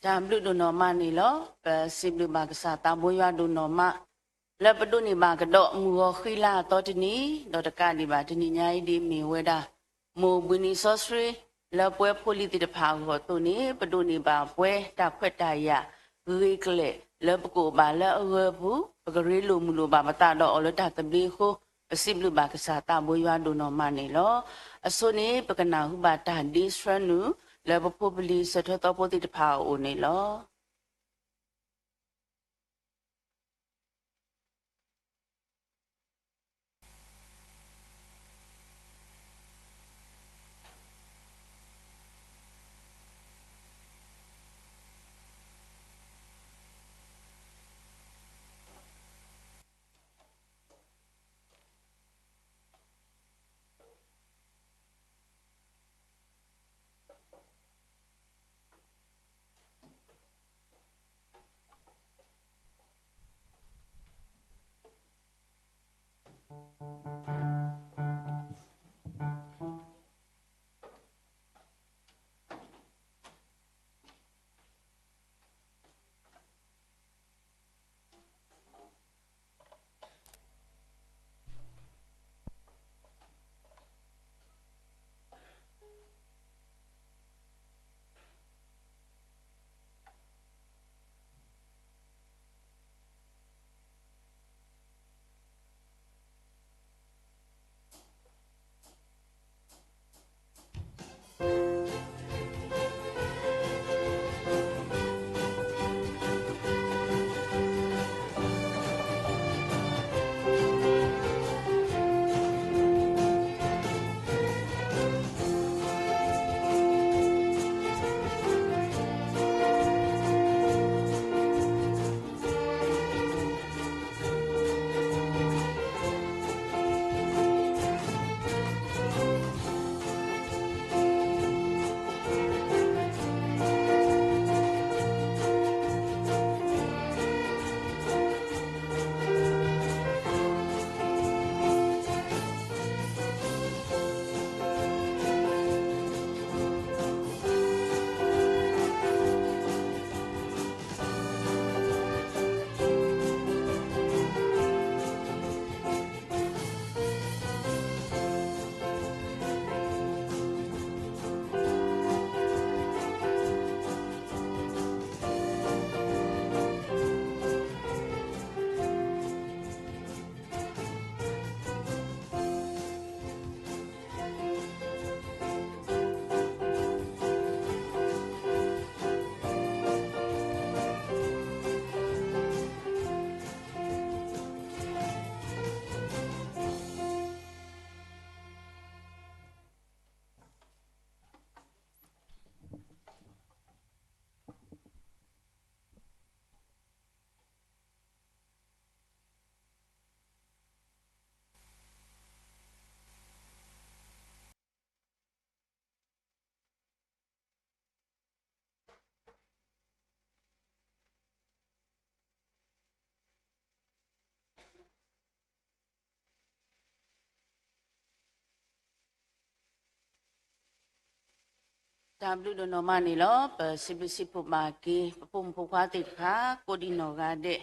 တၢ်ဘျုးဒိၣ်နီၢ်မးန့ၣ်လီၤ. ပစံးဘျုးဘၣ်ကစၢ်သးဘိယွၤဒိၣ်နီၢ်မး လၢပဒိးန့ၢ်ဘၣ်ကဒီးမုၢ်ဂီၤဃံလၤအသီတနံၤ, ဒီးတကးဒံးဘၣ် တနံၤညါအံၤဒ်အမ့ၢ်ဝဲဒၣ် မိၢ်ဘှံးနံၤစီဆှံ လၢပဝဲဖိလံၤသ့ၣ်တဖၣ်အဂီၢ်အသိးန့ၣ် ပဒိးန့ၢ်ဘၣ်ပှဲၤတၢ်ခွဲးတၢ်ယာ်ဂ့ၤကလဲာ် လၢပကအိၣ်ဘၣ်လၢအဂၢၤအပူၤ, ပကရ့လိာ်မုာ်လိာ်ဘၣ်ပသးဒီးအီၤလၢတၢ်သဘျ့အဃိ, ပစံးဘျုးဘၣ်ကစၢ်သးဘိယွၤဒိၣ်နီၢ်မးန့ၣ်လီၤ. အဆိန့ၣ် ပကနၢ်ဟူဘၣ်တၢ်ဒ့ဆှၢနုာ် လၢပဖိပလံၤစၢၤထွဲသီဖိသ့ၣ်တဖၣ်အအိၣ်န့ၣ်လီၤ. တၢ်ဘျုးဒိၣ်နီၢ်မးန့ၣ်လီၤ. ပစံးဘျုးစံးဖှိၣ်ဘၣ်က့ၤ ပဖိမုၣ်ဖိခွါသ့ၣ်တဖၣ် ကိးဒံးနီၢ်ဂၤဒဲး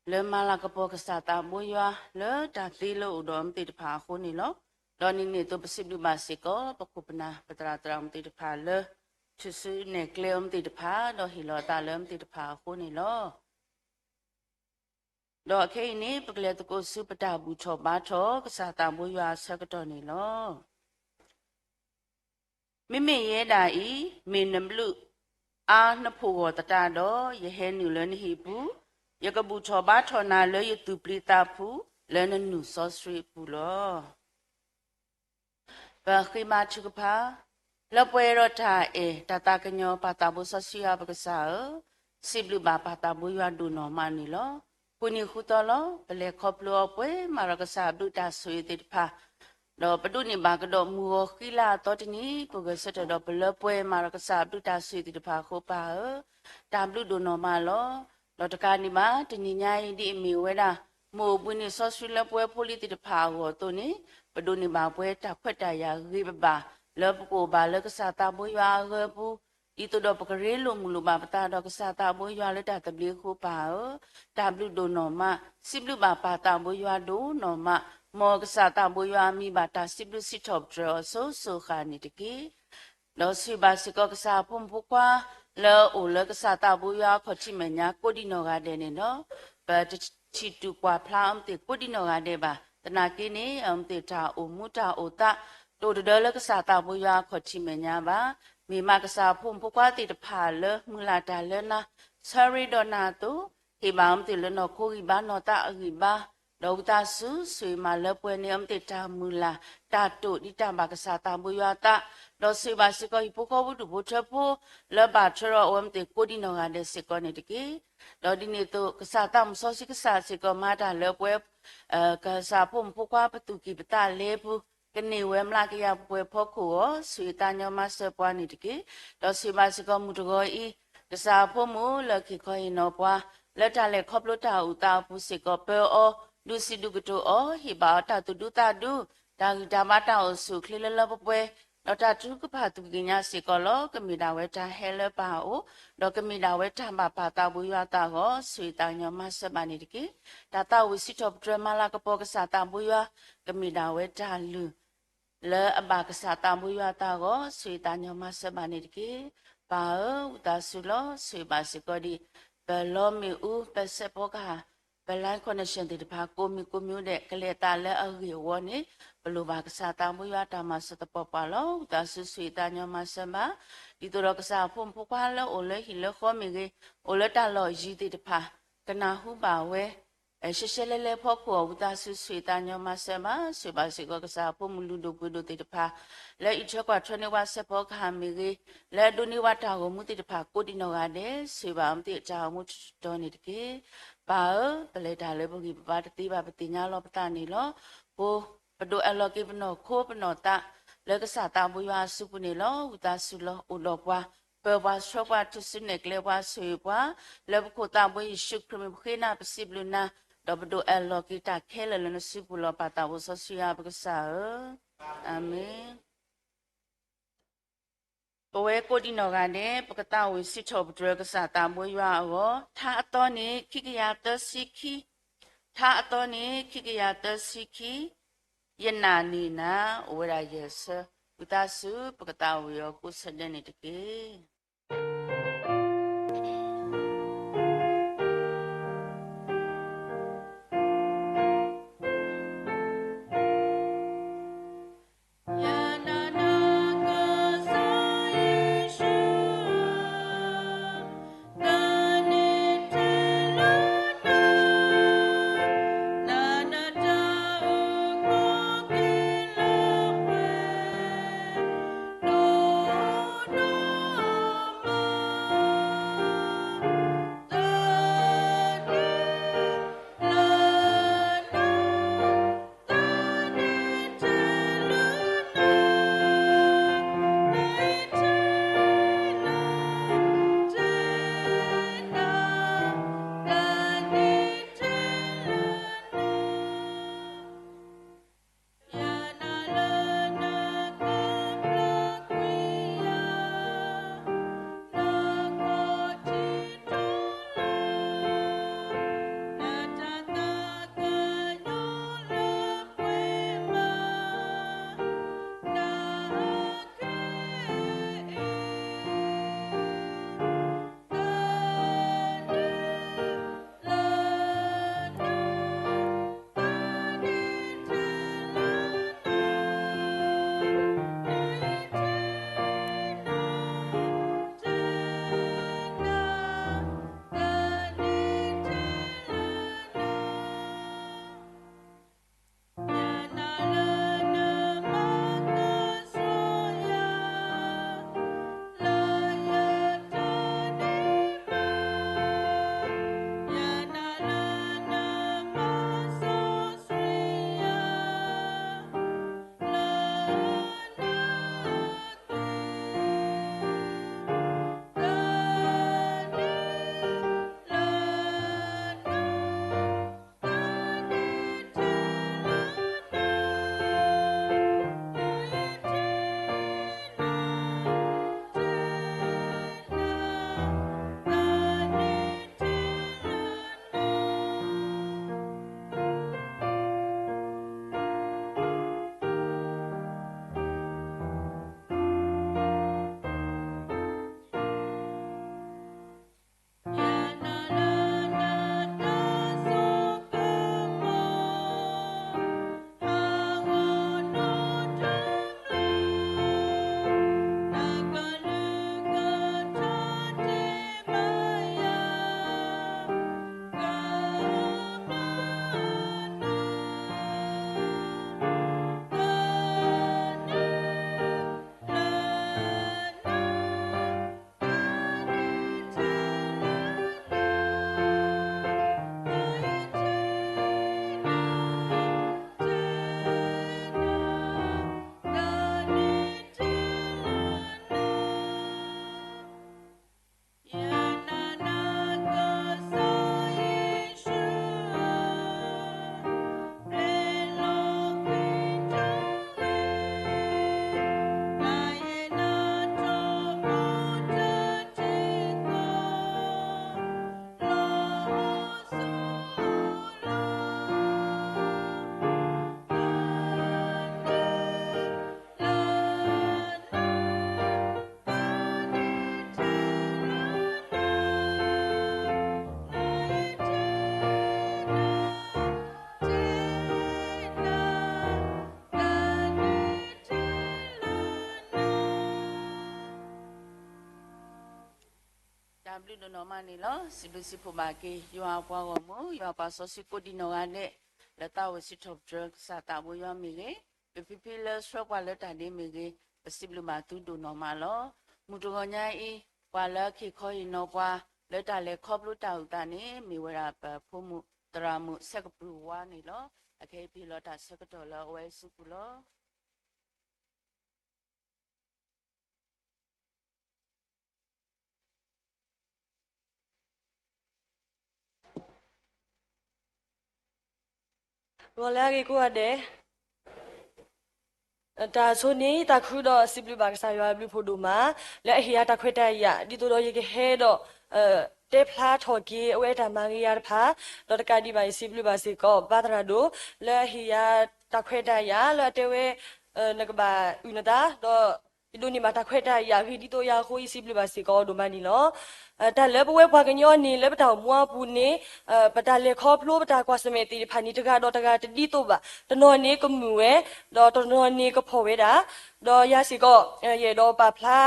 လၢမၤလၤကပီၤကစၢ်သးဘိယွၤ လၢတၢ်သ့လၢအိၣ်ဒီးအီၤမ့ၢ်သ့ၣ်တဖၣ်အဃိန့ၣ်လီၤ. ဒီးန့ၣ်န့ၣ်အသိး ပစံးဘျုးဘၣ်စ့ၢ်ကီး ပခိၣ်ပနၢ် ပသရၣ်သရၣ်မုၣ်သ့ၣ်တဖၣ်လၢ ထုးစုနဲၣ်ကျဲအီၤမ့ၢ်သ့ၣ်တဖၣ် ဒီးဟ့ၣ်လီၤအသးလၢအီၤမ့ၢ်သ့ၣ်တဖၣ်အဃိန့ၣ်လီၤ. ဒီးခဲအံၤန့ၣ် ပကလဲၤသကိးဆူပတၢ်ဘူၣ်ထီၣ်ဘါထီၣ် ကစၢ်သးဘိယွၤအဆၢကတီၢ်န့ၣ်လီၤ. မ့မ့ၢ်ယဲဒၣ်အံၤ မ့ၢ်နဘျုးအါနဖိၣ်ဂီၢ်သတးဒီး ယဟဲနုာ်လၢနဟံၣ်ပူၤ, ယကဘူၣ်ထီၣ်ဘါထီၣ်နၤလၢယသူၣ်ပျံၤသးဖုး လၢနနုာ်စီဆှံအပူၤလီၤ. ပဃ့ဘါထုကဖၣ်, လၢပှဲၤဒီးတၢ်အဲၣ်တၢ်သးကညီၤ ပၢ်သးဘိစီဆှံယွၤပကစၢ်ဧၢ, စံးဘျုးဘၣ်ပၢ်သးဘိယွၤဒိၣ်နီၢ်မးန့ၣ်လီၤ. ဃုနံၤဃုသီလီၤ ပလဲၤခီဖျိအီၤပှဲၤမးဒီးကစၢ်အဘျုးတၢ်ဆိၣ်ဂ့ၤသ့ၣ်တဖၣ်, ဒီးပဒိးန့ၢ်ဘၣ်ကဒီးမုၢ်ဂီၤဃံလၤအသီတနံၤ ပဂဲၤဆၢထၢၣ်ဒီးပလၢပှဲၤမးဒီးကစၢ်အဘျုးတၢ်ဆိၣ်ဂ့ၤသ့ၣ်တဖၣ်အဃိပၢ်ဧၢ, တၢ်ဘျုးဒိၣ်နီၢ်မးလီၤ. ဒီးတကးဒံးဘၣ် တနံၤညါအံၤဒ်အမ့ၢ်ဝဲဒၣ် မိၢ်ဘှံးနံၤစီဆှံလၢပဝဲဖိလံၤသ့ၣ်တဖၣ်အဂီၢ်အသိးန့ၣ် ပဒိးန့ၢ်ဘၣ်ပှဲၤတၢ်ခွဲးတၢ်ယာ်ဂ့ၤဘၣ်ဘၣ် လၢပကအိၣ်ဘၣ်လၢကစၢ်သးဘိယွၤအဂၢၤအပူၤ, ဒ်သိးဒီးပကရ့လိာ်မုာ်လိာ်ဘၣ်ပသးဒီးကစၢ်သးဘိယွၤလၢတၢ်သဘျ့အဃိပၢ်ဧၢ, တၢ်ဘျုးဒိၣ်နီၢ်မး, စံးဘျုးဘၣ်ပၢ်သးဘိယွၤဒိၣ်နီၢ်မး, မ်ကစၢ်သးဘိယွၤအမံၤဘၣ်တၢ်စံးဘျုးစံးထီၣ်ပတြၢၤအီၤစိၤစိၤဃၣ်န့ၣ်တက့ၢ်. ဒီးဆိၣ်ဂ့ၤဘၣ်စ့ၢ်ကီးကစၢ်အဖိမုၣ်ဖိခွါ လၢအအိၣ်လၢကစၢ်သးဘိယွၤအခီၣ်ထံးမဲာ်ညါကိးဒံနီၢ်ဂၤဒဲးန့ၣ်လီၤ. ပတထံၣ်တူၢ်ကွၢ်ဖျါအီၤမ့ၢ်သ့ၣ်ကိးဒံနီၢ်ဂၤဒဲးဘၣ်. သနာ်က့န့ၣ် အီၤမ့ၢ်သ့ၣ်တၢ်အိၣ်မူတၢ်အိၣ်သး တအိၣ်တဒၢလၢကစၢ်သးဘိယွၤအခီၣ်ထံးမဲာ်ညါဘၣ်. မ့ၢ်မးကစၢ်အဖိမုၣ်ဖိခွါသ့ၣ်တဖၣ်လၢမုၢ်လၢ်တၢ်လၢနၤ ဆၢရ့ဒီးနၤအသိး, ဟ့ၣ်ဘၣ်အီၤမ့ၢ်သ့ၣ်လၢနီၢ်ခိဂံၢ်ဘါနီၢ်သးအဂံၢ်ဘါ, ဒီးဝံသးစူၤဆိၣ်ဂ့ၤမးလၢပှဲၤန့ၣ် အီၤမ့ၢ်သ့ၣ်တၢ်မုၢ်လၢ် တၢ်တိာ်ဒ်တၢ်ဘၣ်ကစၢ်သးဘိယွၤအသး, ဒီးဆိၣ်ဂ့ၤဘၣ်စ့ၢ်ကီးဟံၣ်ဖိဃီဖိဒူၣ်ဖိထၢဖိ လၢဘၣ်ထွဲဒီးအီၤမ့ၢ်သ့ၣ်ကိးဒံနီၢ်ဂၤဒဲးစ့ၢ်ကီးန့ၣ်တက့ၢ်. ဒီးဒ်န့ၣ်အသိး ကစၢ်သးမုၣ်စီဆှံကစၢ်စ့ၢ်ကီးမၤတၢ်လၢပှဲၤ ကစၢ်ဖိမုၣ်ဖိခွါပသူၣ်ကံၢ်ပသးလဲပူၤ ကန့ၢ်ဝဲမျးကယၤပှဲၤဖီခိၣ်အဂီၢ် ဆိၣ်ဂ့ၤသးညီမၤစၢၤပှၤန့ၣ်တက့ၢ်. ဒီးဆိၣ်ဂ့ၤဘၣ်စ့ၢ်ကီးမုၢ်တဂီၤအံၤ ကစၢ်ဖိမုၣ်လၢခံခီဟ့ၣ်နီၤပှၤ လၢတၢ်လဲၤခီဖျိတၢ်အိၣ်သးအပူၤစ့ၢ်ကီး ပၢအီၤ ဒုးစံးဒုးကတိၤအီၤ ဟ့ၣ်ဘၣ်အီၤတၢ်သူၣ်ဒူသးဒူ တၢ်ဂံၢ်တၢ်ဘါတၢ်အိၣ်ဆူၣ်အိၣ်ချ့လၢလၢပှဲၤပှဲၤ ဒီးတၢ်ထုကဖၣ်သူၣ်ကံၢ်ညါစ့ၢ်ကီးလီၤ. ကမ့ၢ်ဒၣ်ဝဲတၢ်ဟဲလၢပၢ်အအိၣ် ဒီးကမ့ၢ်ဒၣ်ဝဲတၢ်ဘၣ်ပၢ်သးဘိယွၤအသးအဂီၢ် ဆိၣ်ဂ့ၤသးညီမၤစၢၤဘၣ်န့ၣ်တက့ၢ်. တၢ်သးဝံၣ်စံးထီၣ်ပတြၢၤမၤလၤကပီၤကစၢ်သးဘိယွၤ ကမ့ၢ်ဒၣ်ဝဲတၢ်လုၢ် လၢအဘၣ်ကစၢ်သးဘိယွၤအသးအဂီၢ် ဆိၣ်ဂ့ၤသးညီမၤစၢၤဘၣ်န့ၣ်တက့ၢ်. ပၢ်ဧၢ ဝံသးစူၤလီၤ ဆိၣ်ဂ့ၤဘၣ်စ့ၢ်ကီးဒံး ပလီမ့ၣ်အူ ပစဲးဖီကဟၣ် ပ line connection သ့ၣ်တဖၣ် ကိးမံၤကိးမံၤဒဲး ကလဲၤအသးလၢအဂ့ၢ်အဝီန့ၣ် ပလိၣ်ဘၣ်ကစၢ်သးဘိယွၤတၢ်မၤစၢၤသပှၢ်ပှၢ်လီၤ. ဝံသးစူၤဆိၣ်ဂ့ၤသးညီမၤစၢၤဘၣ် ဒ်သိးဒီးကစၢ်အဖိမုၣ်ဖိခွါလၢအိၣ်လၢဟံၣ်လၢဃီမ့ၢ်ဂ့ၤ အိၣ်လၢတၢ်လီၢ်ယံၤသ့ၣ်တဖၣ် ကနၢ်ဟူဘၣ်ဝဲ ရှဲရှဲလဲလဲဖီခိၣ်အီၤ ဝံသးစူၤဆိၣ်ဂ့ၤသးညီမၤစၢၤဘၣ်. ဆိၣ်ဂ့ၤဘၣ်စ့ၢ်ကီးကစၢ်အဖိမုၣ်လုၢ်ဒိၣ်ပှ့ၤဒိၣ်သ့ၣ်တဖၣ် လၢအံးထွဲကွၢ်ထွဲန့ၢ်ပှၤစဲးဖီကဟၣ်မ့ၢ်ဂ့ၤ လၢအဒိးန့ၢ်ပှၤတၢ်ဂီၤမူသ့ၣ်တဖၣ်ကိးဒံနီၢ်ဂၤဒဲး ဆိၣ်ဂ့ၤဘၣ်အီၤမ့ၢ်သ့ၣ်တၢ်ဂီၤမူတတီၤန့ၣ်တက့ၢ်. ပၢ်ဧၢ ပလဲၤတၢ်လၢပဂံၢ်ပဘါတသ့ဘၣ် ပသ့ၣ်ညါလီၤပသးန့ၣ်လီၤ. ပဒိးအဲၣ်လီၤက့ၤပနီၢ်ခိပနီၢ်သး လၢကစၢ်သးဘိယွၤအစုပူၤန့ၣ်လီၤ. ဝံသးစူၤလီၤ အိၣ်ဒီးပှၤ ပၢၤပှၤဆှၢပှၤထူၣ်စုနဲၣ်ကျဲပှၤဆိၣ်ဂ့ၤပှၤ လၢပခိၣ်သးဘိယ့ၣ်ၡူးခရံာ်မ့ၢ်ပဃ့နၤပစံးဘျုးနၤ ဒီးပဒိးအဲၣ်လီၤက့ၤတၢ်ခဲလၢာ်လၢနစုပူၤလီၤ ပၢ်သးဘိစီဆှံယွၤပကစၢ်ဧၢ, အၤမ့ၣ်. ပဝဲကိးဒံနီၢ်ဂၤဒဲး ပကသးဝံၣ်စံးထီၣ်ပတြၢၤကစၢ်သးဘိယွၤအဂီၢ် ထါအသီန့ၣ် ခံကယၤသၢဆံခံ, ထါအသီန့ၣ် ခံကယၤသၢဆံခံ, ယနာ်န့ၢ်နၤ အိၣ်ဝဲဒၣ်ယဲၢ်ဆၢ, ဝံသးစူၤ ပကသးဝံၣ်အီၤကိးဆၢဒဲးန့ၣ်တက့ၢ်. ဒိၣ်နီၢ်မးန့ၣ်လီၤ. စံးဘျုးစံးဖှိၣ်ဘၣ်က့ၤ ယွၤအပှၤဂီၢ်မုၢ် ယွၤပှၤစီဆှံကိးဒံနီၢ်ဂၤဒဲး လၢသးအိၣ်စံးထီၣ်ပတြၢၤကစၢ်သးဘိယွၤမ့ၢ်ဂ့ၤ, ပဖံဖံလၢဆှၢပှၤလၢတၢ်ဒ့မ့ၢ်ဂ့ၤ, ပစံးဘျုးဘၣ်သုဒိၣ်နီၢ်မးလီၤ. မုၢ်တဂီၤညါအံၤ ပှၤလၢအက့ၤခီဟ့ၣ်နီၤပှၤ လၢတၢ်လဲၤခီဖျိတၢ်အုၣ်သးန့ၣ် မ့ၢ်ဝဲဒၣ်ပဖိမုၣ်သရၣ်မုၣ်ဆဲးကပြုၢ်ဝါန့ၣ်လီၤ. အခဲအံၤပဟ့ၣ်လီၤတၢ်ဆၢကတီၢ်လၢအဝဲစုပူၤလီၤ. ဂီၤလၢအဂ့ၤကိးဂၤဒဲး, တၢ်ဆိန့ၣ် သးခုဒီးစံးဘျုးဘၣ်ကစၢ်ယွၤအဘျုးဖှိၣ်ဒိၣ်မး လၢအဟ့ၣ်ယၤတၢ်ခွဲးတၢ်ယာ် ဒ်သိးဒီးယကဟဲဒီး တဲဖျါထီၣ်က့ၤ အဝဲတၢ်မၤဂ့ၤယၤတဖၣ်, ဒီးတကးဒံးဘၣ်ယစံးဘျုးဘၣ်စ့ၢ်ကီး ဘါသရၣ်ဒိၣ် လၢအဟ့ၣ်ယၤတၢ်ခွဲးတၢ်ယာ် လၢအတဲဝဲ နကဘၣ်အုၣ်နသး ဒီးယဒိးန့ၢ်ဘၣ်တၢ်ခွဲးတၢ်ယာ်ဂ့ၤဒ်သိးယၤအဃိ ယစံးဘျုးဘၣ်စ့ၢ်ကီးဒိၣ်မးန့ၣ်လီၤ. တၢ်လၢပဝဲပှၤကညီန့ၣ် လၢပတၢ်အိၣ်မူအပူၤန့ၣ် ပတၢ်လဲၤခီဖျိပတၢ်ကွၢ်ဆၢၣ်မဲာ်သ့ၣ်တဖၣ်န့ၣ် တဂၤဒီးတဂၤတဒ်သိးဘၣ်. တနီၤန့ၣ်ကမုာ်ဝဲ, ဒီးတနီၤန့ၣ်ကဖှီၣ်ဝဲဒၣ်, ဒီးယၤစ့ၢ်ကီး ယအဲၣ်ဒိးပာ်ဖျါ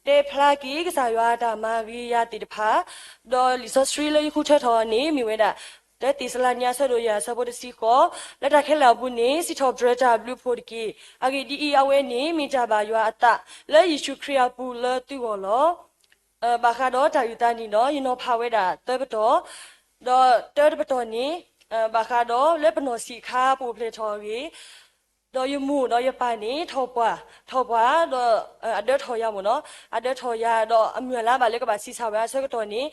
တဲဖျါက့ၤကစၢ်ယွၤအတၢ်မၤဂ့ၤယၤသ့ၣ်တဖၣ်, ဒီးလံာ်စီဆှံလၢယဃုထၢထီၣ်န့ၣ် မ့ၢ်ဝဲဒၣ် လၢသ့းစၤလနံ အဆၢဒိၣ်ယဲၢ် အဆၢဖိတဆံဃိး, လၢတၢ်ခဲလၢာ်အပူၤန့ၣ် စံးထီၣ်ပတြၢၤတၢ်ဘျုးဖှိၣ်တက့ၢ်. အဂ့ၢ်ဒ်အံၤ, အဝဲန့ၣ်မ့ၢ်တၢ်ဘၣ်ယွၤအသး လၢယ့ၣ်ၡူးခရံာ်အပူၤလၢသုဂီၢ်လီၤ. ဘၣ်ဃးဒီးတၢ်အုၣ်သးန့ၣ်ဒီး ယနီၤဖးဝဲဒၣ်သၢပတီၢ်, ဒီးတၢတပတီၢ်န့ၣ် ဘၣ်ဃးဒီးလၢပနီၢ်ဆံးအခါ ပအိၣ်ဖျဲၣ်ထီၣ်အဂ့ၢ်, ဒီးယမိၢ်ဒီးယပၢ်န့ၣ် ထီၣ်ပှၢ်, ထီၣ်ပှၢ်ဒီး အဒၢထီၣ်ယၤမ့ၢ်နီၤ, အဒၢထီၣ်ယၤဒီးအမုၢ်အလါဘၣ်လၢကဘၣ်ဆံးစၢ်ဝဲအဆၢကတီၢ်န့ၣ်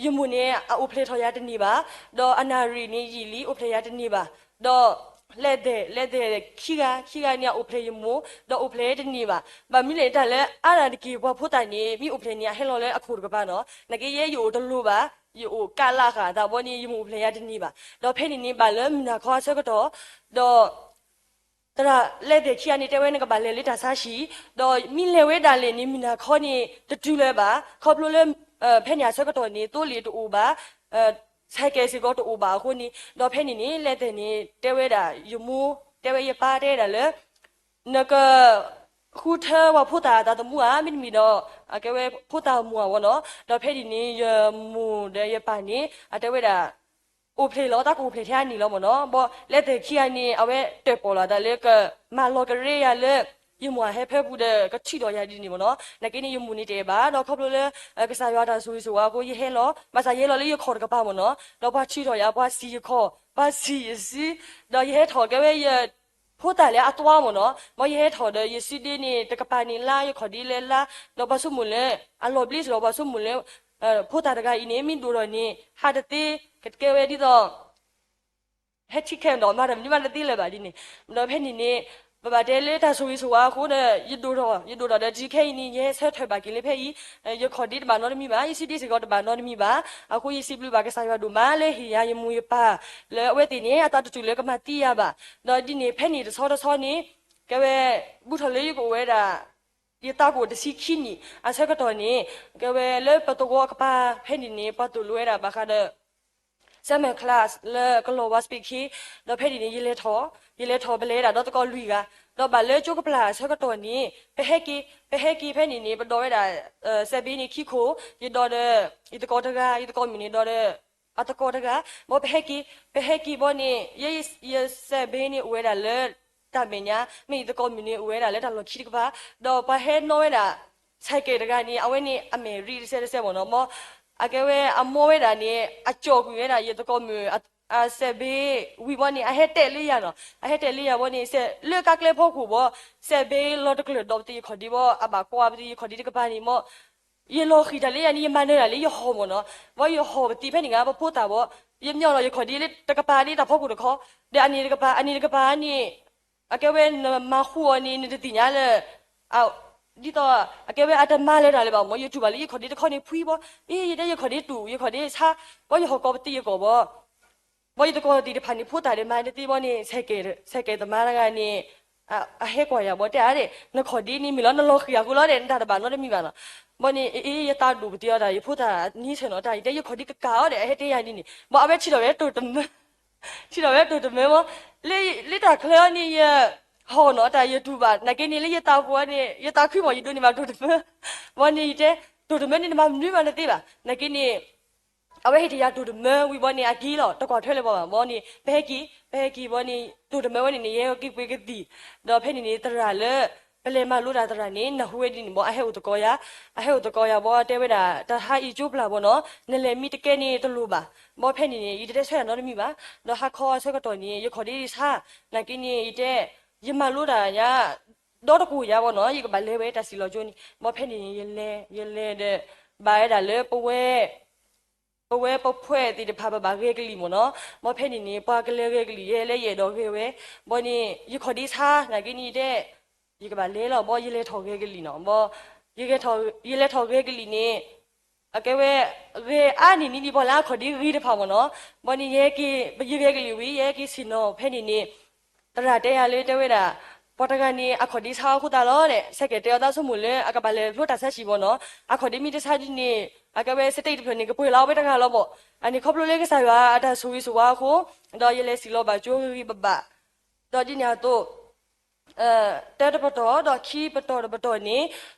ယမိၢ်န့ၣ် အအိၣ်ဖျဲၣ်ထီၣ်ယၤတန့ၢ်ဘၣ်, ဒီးအနၣ်ရံၣ်န့ၣ်ယံာ်လံ အိၣ်ဖျဲၣ်ယၤတန့ၢ်ဘၣ်, ဒီးလဲၤသဲၣ် လဲၤသဲၣ်ခံဂၤ ခံဂၤန့ၣ် အအိၣ်ဖျဲၣ်ယမိၢ် ဒီးအိၣ်ဖျဲၣ်တန့ၢ်ဘၣ်. ဘၣ်မနုၤလဲၣ် တၢ်လၢအါတက့ၢ် ပှၤဖိသၣ်န့ၣ် မ့ၢ်အိၣ်ဖျဲၣ်န့ၣ် အဟဲလီၤလၢအခိၣ်တကပၤနီၤ, နာ်က့ယဲယအိၣ်တလိၤဘၣ်, ယအိၣ်ကးလးဃာ်သးဘီန့ၣ် ယမိၢ်အိၣ်ဖျဲၣ်ယၤတန့ၢ်ဘၣ်. ဒီးဖဲန့ၣ်န့ၣ် ဘၣ်လၢမုၢ်နၤခီအဆၢကတီၢ်, ဒီး သရၣ်လဲၤသဲၣ်ခံဂၤန့ၣ် တဲဝဲနကဘၣ်လဲၤလၢတၢ်ဆါဟံၣ်, ဒီးမ့ၢ်လဲၤဝဲဒၣ်လဲာ်န့ၣ် မုၢ်နၤခီန့ၣ် တတုၤလၢၤဘၣ်, ခီဖျိလၢ ဖဲန့ၣ်အဆၢကတီၢ်န့ၣ် သိလ့ၣ်တအိၣ်ဘၣ်, ဆဲးကဲးစ့ၢ်ကီးတအိၣ်ဘၣ်အဃိန့ၣ်, ဒီးဖဲန့ၣ်န့ၣ် လဲၤသဲၣ်န့ၣ် တဲဝဲဒၣ်ယမိၢ် တဲဝဲယပၢ်တဲဒၣ်လၢ နက ဃုထၢပှၤဖိသၣ်အသးသမူဧါ မ့တမ့ၢ်ဒီး အကဲဝဲဖိသၣ်အမုၢ်အဝီနီၤ, ဒီးဖဲန့ၣ်န့ၣ် ယမိၢ်ဒီးယပၢ်န့ၣ် အတဲဝဲဒၣ် အိၣ်ဖျဲၣ်လီၤ တၢ်ကအိၣ်ဖျဲၣ်ထဲအနံၤလီၤမ့ၢ်နီၤ, ဘီလဲၤသဲၣ်ခံဂၤန့ၣ် အဝဲတၢၣ်ပီၣ်လီၤသးလၢကမၤလီၤကရ့ယၤလၢ ယမိၢ်အဟဲဖၢပူၤဒီး ကထုးထီၣ်ယၤဒ်န့ၣ်မ့ၢ်နီၤ, နာ်က့န့ၣ် ယမိၢ်န့ၣ်တအဲၣ်ဘၣ်, ဒီးခီဖျိလၢ ကစၢ်ယွၤတၢ်ဆိၣ်ဂ့ၤဆိၣ်ဝါအဃိ ယဟဲလီၤ, ဘၣ်ဆၣ်ယဟဲလီၤလၢယခီၣ်တကပၤမ့ၢ်နီၤ, ဒီးပှၤထုးထီၣ်ယၤ ပှၤစံၣ်ယခီၣ် ပှၤစံၣ်ယစု, ဒီးယဟဲထီၣ်ကဲဝဲယ ဖိသၣ်လၢအသွါမ့ၢ်နီၤ, မ်ယဟဲထီၣ်ဒီးယစုဒ့န့ၣ် တကပၤန့ၣ်လါ ယခီၣ်ဒ့လဲၤလါ, ဒီးပှၤဆိကမိၣ်လၢ အလီၤဘျ့စ့ၢ်ဒီး ပှၤဆိကမိၣ်လၢ ဖိသၣ်တဂၤအံၤန့ၣ် မ့ၢ်ဒိၣ်ထီၣ်န့ၣ် ဟးတသ့, ကဲဝဲဒ်သိး ဟဲထံခဲဒီး မၤတၢ်မနုၤမးတသ့လၢၤဘၣ်ဒ်န့ၣ်, ဒီးဖဲန့ၣ်န့ၣ် ပဘၣ်တဲလၢတၢ်ဆိၣ်ဂ့ၤဆိၣ်ဝါအဃိဒီး ယဒိၣ်ထီၣ် ယဒိၣ်ထီၣ်ဒီးတုၤခဲအံၤန့ၣ် ယဟဲဆၢထၢၣ်ဘၣ်က့ၤလၢဖဲအံၤ, ယခီၣ်ဒ့တဘၣ်နီတမံၤဘၣ်, ယစုဒ့စ့ၢ်ကီးတဘၣ်နီတမံၤဘၣ်, အဃိယစံးဘျုးဘၣ်ကစၢ်ယွၤဒိၣ်မးလၢဟ့ၣ်ယၤယမိၢ်ယပၢ် လၢအဝဲသ့ၣ်န့ၣ် အသးတတုာ်လၢကမၤသံယၤဘၣ်, ဒီးဒ်န့ၣ်ဖဲန့ၣ်တဆီတဆီန့ၣ် ကဲဝဲ ဘူးထီၣ်လၢယကအိၣ်ဝဲဒၣ် ယသးကအိၣ်တဆံခံနံၣ် အဆၢကတီၢ်န့ၣ် ကဲဝဲလၢပသဝီကပၤဖဲန့ၣ်န့ၣ် ပှၤသိၣ်လိဝဲဒၣ်ဘၣ်ဃးဒီး summer class လၢကလီၤဝါစပံးခ့, ဒီးဖဲန့ၣ်န့ၣ် ယလဲၤထီၣ်, ယလဲၤထီၣ်ပလဲၤဝဲဒၣ်ဒီးသကိးလွံၢ်ဂၤ, ဒီးဘၣ်လၢကၠိကပျၢ်အဆၢကတီၢ်န့ၣ် ပဟဲက့ၤ, ပဟဲက့ၤဖဲန့ၣ်န့ၣ် ပဒိးဝဲဒၣ် စဲးဘ့န့ၣ်ခံခိၣ်, ယဒိးဒီး ယသကိးတဂၤ, ယသကိးမုၣ်န့ၣ်ဒီး အသကိးတဂၤ, မ်ပဟဲက့ၤ, ပဟဲက့ၤဘီန့ၣ် ယ ယစဲးဘ့န့ၣ်အိၣ်ဝဲဒၣ်လၢတၢ်မဲာ်ညါ, မ့ၢ်ယသကိးမုၣ်န့ၣ်အိၣ်ဝဲဒၣ်လၢတၢ်လီၢ်ခံတကပၤ, ဒီးပှၤဟဲနီၣ်ဝဲဒၣ် ဆဲးကဲးတဂၤန့ၣ် အဝဲန့ၣ်အမဲာ်ရံတစဲးတစဲးမ့ၢ်နီၤ, မ်အကဲဝဲအမိၢ်ဝဲဒၣ်န့ၣ် အကၠီၣ်ကွံာ်ဝဲဒၣ်ယသကိးမုၣ် အစဲးဘ့ဝံၤဘီန့ၣ် အဟဲတဲာ်လၢယၤနီၤ, အဟဲတဲာ်လၢယၤဘီန့ၣ် လၢကါကျဲဖီခိၣ်ဘီ စဲးဘ့လီၤတကျၢၢ်ဒီးပသံးယခီၣ်ဒ့ဘီ အဘၣ်ကွၢ်ပသံးယခီၣ်ဒ့တကပၤန့ၣ် မ် ယလီၤဃံၤတၢ်လၢယၤန့ၣ် ယမၤနၢၤတၢ်လၢယဟီၣ်မ့ၢ်နီၤ, ဘီယဟီၣ်ပသံးဖဲန့ၣ်ဂ့ၤ ပဖိသၣ်ဘီ, ယမျီၢ်လီၤယခီၣ်ဒ့လၢတကပၤန့ၣ်တၢ်ဖီခိၣ်တခီ, ဒီးအန့ၣ်တကပၤ အန့ၣ်တကပၤန့ၣ် အကဲဝဲနမၤဃူအီၤန့ၣ် နတသ့ၣ်ညါလၢ ဒ်သိး အကဲဝဲအတမၤလၢၤတၢ်လၢၤဘၣ်မ့ၢ် ယတူၢ်ဘၣ်လၢယခီၣ်ဒ့တခီန့ၣ်ဖှံဘီ, အ့ ယတဲယခီၣ်ဒ့တူၢ် ယခီၣ်ဒ့ဆါ, ဘီယဟီၣ်ကီးပသံးယကီၢ်ဘီ ဘီယသကိးသ့ၣ်တဖၣ်န့ၣ် ဖိသၣ်ဒီးမၤတသ့ဘီန့ၣ် ဆဲးကဲး ဆဲးကဲးသမါတဂၤန့ၣ် အဟဲကွၢ်ယၤဘီတဲအါဒဲး နခီၣ်ဒ့န့ၣ်မ့ၢ်လီၤ နလီၤဃံၤအဃိလီၤဒီး နတၢ်တဘၣ်နီတမံၤဘၣ်နီၤ, ဘီန့ၣ် အ့ အ့ ယသးဒိၣ်ပသံးအီၤတၢ် ယဖိသၣ်နံၤဆဲးနီၤတၢ် ယတဲယခီၣ်ဒ့ကကးအီၤဒီး အဟဲတဲယၤဒ်န့ၣ် ဘီအဝဲထံၣ်ထီၣ်ဝဲတိၢ်တမၢ ထံၣ်ထီၣ်ဝဲတိၢ်တမၢမ့ၢ် လၢတၢ်ချၢအီၤန့ၣ် ယဟီၣ်နီၤတၢ်ယတူၢ်ဘၣ် နာ်က့န့ၣ် လၢယသးပူၤအီၤန့ၣ် ယသးခုမ့ၢ် ယဒိးန့ၢ်ဘၣ်တိၢ်တမၢ ဘီန့ၣ်ယတဲ တိၢ်တမၢန့ၣ် နမၤမနုၤမးနသ့ဘၣ်. နာ်က့န့ၣ် အဝဲဟ့ၣ်တယၤတိၢ်တမၢဝံၤဘီန့ၣ် အက့ၤလီၤ တကွၢ်ထွဲလၢၤဘၣ်ဘၣ်. ဘီန့ၣ် ပဟဲက့ၤ ပဟဲက့ၤဘီန့ၣ် တိၢ်တမၢဝဲန့ၣ်န့ၣ် ယဟဲက့ၤပှ့ၤကသံၣ်, ဒီးဖဲန့ၣ်န့ၣ် သရၣ်လၢ ပလဲၤမၤလိတၢ်သရၣ်န့ၣ် နၢ်ဟူဝဲဒ်န့ၣ်ဘီ အဟဲအိၣ်သကိးယၤ, အဟဲအိၣ်သကိးယၤဘီ တဲဝဲဒၣ် တၢ်ဟးအံၤကၠိပျၢ်ဘီနီၤ နလဲၤမံတကဲန့ၣ်တလိၣ်ဘၣ်. ဘီဖဲန့ၣ်န့ၣ် ယတတဲဆၢယၤနီတမံၤဘၣ်. ဒီးဟါခီအဆၢကတီၢ်န့ၣ် ယခီၣ်ဒ့ဆါ, နာ်က့န့ၣ် ယတဲ ယမၤလိတၢ်ညါ ဒီတကိၢ်ယၤဘီနီၤ ယကဘၣ်လဲၤဝဲတၢ်စံၣ်လီၤကၠိန့ၣ်. ဘီဖဲန့ၣ်န့ၣ် ယလဲၤ ယလဲၤဒီး ဘၣ်ဝဲဒၣ်လၢပဝဲ ပဝဲပဖှဲးသ့ၣ်တဖၣ် ပဘၣ်ဂဲၤကလံၣ်မ့ၢ်နီၤ. ဘီဖဲန့ၣ်န့ၣ် ပှၤကလဲၤဂဲၤကလံၣ် ယဲလၢယအဲၣ်ဒိးဂဲၤဝဲ. ဘီန့ၣ် ယခီၣ်ဒ့ဆါ နာ်က့န့ၣ် ယတဲ ယကဘၣ်လဲၤလီၤ ဘီယလဲၤထီၣ်ဂဲၤကလံၣ်နီၤ. ဘီ ယလဲၤထီၣ်ဂဲၤကလံၣ်န့ၣ် အကဲဝဲ ဂဲၤအါန့ၢ်န့ၢ်ဒံး ပှၤလၢအခီၣ်ဒ့ဂ့ၤတဖၣ်မ့ၢ်နီၤ. ဘီန့ၣ် ယဟဲက့ၤ ယဂဲၤကလံၣ်ဝံၤ ယဟဲက့ၤဆ့ၣ်နီၤဖဲန့ၣ်န့ၣ် သရၣ်တဲယၤလၢ တဲဝဲဒၣ် ပှၤတဂၤန့ၣ် အခီၣ်ဒ့ဆါအဃိသတးလီၤဒီး ဆဲးကဲးတဲအီၤသးဆိကမိၣ်လၢ အကဘၣ်လဲၤဖျိတၢ်ဆါဆံးဘီနီၤ. အခီၣ်ဒ့မ့ၢ်တဆါဒ်န့ၣ် အကဲဝဲ state တဖျၢၣ်န့ၣ် ကပှဲၤလီၤအဝဲတဂၤလီၤဘီ. အန့ၣ်ခီဖျိလၢကစၢ်ယွၤအတၢ်ဆိၣ်ဂ့ၤဆိၣ်ဝါအဃိ ဒီးယလဲၤစံၣ်လီၤဘၣ်ကၠိဂ့ၤဂ့ၤဘၣ်ဘၣ် ဒီးဒ်န့ၣ်အသိး တၢတပတီၢ်ဒီးခံပတီၢ်တပတီၢ်န့ၣ်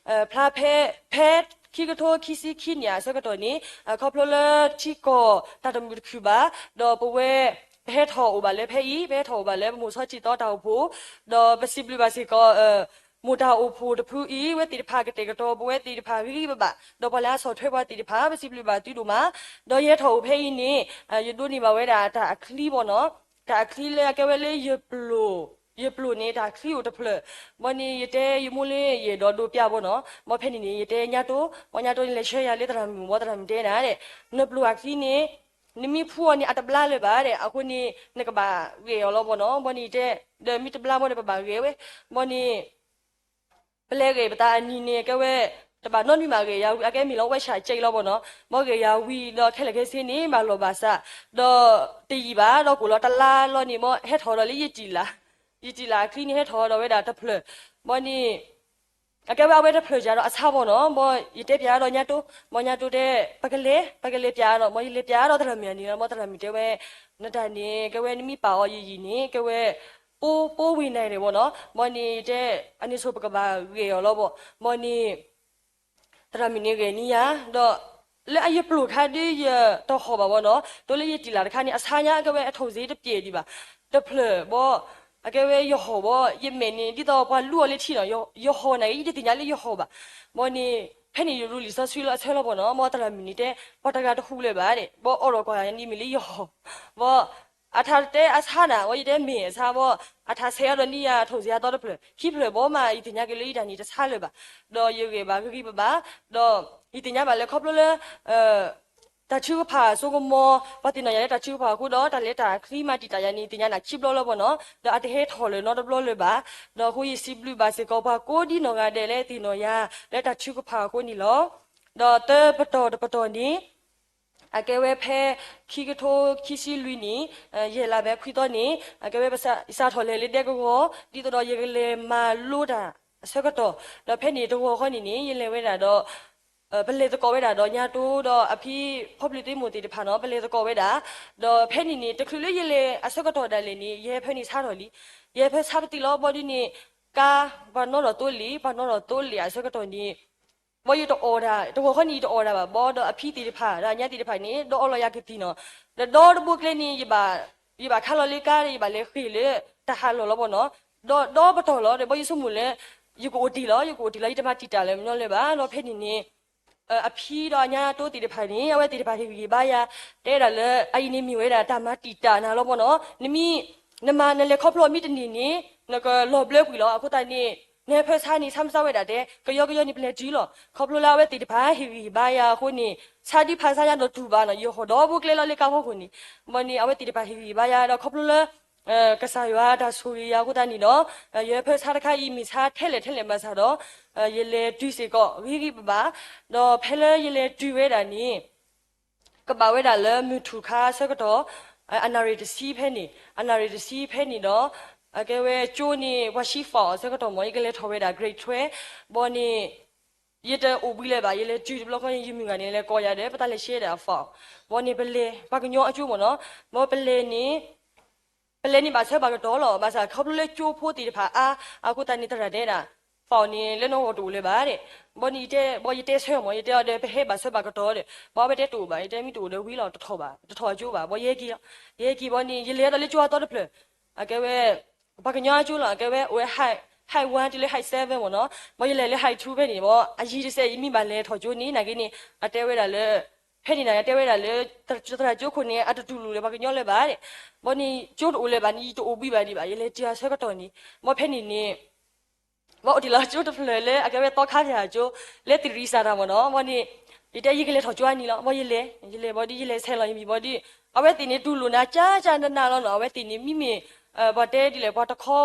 ဖျါဖဲ ဖဲခံကထိခံဆံခံနံၣ်အဆၢကတီၢ်န့ၣ် ခီဖျိလၢထံကီၢ်တၢ်တမုာ်တခုၣ်ဘၣ် ဒီးပဝဲ ပဟဲထီၣ်အိၣ်ဘၣ်လၢဖဲအံၤ ပဟဲထီၣ်အိၣ်ဘၣ်လၢပမိၢ်ဆီထံသီတၢ်အိၣ်ဖှိၣ် ဒီးပစံးဘျုးဘၣ်စ့ၢ်ကီး မိၢ်တၢ်အိၣ်ဖှိၣ်တဖုအံၤ ဝဲသ့ၣ်တဖၣ်ကတဲာ်ကတီၤ ပဝဲသ့ၣ်တဖၣ်ဂ့ၤဂ့ၤဘၣ်ဘၣ် ဒီးပှၤလၢအဆီၣ်ထွဲပှၤသ့ၣ်တဖၣ် ပစံးဘျုးဘၣ်သုဒိၣ်မး. ဒီးယဟဲထီၣ်အိၣ်ဖဲအံၤန့ၣ် ယဒိးန့ၢ်ဘၣ်ဝဲဒၣ်တၢ်အချံဘီနီၤ တၢ်အချံလၢအကဲဝဲလၢယပျိၢ် ယပျိၢ်န့ၣ် တၢ်ချံအိၣ်တဖျၢၣ် ဘီန့ၣ် ယတဲယမိၢ်လၢယအဲၣ်ဒိးဒိးပျးဘီနီၤ ဘီဖဲန့ၣ်န့ၣ် ယတဲညါတိၢ် ဘီညါတိၢ်န့ၣ် လဲၤဆှၢယၤလၢသရၣ်မုၣ် ဘီသရၣ်မုၣ်တဲဒၣ် နပျိၢ်အချံန့ၣ် နမ့ၢ်ဖှူအီၤန့ၣ် အတဘျါလၢၤဘၣ်ဒဲး အဃိန့ၣ် နကဘၣ်ဂဲၤအီၤလီၤဘီနီၤ ဘီန့ၣ်ယတဲ ဒီးမ့ၢ်တဘျါဘီန့ၣ် ပဘၣ်ဂဲၤဝဲ ဘီန့ၣ် ပလဲၤဂဲၤပသးအနံၤန့ၣ် အကဲဝဲ တဘၣ်နီတမံၤဘၣ်ဂဲၤယၤဝံၤ အကဲမ့ၢ်လီၤဝဲဆၣ်ကဲးလီၤဘီနီၤ ဘီဂဲၤယၤဝံၤဒီးခဲလၢာ်ခဲဆ့န့ၣ် ဘၣ်လီၢ်ဘၣ်စး ဒီးတယံာ်ဘၣ် ဒီးကိၣ်လီၤတလါလီၤန့ၣ် ဘီဟဲထီၣ်ဒီးလၢယတံာ်လး ယတံာ်လးအချံန့ၣ် ဟဲထီၣ်ဒီးဝဲဒၣ်တဖျၢၣ် ဘီန့ၣ် အကဲဝဲအဝဲတဖျၢၣ်ယၤဒီးအဆါဘီနီၤ ဘီယတဲပျးဒီးညါတိၢ် ဘီညါတိၢ်တဲ ပကလဲၤ ပကလဲၤပျးဒီး ဘီယလဲၤပျးဒီးသရၣ်မုၣ်အနံၤလီၤ ဘီသရၣ်မုၣ်တဲဝဲ နတၢ်န့ၣ် ကဲဝဲနမ့ၢ်ပာ်အီၤယံာ်ယံာ်န့ၣ် ကဲဝဲ ပိပိဝ့ၤနၤဒဲးဘီနီၤ ဘီန့ၣ်ယတဲ အန့ၣ်ဆိပကဘၣ်ဂဲၤအီၤလီၤဘီ ဘီန့ၣ် သရၣ်မုၣ်န့ၣ်ဂဲၤန့ၢ်ယၤ ဒီး လၢအယပျိၢ်ခါဒ်ယတဟီၣ်ဘၣ်ဘီနီၤ တိလၢယတံာ်လးတခါန့ၣ် အဆါညါ အကဲဝဲအထိၣ်စ့တပျဲၢ်ဒံးဘၣ် တဖျၢၣ်ဘီ အကဲဝဲယဟီၣ်ဘီ ယမဲာ်န့ၣ် ဒ်သိးပှၤလူအီၤလၢထံနီၤ ယဟီၣ်န့ၣ် ယတသ့ၣ်ညါလၢယဟီၣ်ဘၣ် ဘီန့ၣ် ဖဲန့ၣ်ယရူလံာ်စီဆှံလၢအဆၢလီၤဘီနီၤ ဘီသရၣ်မုၣ်န့ၣ်တဲ ပှၤတဂၤတဟူးလၢၤဘၣ်ဒဲး ဘီအိးထီၣ်ကွၢ်ယၤန့ၣ်မ့ၢ်လၢယဟီၣ် ဘီ အထးတဲအဆါနၤ ဘီယတဲမ့ၢ်အဆါဘီ အထးဆဲးအီၤဒီးန့ၢ်ယၤထိၣ်စ့အသီတဖျၢၣ် ခံဖျၢၣ်ဘီမး ယသ့ၣ်ညါက့ၤလၢယတၢ်န့ၣ်တဆါလၢၤဘၣ် ဒီးယဂဲၤဘၣ်ဂ့ၤဂ့ၤဘၣ်ဘၣ် ဒီးယသ့ၣ်ညါဘၣ်လၢခီဖျိလၢ တၢ်ထုကဖၣ်အစိကမီၤ ပှၤသ့ၣ်နီၣ်ယၤလၢတၢ်ထုကဖၣ်အဃိဒီး တၢ်လဲၤတၢ်ချံမၤတံာ်တာ်ယၤန့ၣ် သ့ၣ်ညါနၤခံဘျီလၢၤဘီနီၤ ဒီးအတဟဲထီၣ်လၢၤနီတဘျီလၢၤဘၣ် ဒီးအဃိယစံးဘျုးဘၣ်စ့ၢ်ကီးပှၤကိးဒ်နီၢ်ဂၤဒဲးလၢသ့ၣ်နီၣ်ယၤ လၢတၢ်ထုကဖၣ်အဃိန့ၣ်လီၤ. ဒီးတၢပတီၢ်တပတီၢ်န့ၣ် အကဲဝဲဖဲ ခံကထိခံဆံလွံၢ်နံၣ် ယဲၢ်လါဘဲခွံသီန့ၣ် အကဲဝဲပစးထီၣ်လဲၤလၢဒဲကဝီၤ ဒ်သိးဒီးယကလဲၤမၤလိတၢ်အဆၢကတီၢ် ဒီးဖဲန့ၣ်တဂီၤဃီန့ၣ်န့ၣ် ယလဲၤဝဲဒၣ်ဒီး ပလဲၤသကိးဝဲဒၣ်ဒီးညါတိၢ်ဒီးအဖံဖီပျံၤသ့မိၢ်သ့ၣ်တဖၣ်နီၤ ပလဲၤသကိးဝဲဒၣ် ဒီးဖဲန့ၣ်န့ၣ် တချုးလၢယလဲၤအဆၢကတီၢ်ဒၣ်လဲာ်န့ၣ် ယဟဲဖဲန့ၣ်ဆါထီၣ်လံ ယဟဲဖဲဆါပသံလီၤဘီဒ်န့ၣ် ကါ ပှၤနီထီၣ်သိလ့ၣ် ပှၤနီထီၣ်သိလ့ၣ်အဆၢကတီၢ်န့ၣ် ဘီယတအီၣ်တၢ် တဂီၤဃီန့ၣ်ယတအီၣ်တၢ်ဘၣ် ဘီဒီးအဖံသ့ၣ်တဖၣ် ဒီးအညါသ့ၣ်တဖၣ်န့ၣ် ဒီးအီၣ်လီၤယၤကသံၣ်နီၤ ဒီးဒီတဘိကျဲန့ၣ် ယဘၣ်ခါလီၤလၢကါဒီး ယဘၣ်လဲၤဃ့ၢ်လၢတၢ်ဟးလီၢ်လီၤဘီနီၤ ဒီးဒီပတီၢ်လီၤဒီး ဘီယဆိကမိၣ်လၢ ယကအိၣ်တ့ၢ်လီၤ ယကအိၣ်တ့ၢ်လီၤ ယတမၤတံာ်တာ်လၢၤမညီလၢၤဘၣ် ဒီးဖဲန့ၣ်န့ၣ် အဖံဒီးအညါတိၢ်သ့ၣ်တဖၣ်န့ၣ် အဝဲသ့ၣ်တဖၣ်ဟ့ၣ်ဂံၢ်ဟ့ၣ်ဘါယၤ တဲဒၣ်လၢ အအံၤန့ၣ်မ့ၢ်ဝဲဒၣ်တၢ်မၤတံာ်တာ်နၤလီၤဘီနီၤ နမ့ၢ် နမၤနလဲၤခီဖျိမ့ၢ်တန့ၢ်န့ၣ် နကလီၤဘျၢကွံာ်လီၤ အဃိသတးန့ၣ် နဟဲဖဲဆါန့ၣ် ဆါမစၢ်ဝဲဒၣ်တဲ ကယီကယီန့ၣ်ပလဲၤတုၤလီၤ ခီဖျိလၢအဝဲသ့ၣ်တဖၣ်ဟ့ၣ်ဂံၢ်ဟ့ၣ်ဘါယၤအဃိန့ၣ် ဆါဒ်ဖးဆါညါဒီးတူၢ်ဘၣ်နီၤ ယဟီၣ်ဒီဘိကျဲလီၤလၢကါဖီခိၣ်န့ၣ် ဘီန့ၣ် အဝဲသ့ၣ်တဖၣ်ဟ့ၣ်ဂံၢ်ဟ့ၣ်ဘါယၤဒီးခီဖျိလၢ ကစၢ်ယွၤတၢ်ဆိၣ်ဂ့ၤယၤအဃိသတးန့ၣ်ဒီး ယဟဲဖဲဆါတခါအံၤမ့ၢ်ဆါထဲလဲၣ်ထဲလဲၣ်ဘၣ်ဆၣ်ဒီး ယလဲၤတုၤစ့ၢ်ကီးဂ့ၤဂ့ၤဘၣ်ဘၣ် ဒီးဖဲလၢယလဲၤတုၤဝဲဒၣ်န့ၣ် ကဘၣ်ဝဲဒၣ်လၢမုၢ်ထူၣ်ခါဆၢကတီၢ် အနၣ်ရံၣ်တဆံဖဲန့ၣ် အနၣ်ရံၣ်တဆံဖဲန့ၣ်ဒီး အကဲဝဲကၠိန့ၣ် ပှၤဆံဖီၣ်အဆၢကတီၢ်မ့ၢ် ယကလဲၤထီၣ်ဝဲဒၣ် grade twelve ဘီန့ၣ် ယတအိၣ်ဘှံးလၢၤဘၣ် ယလဲၤတုၤတဘျီဃီန့ၣ် ယမုၢ်ဂၤန့ၣ် လဲၤကိးယၤဒီး ပတၢ်လဲၤရှဲဒၣ်အဖီၣ် ဘီန့ၣ်ပလဲၤ ပှၤကညီအကၠိမ့ၢ်နီၤ ဘီပလဲၤန့ၣ် ပလဲၤန့ၣ်ဘၣ်ဆၢဘၣ်ကတီၢ်လီၤ ဘၣ်ဆၣ်ခီဖျိလၢကၠိဖိသ့ၣ်တဖၣ်အါ အဃိသတးန့ၣ် သရၣ်တဲဒၣ် ပာ်အီၤန့ၣ် လၢနဂီၢ်တအိၣ်လၢၤဘၣ်ဒီး, ဘီန့ၣ်ယတဲ ဘီယတဲဆၢမၢ် ယတဲအီၤဒီး ပဟဲဘၣ်ဆၢဘၣ်ကတီၢ်ဒီး ဘီအဝဲတဲတအိၣ်ဘၣ်, ယတဲမ့ၢ်တအိၣ်ဒီးဝံၤလီၤ တထီၣ်ဘၣ်, တထီၣ်အကၠိဘၣ်, ဘီယဟဲက့ၤလီၤ, ယဟဲက့ၤဘီန့ၣ် ယလဲၤဒီးလၢကၠိအသီတဖျၢၣ်, အကဲဝဲ ပှၤကညီအကၠိလီၤ, အကဲဝဲအိၣ်ဝဲ high one တုၤလၢ high seven မၢ်နီၤ, ဘီယလဲၤလၢ high two ဖဲန့ၣ် ဘီအယံၤတစဲး ယမ့ၢ်ဘၣ်လဲၤထီၣ်ကၠိန့ၣ် နာ်က့န့ၣ် အတဲဝဲဒၣ်လၢ ဖဲန့ၣ်န့ၣ် အတဲဝဲဒၣ်လၢ သရၣ်ကၠိခိၣ်န့ၣ် အတတူၢ်လိာ်ဒီးပှၤကညီလၢၤဘၣ်ဒီး, ဘီန့ၣ် ကၠိတအိၣ်လၢၤဘၣ်န့ၣ် ယတအိၣ်ဘှံးဘၣ်ဒံးဘၣ်, ယလဲၤတုၤအဆၢကတီၢ်န့ၣ်, ဘီဖဲန့ၣ်န့ၣ် ဘီအိၣ်တ့ၢ်လီၤကၠိတဖျၢၣ်လၢ အကဲဝဲသီခါဖၠၣ်ကၠိ လၢသရံစၢ်တၢ်မၢ်နီၤ, ဘီန့ၣ် ယတဲယကလဲၤထီၣ်ကၠိအနံၤလီၤ, ဘီယလဲၤ ယလဲၤဘီဒီး ယလဲၤဆဲးလီၤယမံၤဘီဒီး အဝဲသ့ၣ်န့ၣ် တူၢ်လိာ်နၤကၠၢ်ကၠၢ်နးနးလီၤနီၤ, အဝဲသ့ၣ်န့ၣ် မ့မ့ၢ် ပှၤတဲဒ်လဲၣ် ပှၤတခီ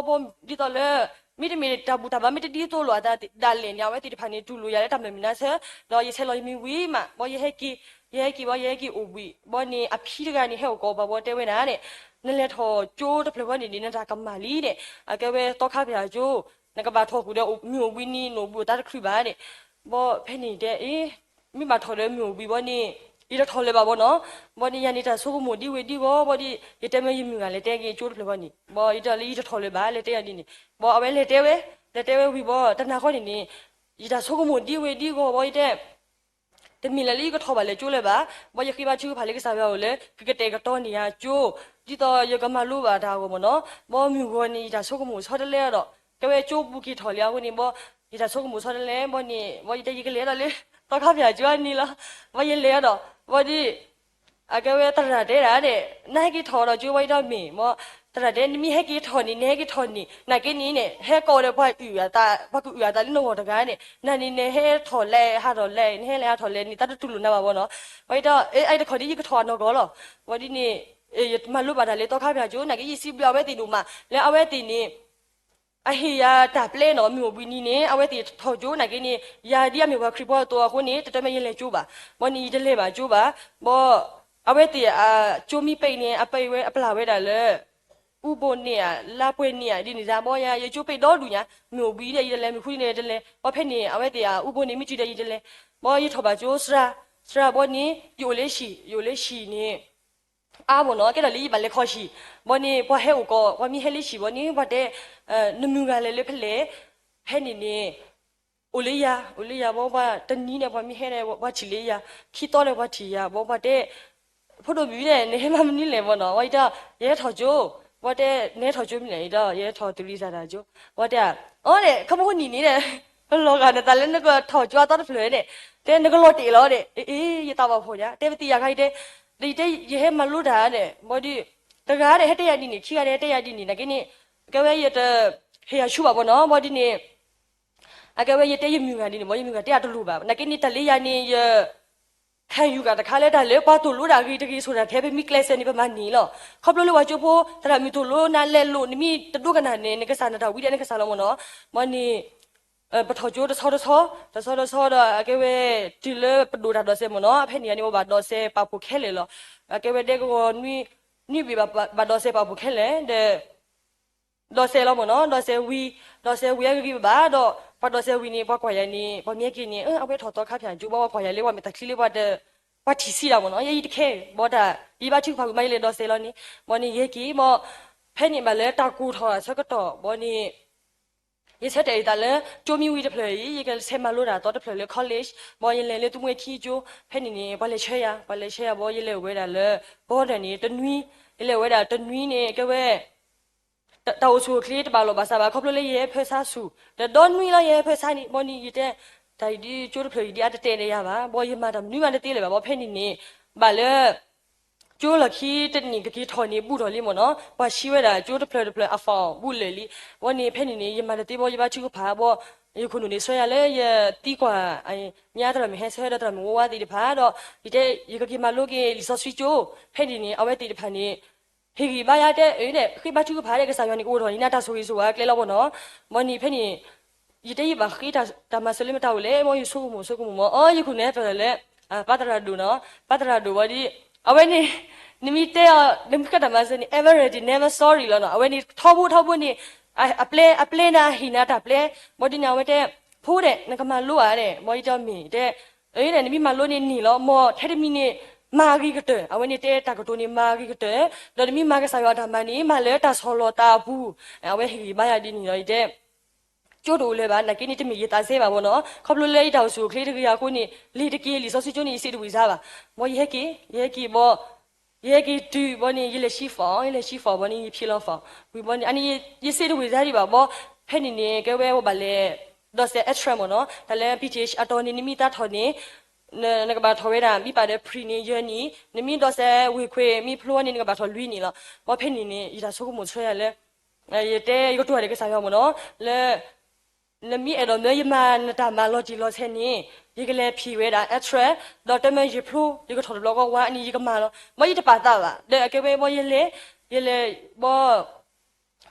ဘီ ဒ်သိးလၢ မ့တမ့ၢ်တၢ်ဘူၣ်တၢ်ဘါမ့ၢ်တဒ်သိးလိာ်အသးဒၣ်လဲာ်န့ၣ် အဝဲသ့ၣ်တဖၣ်န့ၣ် တူၢ်လိာ်ယၤလၢတၢ်မုၢ်လၢ်မုၢ်နါဆၢ, ဒီးယဆဲးလီၤယမံၤဝံၤမး ဘီယဟဲက့ၤ, ယဟဲက့ၤဘီ ယဟဲက့ၤအိၣ်ဘှံး ဘီန့ၣ် အဖံတဂၤန့ၣ် ဟဲအိၣ်ကိးပှၤဘီတဲဝဲဒၣ်န့ၣ်, နလဲၤထီၣ်ကၠိတဖျၢၣ်ဃီန့ၣ်န့ၣ် နတၢ်ကမၣ်လံန့ၣ်, အကဲဝဲသီခါဖၠၣ်ကၠိ နကဘၣ်ထီၣ်ဃုာ်ဒီးမုၢ်အိၣ်ဘှံးနံၤ နအိၣ်ဘှံးအိၣ်သါတချုးဘၣ်န့ၣ်, ဘီဖဲန့ၣ်တဲအ့ မ့ၢ်ဘၣ်ထီၣ်ဒီးမုၢ်အိၣ်ဘှံးဘီန့ၣ် ယတထီၣ်လၢၤဘၣ်ဘီနီၤ, ဘီန့ၣ် ယၤန့ၣ်တၢ်ဆိကမိၣ်ဒ်ဝဲဒ်ဂီၢ်ဘီဒီး ယတဲမ့ၢ်ယမုၢ်ဂၤလဲၤတဲက့ၤကၠိတဖျၢၣ်ဃီန့ၣ် ဘီယတဲလၢယတထီၣ်လၢၤဘၣ် လဲၤတဲယၤဒ်န့ၣ်, ဘီအဝဲလဲၤတဲဝဲ, လဲၤတဲဝဲဝံၤဘီ တနၤဃီန့ၣ်န့ၣ် ယတၢ်ဆိကမိၣ်ဒ်ဝဲဒ်ဂီၢ်ဘီယတဲ တမ့ၢ်လၢယကထီၣ်ဘၣ်လၢၤကၠိလၢၤဘၣ်, ဘီယဃ့ဘါထုကဖၣ်လၢကစၢ်ယွၤအိၣ်လၢ ကကတဲာ်ကတီၤန့ၢ်ယၤကၠိ, ဒ်သိးယကမၤလိဘၣ်တၢ်အဂီၢ်မၢ်နီၤ, ဘီမုၢ်ဂီၤန့ၣ် ယတၢ်ဆိကမိၣ်ဆီတလဲဒီး ကဲဝဲကၠိပူၤက့ၤထီၣ်လံအဃိန့ၣ် ဘီ ယတၢ်ဆိကမိၣ်ဆီတလဲ ဘီန့ၣ် ဘီယတဲယကလဲၤဒီးလၢ သီခါဖၠၣ်ကၠိအနံၤလီၤ, ဘီယလဲၤဒီး ဘီဒီး အကဲဝဲသရၣ်တဲဒၣ်န့ၣ် နဟဲက့ၤထီၣ်ဒီးကၠိဘီယဒီးမ့ၢ် ဘီ သရၣ်တဲ နမ့ၢ်ဟဲက့ၤထီၣ်န့ၣ် နဟဲက့ၤထီၣ်န့ၣ် နာ်က့န့ၣ်န့ၣ် ဟဲကိးဒီးပှၤအုၣ်အသး ပှၤကအုၣ်အသးလၢနဂီၢ်တဂၤန့ၣ် နၤန့ၣ် နဟဲထီၣ်လဲၤဟးထီၣ်လဲၤ နဟဲလဲၤဟးထီၣ်လဲၤန့ၣ် တၢ်တတူၢ်လိာ်နၤဘၣ်ဘီနီၤ, ဘီယတဲ အဲ တခီဒ်ယကထီၣ်အနီၢ်ကီၢ်လီၤ, ဘီဒ်န့ၣ် ယမၤလိဘၣ်တၢ်လၢသီခါဖၠၣ်ကၠိ နာ်က့ယစံးဘျုးအဝဲသ့ၣ်ဒိၣ်မး လၢအဝဲသ့ၣ်န့ၣ် အဟ့ၣ်ယၤတၢ်ပျဲနီၤ မုၢ်အိၣ်ဘှံးနံၤန့ၣ် အဝဲသ့ၣ်ထီၣ်ကၠိ နာ်က့န့ၣ် ယၤဒ်အမ့ၢ်ပှၤခရံာ်ဖိအသိးအဃိန့ၣ် တတၢ်မ့ၢ်ယလဲၤကၠိဘၣ်, ဘီန့ၣ် ယတလဲၤဘၣ်ကၠိဘၣ်, ဘီ အဝဲသ့ၣ်အကၠိမံပံးန့ၣ် အပံးဝဲ အပျၢ်ဝဲဒၣ်လၢ အူဘိန့ၣ်ဧါ လါပှဲၤန့ၣ်ဧါ ဒ်န့ၣ်ဒၣ် ဘီယၤ ယကၠိပံးဒီဒူၣ်ညါ မုၢ်အိၣ်ဘှံးဒီး ယတလဲၤ မုၢ်ဃုန့ၣ် ယတလဲၤ ဘီဖဲန့ၣ် အဝဲသ့ၣ်အူဘိန့ၣ် မ့ၢ်တုၤဒီး ယတလဲၤ, ဘီယထီၣ်ဘၣ်ကၠိ စှၤ စှၤဘီန့ၣ် ယအိၣ်လၢဟံၣ် ယအိၣ်လၢဟံၣ်န့ၣ် အါမ့ၢ်နီၤ ကဲဒီးလၢယဘၣ်လဲၤခီဟံၣ်, ဘီန့ၣ် ပှၤဟဲအိၣ်ကိး ပှၤမ့ၢ်ဟဲလၢဟံၣ်ဘီန့ၣ် ပှၤတဲ နမုၢ်ဂၤလဲၤလၢဖဲလဲၣ်, ဖဲန့ၣ်န့ၣ် အိၣ်လၢယၤ အိၣ်လၢယၤ ဘီပှၤတနံၤန့ၣ် ပှၤမ့ၢ်ဟဲဒီး ပှၤထံၣ်လၢယၤ, ခံသီန့ၣ် ပှၤထံၣ်ယၤ ဘီပှၤတဲ ဖိဒိၣ်မုၣ်န့ၣ် နဟဲမၤမနုၤလဲၣ်ဘီနီၤ ဝဲယတဲ ယဟဲထီၣ်ကၠိ, ဘီတဲ နဟဲထီၣ်ကၠိမနုၤလဲၣ် ယတဲ ယဟဲထီၣ်သရံစၢ်တၢ်ကၠိ, ဘီတဲ အီန့ၣ် ခီဖျိနံၤန့ၣ် လီၤဂာ်နသးလၢနကထီၣ်ကၠိအသီတဖျၢၣ်န့ၣ်, တဲနကလီၤတဲာ်လီၤန့ၣ်, အ့ ယသးဘၣ်ဖှီၣ်ညါ တဲပသံယၤခါ ယတဲ, ဒီးယတဲ ယဟဲမၤလိတၢ်န့ၣ် ဘီဒီး တဂၤန့ၣ် ဟဲတဲယၤဒ်န့ၣ် ခံဂၤန့ၣ် ဟဲတဲယၤဒ်န့ၣ် နာ်က့န့ၣ် ကဲဝဲယတ ဟ့ၣ်ယၤဆူဘၣ်ဘီနီၤ ဘီဒ်န့ၣ် အကဲဝဲယတဲယမုၢ်ဂၤဒ်န့ၣ် ဘီယမုၢ်ဂၤတဲအတလိၣ်ဘၣ် နာ်က့န့ၣ် တၢ်လၢယၤန့ၣ် ယ ခံယူၤဂၤတခါလၢတၢ်လၢပှၤသိၣ်လိတၢ်အဂ့ၤတဂ့ၤ ဆိၣ်တၢ်ထဲပမ့ၢ်ကျဲးစၢးန့ၣ် ပမၤန့ၢ်လီၤ. ခီဖျိလၢပှၤကၠိဖိ သရၣ်မုၣ်သိၣ်လိနၤလဲၤလိာ် နမ့ၢ်တဒိကနၣ်န့ၣ် နကစၢ်နတၢ်ဝံဒၣ်နကစၢ်လီၤမ့ၢ်နီၤ. မ့ၢ်န့ၣ် ပထီၣ်ကၠိတဆီတဆီ တဆီတဆီဒီး အကဲဝဲ တုၤလၢပဒိၣ်တၢ်ဒိးစဲးမ့ၢ်နီၤ ဖဲန့ၣ်န့ၣ် ပဘၣ်ဒိးစဲးပာ်ဖှိၣ်ခဲလၢာ်လီၤ. အကဲဝဲဒဲကဝီၤနွံ နွံဘ့ၣ်ဘၣ်ဒိးစဲးပာ်ဖှိၣ်ခဲလၢာ် ဒီး ဒိးစဲးလီၤမ့ၢ်နီၤ ဒိးစဲးဝံၤအဂ့ၤဂ့ၤဘၣ်ဘၣ်ဒီး ပှၤဒိးစဲးဝံၤန့ၣ် ပှၤကွၢ်ယၤန့ၣ် ပှၤမ့ၢ်ဟဲက့ၤန့ၣ် အဝဲထီၣ်သီခါဖၠၣ်ကၠိ ဘၣ်ပှၤကွၢ်ယၤလၢပှၤမဲာ်သၣ်ချံလၢပှၤတ ပှၤထံၣ်ဆံးတၢ်မ့ၢ်နီၤ ယဲယတခဲ ဘၣ်တၢ် ယဘါထုကဖၣ်ဝံၤမး ယလဲၤဒိးစဲးလီၤန့ၣ် မ့ၢ်န့ၣ် ယဟဲက့ၤ မ့ၢ် ဖဲန့ၣ်ဘၣ်လၢတၢ်ကိၢ်ထီၣ်အဆၢကတီၢ် ဘၣ်န့ၣ် ယဆၢတဲာ်ယသးလၢ ကၠိမ့ၢ်ဝံၤတဖျၢၣ်အံၤ ယကဆဲးမၤလိတၢ်သီတဖျၢၣ်လၢ college ဘၣ်ယလဲၤလၢသူမှဲခံကၠိ ဖဲန့ၣ်န့ၣ် ပှၤလဲၤဆှၢယၤ ပှၤလဲၤဆှၢယၤ ဘၣ်ယလဲၤအိၣ်ဝဲဒၣ်လၢ ဘီဒၢၣ်န့ၣ် တနွံ ယလဲၤအိၣ်ဝဲဒၣ်တနွံန့ၣ် ကဲဝဲ တၢ်အိၣ်ဆူၣ်အိၣ်ချ့တဘၣ်လိာ်ဘၣ်စးဘၣ် ခီဖျိလၢယဟဲဖၢဆါဆူၣ် ဒီးဒီနွံလီၤ ယဟဲဖၢဆါန့ၣ် ဘၣ်န့ၣ် ယတဲ တၢ်အံၤဒ်ကၠိတဖျၢၣ်အံၤဒ်အတတဲာ်ဒီးယၤဘၣ် ဘၣ်ယမၤတၢ်မနုၤမးတသ့လၢၤဘၣ် ဘၣ်ဖဲန့ၣ်န့ၣ် ဘၣ်လၢ ကၠိလီၢ်ခံတနံၣ်ကက့ၤထီၣ်န့ၣ် ဘူးထီၣ်လံမ့ၢ်နီၤ ပှၤဆှံဝဲဒၣ်ကၠိတဖျၢၣ်တဖျၢၣ်အ form ဘူးလၢာ်လံ ဘၣ်န့ၣ် ဖဲန့ၣ်န့ၣ် ယမၤတသ့ဘၣ် ယဘါထုကဖၣ်ဘၣ် ယခိၣ်နူာ်န့ၣ် ဆှၢယၤလၢယသံကွၢ် ညါသရၣ်မုၣ်ဟဲဆၢဒီးသရၣ်မုၣ်ဝါဝါသ့ၣ်တဖၣ်ဒီး ယတဲ ယကက့ၤမၤလိက့ၤလံာ်စီဆှံကၠိ ဖဲန့ၣ်န့ၣ် အဝဲသ့ၣ်တဖၣ်န့ၣ် ဟ့ၣ်ဂံၢ်ဘါယၤတဲ အၢ ဃ့ဘါထုကဖၣ်ဒီးကစၢ်ယွၤန့ၣ် ကအိၣ်ထီၣ်န့ၢ်နၤတၢ်ဆိၣ်ဂ့ၤဆိၣ်ဝါကျဲလီၤမ့ၢ်နီၤ ဘၣ်န့ၣ် ဖဲန့ၣ် ယတဲယဘၣ်ဃ့တၢ်မၤစၢၤလၢမတၤအိၣ်လဲၣ် မ်ယဆိကမိၣ်ဆိကမိၣ်မ့ၢ် အီ ယခိၣ်နူာ်ဟဲဖျါလၢ ပၢ်သရၣ်ဒိၣ်နီၤ ပၢ်သရၣ်ဒိၣ်ဝဲဒီး အဝဲန့ၣ် နမ့ၢ်တဲအီၤ နမ့ၢ်ဃ့တၢ်မၤစၢၤန့ၣ် ever ready never sorry လီၤနီၤ အဝဲန့ၣ်ထီဘိထီဘိန့ၣ် အပျဲ အပျဲနၤဟ့ၣ်နၤတၢ်ပျဲ ဘၣ်ဒ်န့ၣ် အဝဲတဲ ဖိဒဲး နကမၤလိဧါဒီး ဘၣ်ယတဲမ့ၢ်တဲ အၢ နမ့ၢ်မၤလိန့ၣ်န့ၢ်လီၤ မ်ထဲတမံၤန့ၣ် မၤအဂ့ၤကတၢၢ် အဝဲန့ၣ်တဲတၢ်ကတိၤန့ၣ် မၤအဂ့ၤကတၢၢ် ဒီးနမ့ၢ်မၤကစၢ်ယွၤအတၢ်မၤန့ၣ် မၤလၢတၢ်ဆီၣ်လီၤသးအပူၤ အဝဲဟ့ၣ်ဂံၢ်ဘါယၤဒ်န့ၣ်ဒီး ယတဲ ကၠိတအိၣ်လၢၤဘၣ်, နာ်က့န့ၣ် တမ့ၢ်ယသးစဲဘၣ်ဘီနီၤ. ခီဖျိလၢယတၢ်အိၣ်ဆူၣ်အိၣ်ချ့တဂ့ၤအဃိန့ၣ် လံာ်တက့ၢ် လံာ်စီဆှံကၠိန့ၣ် ယစံးတဝံၣ်စါဘၣ်. ဘီယဟဲက့ၤ, ယဟဲက့ၤဘီ, ယဟဲက့ၤတုၤဘီန့ၣ် ယလဲၤဆံ form, ယလဲၤဆံ form ဘီန့ၣ် ယဖံးလီၤ form ဝံၤဘီန့ၣ် အန့ၣ်ယစံးတဝံၣ်စါဒံးဘၣ်ဘီ, ဖဲန့ၣ်န့ၣ် ကဲဝဲအိၣ်ဘၣ်လဲၤဒိးစဲး extra မ့ၢ်နီၤ, တၢ်လၢ P T H အတီၢ်န့ၣ် နမ့ၢ်သးထီၣ်န့ၣ် နကဘၣ်ထီၣ်ဝဲဒၣ် မ့ၢ်ပာ်ဒီး pre န့ၣ် ယဲၢ်နံၣ်, နမ့ၢ်ဒိးစဲးဝ့ၢ်ခွ့ မ့ၢ်ဖျိန့ၣ် နကဘၣ်ထီၣ်လွံၢ်နံၣ်လီၤ. ဘီဖဲန့ၣ်န့ၣ် ယတၢ်ဆိကမိၣ်ဆှၢယၤလၢ ယတဲ ယကတိၤတၢ်ဒီးကစၢ်ယွၤမ့ၢ်နီၤ, လၢ နမ့ၢ်အဲၣ်ဒိးမၢယမၤနတၢ်မၤလီၤတံၢ်လီၤဆဲးန့ၣ် ယကလဲၤဖံးဝဲဒၣ် extra, ဒီးတမၢယဖျိ ယကထီၣ်တဘျီဃီဝါန့ၣ် ယကမၤလီၤ. ဘီယတပာ်သးဘၣ်, ဒီးအကဲဝဲဘီယလဲၤ, ယလဲၤ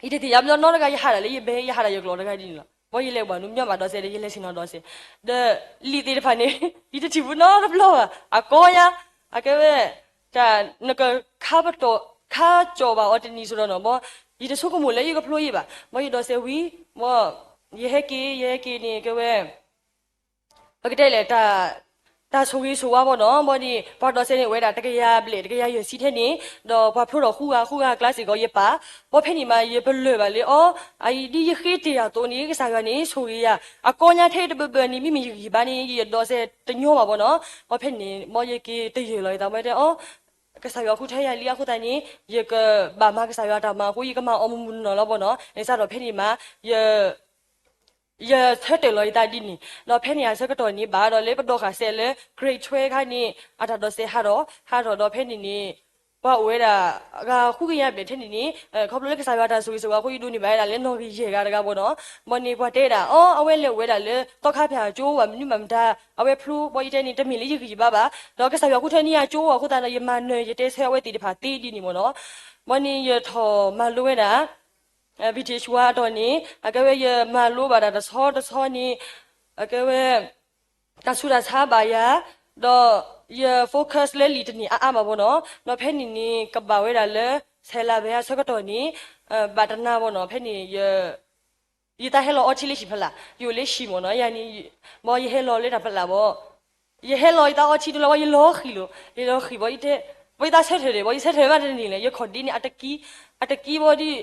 ဘီ ယတသ့ၣ်ညါဘျီနီတဂၤ ယဟးဒၣ်လၢယဘဲ ယဟးဒၣ်ယကျိာ်တဂၤဒ်န့ၣ်လီၤ. ဘီယလဲၤဘၣ်နုာ်မညီဘၣ်ဒိးစဲးဒီး ယလဲၤဆ့ၣ်နီၤဒိးစဲး, ဒီးလံာ်သ့ၣ်တဖၣ်န့ၣ် ယတထံၣ်ဘူးနီတဘျီဘၣ်, အကီညါ, အကဲဝဲ တၢ်နကခါပတီၢ် ခါကၠီၣ်ဘၣ်အီၤတနံၤစိဒီးနီၤ ဘီ ယတဆိကမိၣ်လၢယကဖျိယံာ်ဘၣ်, ဘီယဒိးစဲးဝံၤ, ဘီ ယဟဲက့ၤ ယဟဲက့ၤန့ၣ် ကဲဝဲ ပကတဲလဲၣ် တၢ်ဆိၣ်ဂ့ၤဆိၣ်ဝါဘီနီၤ, ဘီန့ၣ် ပှၤဒိးစဲးန့ၣ်အိၣ်ဝဲဒၣ် တကယၤဘျဲၣ် တကယၤယဲၢ်ဆံထဲန့ၣ်, ဒီးပှၤဖျိထီၣ်ဃုဂၤ ဃုဂၤကျါစ့ၢ်ကီး ယပာ်, ဘီဖဲန့ၣ်မး ယပလၢၢ်ဘၣ်လၢအီၤ, အအံၤဒ်ယဃ့တ့ၢ်အသိးန့ၣ် ကစၢ်ယွၤန့ၣ် ဆိၣ်ဂ့ၤယၤ, အကီညါထဲတဘၢဘၢန့ၣ် မ့မ့ၢ်ယဂံၢ်ဘါန့ၣ် ယဒိးစဲးတညီဘၣ်ဘီနီၤ, ဘီဖဲန့ၣ် ဘီယက့ၤတယၢၢ်လီၤယသး ဘီတဲအီၤ ကစၢ်ယွၤဃုထၢယၤလံအဃိသတးန့ၣ် ယကဘၣ်မၤကစၢ်ယွၤတၢ်မၤအဃိ ယကမၤအီၤမုၢ်မုၢ်နီၢ်နီၢ်လီၤဘီနီၤ, န့ၣ်စးထီၣ်ဖဲန့ၣ်မး ယ ယဆၢတဲာ်လီၤယသးဒ်န့ၣ်, ဒီးဖဲန့ၣ်အဆၢကတီၢ်န့ၣ် ဘၣ်ဒီးလၢပဒီဃာ်စဲးလၢ grade twelve ခါန့ၣ် အတၢ်ဒိးစဲးဟးထီၣ် ဟးထီၣ်ဒီးဖဲန့ၣ်န့ၣ် ပှၤအိၣ်ဝဲဒၣ် ဂၤဃုကယၤဘျဲၣ်ထဲန့ၣ်န့ၣ် ခီဖျိလၢကစၢ်ယွၤတၢ်ဆိၣ်ဂ့ၤဆိၣ်ဝါအဃိ ယဒိးန့ၢ်ဘၣ်ဝဲဒၣ်လၢနီၣ်ဂံၢ်ယဲၢ်ဂၤတဂၤဘီနီၤ, ဘီန့ၣ်ပှၤတဲဒၣ် အီ အဝဲလဲၤအိၣ်ဝဲဒၣ်လၢ သီခါဖၠၣ်ကၠိ ဘၣ်မနုၤမၤမတၤ အဝဲဖျိ ဘီယတဲန့ၣ် တမ့ၢ်လၢယဂံၢ်ယဘါဘၣ်, ဒီးကစၢ်ယွၤဃုထၢန့ၢ်ယၤကၠိအဃိသတးဒီး ယမၤနၢၤယတဲဆၢအဝဲသ့ၣ်တဖၣ်သ့ဒ်န့ၣ်မ့ၢ်နီၤ, ဘီန့ၣ်ယထီၣ်မၤလိဝဲဒၣ် ဘံၣ်ထံၣ်ဆှါအတီၢ်န့ၣ် အကဲဝဲယမၤလိဘၣ်ဒၣ်တဆီတဆီန့ၣ် အကဲဝဲ တၢ်ဆူးတၢ်ဆါဘၣ်ယၤ, ဒီးယ focus လၢလံာ်တန့ၢ်အါအါဘၣ်ဘီနီၤ, ဒီးဖဲန့ၣ်န့ၣ် ကဘၣ်ဝဲဒၣ်လၢ ဆဲးလၤဘဲအဆၢကတီၢ်န့ၣ် ဘၣ်တနၤဘီနီၤ, ဖဲန့ၣ် ယသးဟဲလီၤအီထံလၢဟံၣ်ဖီလာ်, ယအိၣ်လၢဟံၣ်မ့ၢ်နီၤ, ယၤန့ၣ် ဘီယဟဲလီၤလၢတၢ်ဖီလာ်ဘီ ယဟဲလီၤယသးအီထံတလီၤဘီ ယလီၤဃံၤလီၤ, ယလီၤဃံၤဘီ ယတဲ ဘီယသးဆၢထၢၣ်ဒံး ဘီယဆၢထၢၣ်မးတန့ၢ်လဲၣ်, ယခီၣ်ဒ့န့ၣ် အတကံ, အတကံဘီဒီး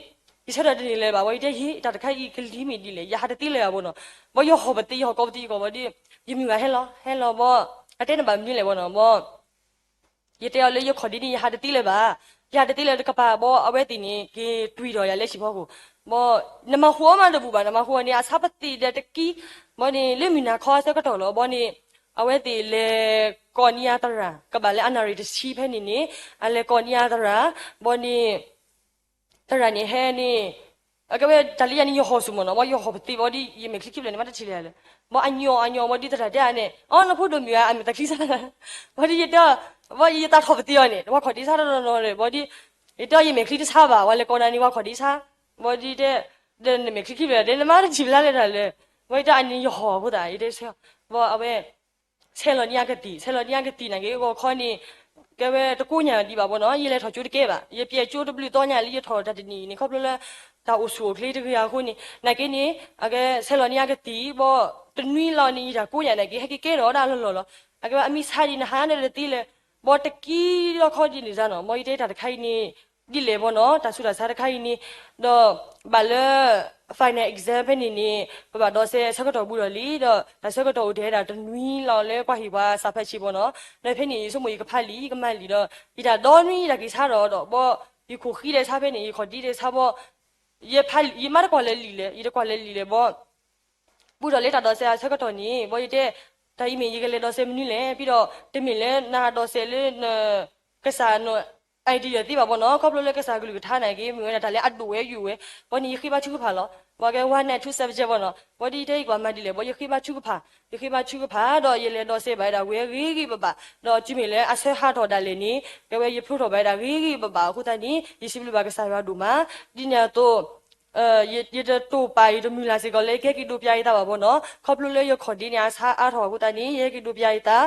ယဆၢထၢၣ်တန့ၢ်လၢၤဘၣ် ဘီယတဲ ယတၢ်တခါအံၤကလံၤမ့ၢ်ဒ်လဲၣ်, ယဟးတသ့လၢၤဘၣ်ဘီနီၤ, ဘီယဟီၣ်ပသံ ယဟီၣ်ကီးပသံယကီးဘီဒီး ယမုၢ်ဂၤဟဲလီၤ ဟဲလီၤဘီ အတဲနဘၣ်မနုၤလဲၣ်ဘီနီၤ ဘီ ယတဲအီၤလၢယခီၣ်ဒ့န့ၣ် ယဟးတသ့လၢၤဘၣ်, ယဟးတသ့လၢၤတကပၤဘီ အဝဲသ့ၣ်န့ၣ် က့ၤတွံၢ်ထီၣ်ယၤလၢဟံၣ်ဖီခိၣ်, ဘီ နမၤဃူအီၣ်မးတဘူၣ်ဘၣ်, နမၤဃူအီၣ်န့ၣ် အဆါပသံၣ်ဒီးတကံ, ဘီန့ၣ် လၢမုၢ်နၤခီအဆၢကတီၢ်လီၤ, ဘီန့ၣ် အဝဲသ့ၣ်လဲၤကိးန့ၢ်ယၤသရၣ် ကဘၣ်လၢအနၣ်ရံၣ်တဆံဖဲန့ၣ်န့ၣ် အလဲၤကိးန့ၢ်ယၤသရၣ်, ဘီန့ၣ် သရၣ်န့ၣ်ဟဲန့ၣ် အကဲဝဲတၢ်လၢယၤန့ၣ် ယဟီၣ်ဆူၣ်မ့ၢ်နီၤ, ဘီယဟီၣ်ပသံၣ်ဘီဒီး ယမဲာ်ချံခံဖျၢၣ်န့ၣ် မ့ၢ်တထံၣ်လၢၤလဲၣ်, ဘီအညီအညီ ဘီဒီးသရၣ်တဲန့ၣ် အီ နဖိဒိၣ်မုၣ်ဧါ အမဲာ်ချံဆါ, ဘီဒီးယတဲ ဘီယသးထီၣ်ပသံၣ်အီၤန့ၣ် ပှၤခီၣ်ဒ့ဆါနီၢ်နီၢ်နီၢ်ဒီး ဘီဒီး ယတဲအီၤယမဲာ်ချံတဆါဘၣ် ပှၤလဲၤကိးနၤန့ၣ် ပှၤခီၣ်ဒ့ဆါ, ဘီဒီးတဲ ဒီးနမဲာ်ချံခံဖျၢၣ်တဲ နမ့ၢ်တထံၣ်ဖျါလၢၤတၢ်လဲၣ်, ဘီယတဲအန့ၣ်ယဟီၣ်အဃိသတး ယတဲဆၢ, ဘီအဝဲ ဆဲးလီၤန့ၢ်အကသံၣ်, ဆဲးလီၤန့ၢ်အကသံၣ်နာ်က့ ဂီၤခီန့ၣ် ကဲဝဲတကိးညါဒံးဘၣ်ဘီနီၤ, ယလဲၤထီၣ်ကၠိတကဲဘၣ်, ယပျဲၢ်ကၠိတဘျုးသီညါလၢယထီၣ်တၢ်တနံၣ်န့ၣ် ခီဖျိလၢ တၢ်အိၣ်ဆူၣ်အိၣ်ချ့တဂ့ၤအဃိန့ၣ် နာ်က့န့ၣ် အကဲဆဲးလီၤန့ၢ်အကသံၣ် ဘီတနွံလီၤန့ၣ် ယတၢ်ကိးညါနာ်က့ ဟဲက့ၤကဲထီၣ်ဝဲဒၣ်လီၢ်လီၢ်လီၤ, အကဲဝဲအမံဆါဒံးနဟးနၢၤတသ့လဲၣ်, ဘီတကံလီၤခီဒ်န့ၣ်စ့ၢ်နီၤ, ဘီယတဲတၢ်တခါအံၤန့ၣ် ဒ်လဲၣ်ဘီနီၤ, တၢ်ဆူးတၢ်ဆါတခါအံၤန့ၣ်, ဒီးဘၣ်လၢ final exam ဖဲန့ၣ်န့ၣ် ပဘၣ်ဒိးစဲးအဆၢကတီၢ်ဘူးဒီးလံ, ဒီးတၢ်ဆၢကတီၢ်အိၣ်ထဲဒၣ်တနွံလီၤလၢ ကွၢ်ဟ့ၣ်ပှၤစးဖးဆံးဘီနီၤ, ဒီးဖဲန့ၣ် ယဆိကမိၣ်ယကဖးလံာ် ယကမၤလံာ်ဒီး ယတၢ်ဒီနွံယတၢ်က့ၤဆါဒီးဒီး ဘီ ယခိၣ်ဃံဒဲးဆါဖဲန့ၣ် ယခီၣ်ဒ့ဒဲးဆါဘီ ယဖးလံာ် ယမါတကွၢ်လၢလံာ်လဲၣ်, ယတကွၢ်လၢလံာ်လဲၣ်ဘီ ဘူးဒီးလၢတၢ်ဒိးစဲးအဆၢကတီၢ်န့ၣ် ဘီယတဲ တၢ်အံၤမ့ၢ်ယကလဲၤဒိးစဲးမနုၤလဲၣ်, ဖဲဒီးတမ့ၢ်လၢနဒိးစဲးလၢန ကစၢ်န idea သ့ဘၣ်ဘီနီၤ, ခီဖျိလၢကစၢ်ကလုၢ်ကထါနာ်က့ မ့ၢ်ဝဲဒၣ်တၢ်လၢအဒိၣ်ဝဲယိာ်ဝဲ, ဘီန့ၣ်ယဃ့ဘါထုကဖၣ်လီၤ, ပှၤကဲ one night two subject ဘီနီၤ, ဘီဒ်ယတဲယကွၢ်မၤဒ်လဲၣ် ဘီယဃ့ဘါထုကဖၣ်, ယဃ့ဘါထုကဖၣ်ဒီး ယလဲၤဒိးစဲးဘၣ်ဝဲဒၣ်ဂ့ၤဂ့ၤဘၣ်ဘၣ်, ဒီးတုၤမ့ၢ်လၢအဆၢဟးထီၣ်ဒၣ်လဲာ်န့ၣ် ကဲဝဲယဖျိထီၣ်ဘၣ်ဝဲဒၣ်ဂ့ၤဂ့ၤဘၣ်ဘၣ်အဃိသတးန့ၣ် ယစံးဘျုးဘၣ်ကစၢ်ယွၤဒိၣ်မး, ဒ်န့ၣ်အသိး ယတတိာ်ပာ် ယတမုၢ်လၢ်စ့ၢ်ကီးလၢ ယကဟဲက့ၤဒိးပျၢ်ယသးဘၣ်ဘီနီၤ, ခီဖျိလၢယခီၣ်ဒ့န့ၣ် အဆါအါထီၣ်အဃိသတးန့ၣ် ယဟဲက့ၤဒိးပျၢ်ယသး,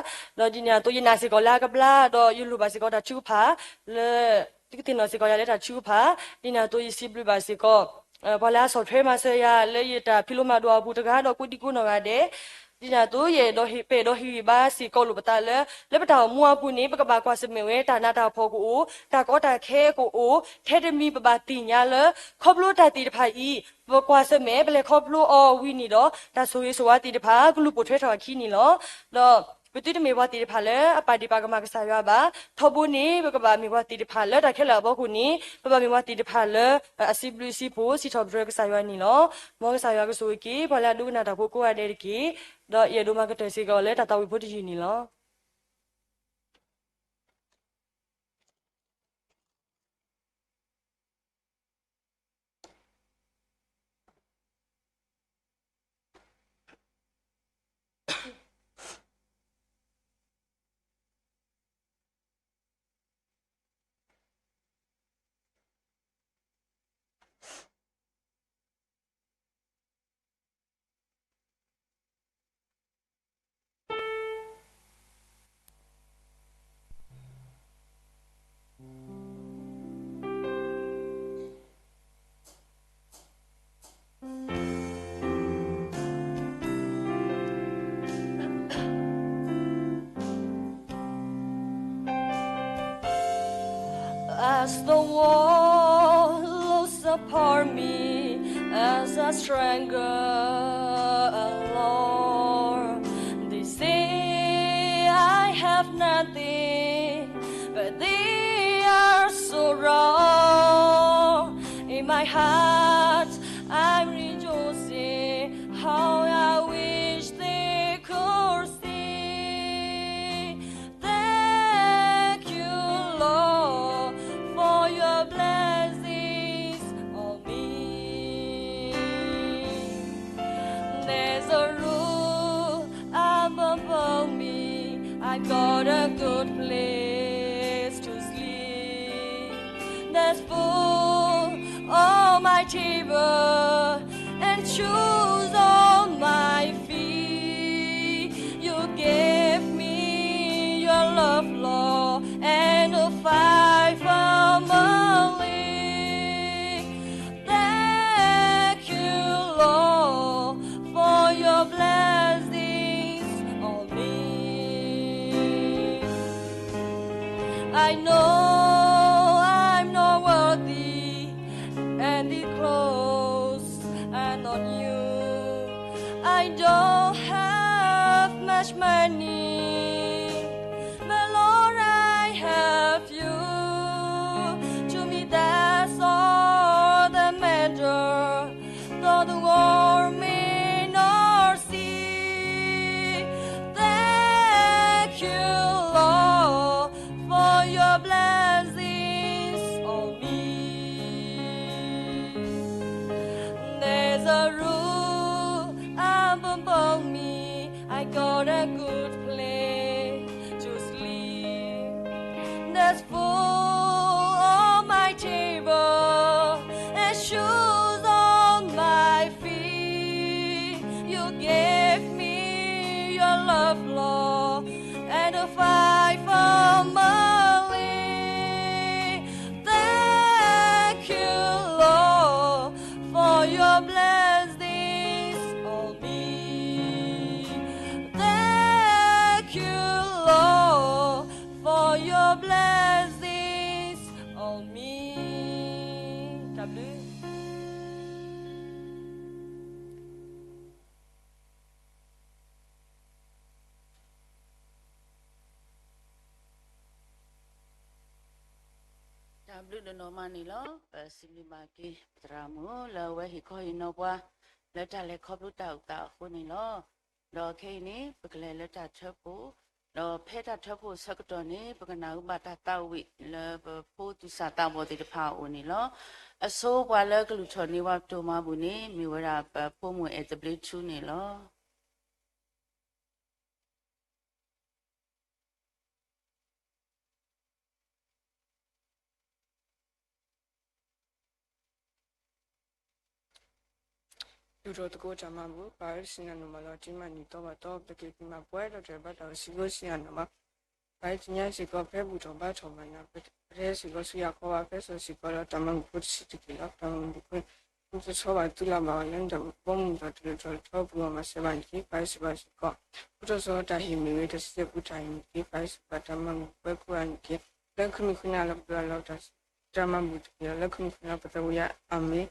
ဒီးဒ်န့ၣ်အသိး ယနာ်စ့ၢ်ကီးလၢအကဘျါ, ဒီးယလိၣ်ဘၣ်စ့ၢ်ကီးတၢ်ထုကဖၣ်, လၢ သုကသ့ၣ်နီၣ်စ့ၢ်ကီးယၤလၢတၢ်ထုကဖၣ်, ဒ်န့ၣ်အသိး ယစံးဘျုးဘၣ်စ့ၢ်ကီး ပှၤလၢအဆီၣ်ထွဲမၤစၢၤယၤ လၢယတၢ်ဖံးလိမၤဒိးအပူၤတဂၤ ဒီးကိးဒံကိးနီၢ်ဂၤဒဲး, ဒ်န့ၣ်အသိး ယအဲၣ်ဒိးဟ့ၣ် ပအဲၣ်ဒိးဟ့ၣ်ဂံၢ်ဘါစ့ၢ်ကီးလိာ်ပသးလၢ လၢပတၢ်အိၣ်မူအပူၤန့ၣ် ပကဘၣ်ကွၢ်ဆၢၣ်မဲာ်ဝဲတၢ်နးတၢ်ဖှီၣ်ကအိၣ်, တၢ်ကီတၢ်ခဲကအိၣ်, ထဲတမံၤပဘၣ်သ့ၣ်ညါလၢ ခီဖျိတၢ်သ့ၣ်တဖၣ်အံၤ ပကွၢ်ဆၢၣ်မဲာ် ပလဲၤခီဖျိအီၤဝံၤန့ၣ်ဒီး တၢ်ဆိၣ်ဂ့ၤဆိၣ်ဝါသ့ၣ်တဖၣ် ကလူၤပိာ်ထွဲထီၣ်အခံန့ၣ်လီၤ. ဒီးပသုတမ့ၢ်ပှၤသ့ၣ်တဖၣ်လၢ အပာ်ဒ့ၣ်ပာ်ကမၣ်ကစၢ်ယွၤဘၣ်. ထီဘိန့ၣ် ပကဘၣ်မ့ၢ်ပှၤသ့ၣ်တဖၣ်လၢတၢ်ခဲလၢာ်အဖီခိၣ်န့ၣ် ပဘၣ်မ့ၢ်ပှၤသ့ၣ်တဖၣ်လၢ အစံးဘျုးစံးဖှိၣ် စံးထီၣ်ပတြၢၤကစၢ်ယွၤန့ၣ်လီၤ. မ်ကစၢ်ယွၤကဆိၣ်ဂ့ၤက့ၤပှၤလၢအဒိကနၣ်တၢ်ဖိကိးဂၤဒဲးတက့ၢ်. ဒီးယအဲၣ်ဒိးမၤကတၢၢ်စ့ၢ်ကီးလၢတၢ်သးဝံၣ်ဖိတယုၢ်န့ၣ်လီၤ. As the world looks upon me as a stranger and Lord, they say I have nothing, but they are so wrong. In my heart, I'm rejoicing how I wish they could see. Thank you, Lord, for your blessings on me. There's a roof above me. I got a good place to sleep. There's food on my table and shoes on my feet. You gave me your love, Lord, and a fine family. Thank you, Lord, for your blessings on me. I know I'm not worthy and the clothes are not new. I don't have much money, but Lord, I have you. To me, that's all that matters, though the world may not see. Thank you, Lord, for your blessings on me. There's a roof above me. I got a good place to sleep. There's food on my table and shoes on my feet. You gave me your love, Lord, and a fine family. Thank you, Lord, for your blessings on me. Thank you, Lord, for your blessings on me. တၢ်ဘျုး တၢ်ဘျုးဒိၣ်နီၢ်မးန့ၣ်လီၤ. ပစံးဘျုးဘၣ်က့ၤပသရၣ်မုၣ်လၢအဝဲဟ့ၣ်ခီဟ့ၣ်နီၤပှၤ လၢတၢ်လဲၤခီဖျိတၢ်အိၣ်သးအဃိန့ၣ်လီၤ. ဒီးခဲအံၤန့ၣ် ပကလဲၤလၢတၢ်ထၢဖှိၣ်, ဒီးဖဲတၢ်ထၢဖှိၣ်ဆၢကတီၢ်န့ၣ် ပကနၢ်ဟူဘၣ်တၢ်သးဝံၣ်လၢပဖိသူၣ်စၢ်သးဘီၣ်သ့ၣ်တဖၣ်အအိၣ်န့ၣ်လီၤ. အဆိပှၤလၢကလုၢ်ထီၣ်န့ၢ်ပှၤပတိၢ်မၤဘူၣ်န့ၣ် မ့ၢ်ဝဲဒၣ်ပဖိမုၣ်အဲၣ်သဘျ့ထူန့ၣ်လီၤ. ဒူၣ်ထီၣ်သကိးတၢ်မၤဘူၣ်, ပၢ်ဧၢ စံးနၤနီၣ်မးလီၤတံၢ်မး နံၣ်သီဘၣ်သီ ပက့ၤက့ၤမၤပှဲၤဒီးတၢ်ဘါတၢ်အိၣ်စ့ၢ်ကီး စံးနၤနီၣ်မး. ပၢ်ဧၢ သ့ၣ်ညါစ့ၢ်ကီး ဖဲဘူၣ်ထီၣ်ဘါထီၣ်မးန့ၣ် ပတဲစ့ၢ်ကီးဆူယၤခီဘၣ် ဖဲစီၤစ့ၢ်ကီးဒီးတၢ်မၤဘူၣ်ဖိတဆံးတက့ၢ်လီၤ. တၢ်မၤဘူၣ်ဖိန့ၣ် ဃုထီၣ်ဆီဘၣ်သုလီၤဘၣ်အီၤ လၢနတၢ်ဘီမုၢ်ဒီးတၢ်လဲၤထီၣ်လဲၤထီပူၤအဂီၢ် မၤစၢၤဘၣ်န့ၣ်တက့ၢ်. ပၢ်ယ့ၣ်ၡူးဘါစ့ၢ်ကီး ဃုထီၣ်ဆီတၢ်ဟ့ၣ်မ့ၢ်ဂ့ၤ တၢ်စံးပူတၢ်ဟ့ၣ်မ့ၢ်တက့ၢ်. ပၢ်ယ့ၣ်ၡူးဘါတၢ်မၤမုာ်ပှဲၤကိးဂၤန့ၣ်တက့ၢ်. လၢခံမံၤဃုာ်န့ၣ်လၢပဒိၣ်အလီၢ်တၢ် တၢ်မၤဘူၣ်တက့ၢ်လီၤ. လၢခံမံၤဃုာ်န့ၣ်ပသးဝံၣ်ယၤ အၤမ့ၣ်.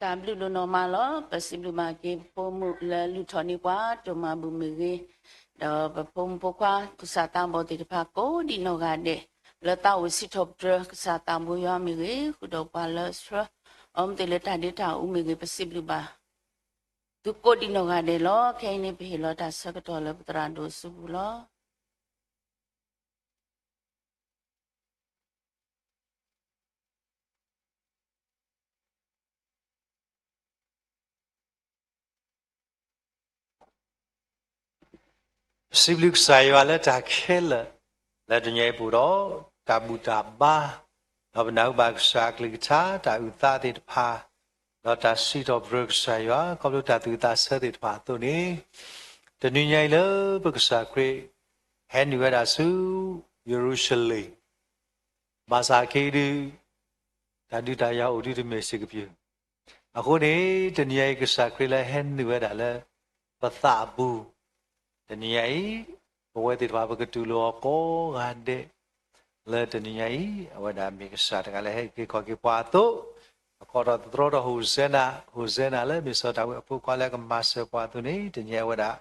တၢ်ဘျုးဒိၣ်နီၢ်မးလီၤ. ပစံးဘျုးဘၣ်က့ၤပဖိမုၣ်လၢလုၢ်ထီၣ်န့ၢ်ပှၤ တိၢ်မၤဘူၣ်မ့ၢ်ဂ့ၤ, ဒီးပဖိမုၣ်ဖိခွါ သူၣ်စၢ်သးဘီၣ်သ့ၣ်တဖၣ်ကိးဒံးနီၢ်ဂၤဒဲး လၢသးအိၣ်စံးထီၣ်ပတြၢၤ ကစၢ်သးဘိယွၤမ့ၢ်ဂ့ၤ, ဃုာ်ဒီးပှၤလၢဆှၢအီၤမ့ၢ်သ့ၣ်လၢတၢ်ဒ့တၢ်အူမ့ၢ်ဂ့ၤ, ပစံးဘျုးဘၣ် သုကိးဒံးနီၢ်ဂၤဒဲးလီၤ. ခဲအံၤန့ၣ် ပဟ့ၣ်လီၤတၢ်ဆၢကတီၢ်လၢပသရၣ်ဒိၣ်အစုပူၤလီၤ. ပစံးဘျုးကစၢ်ယွၤလၢတၢ်ခဲလၢာ်, လၢတနံၤအံၤပူၤဒီး တၢ်ဘူၣ်တၢ်ဘါ, ဒီးပနၢ်ဟူဘၣ်ကစၢ်အကလုၢ်ကထါ တၢ်အုၣ်သးသ့ၣ်တဖၣ်, ဒီးတၢ်စံးထီၣ်ပတြၢၤကစၢ်ယွၤ ခီဖျိတၢ်သူၣ်ဝံၣ်သးဆၢသ့ၣ်တဖၣ်အသိးန့ၣ်, တနံၤညါအံၤလၢပကစၢ်ခရံာ် ဟဲနုာ်ဝဲဒၣ်ဆူယရူၤၡလ့ၣ်, ဘၣ်ဆၣ်က့ၤဒုး တၢ်ဒုးတၢ်ယၤအိၣ်ဒုးတမ့ၢ်စ့ၢ်ကပၠိၤ, အဃိန့ၣ် တနံၤညါအံၤ ကစၢ်ခရံာ်လၢဟဲနုာ်ဝဲဒၣ်လၢပသးအပူၤ, တနံၤညါအံၤ ပဝဲသ့ၣ်တဖၣ်ပကတူၢ်လိာ်အီၤကိးဂၤဒဲး, လၢတနံၤညါအံၤ အဝဲဒၣ်မ့ၢ်ကစၢ်တဂၤလၢဟဲက့ၤခီၣ်က့ၤပှၤအသိး, အကိးထီၣ်သတြီထီၣ် ဟိၣ်စဲနၤ, ဟိၣ်စဲနၤလၢမ့ၢ်စီၤဒၤဝံးအဖိခွါလၢကမၤစၢၤပှၤအသိးန့ၣ်, တနံၤညါအံၤအဝဲဒၣ်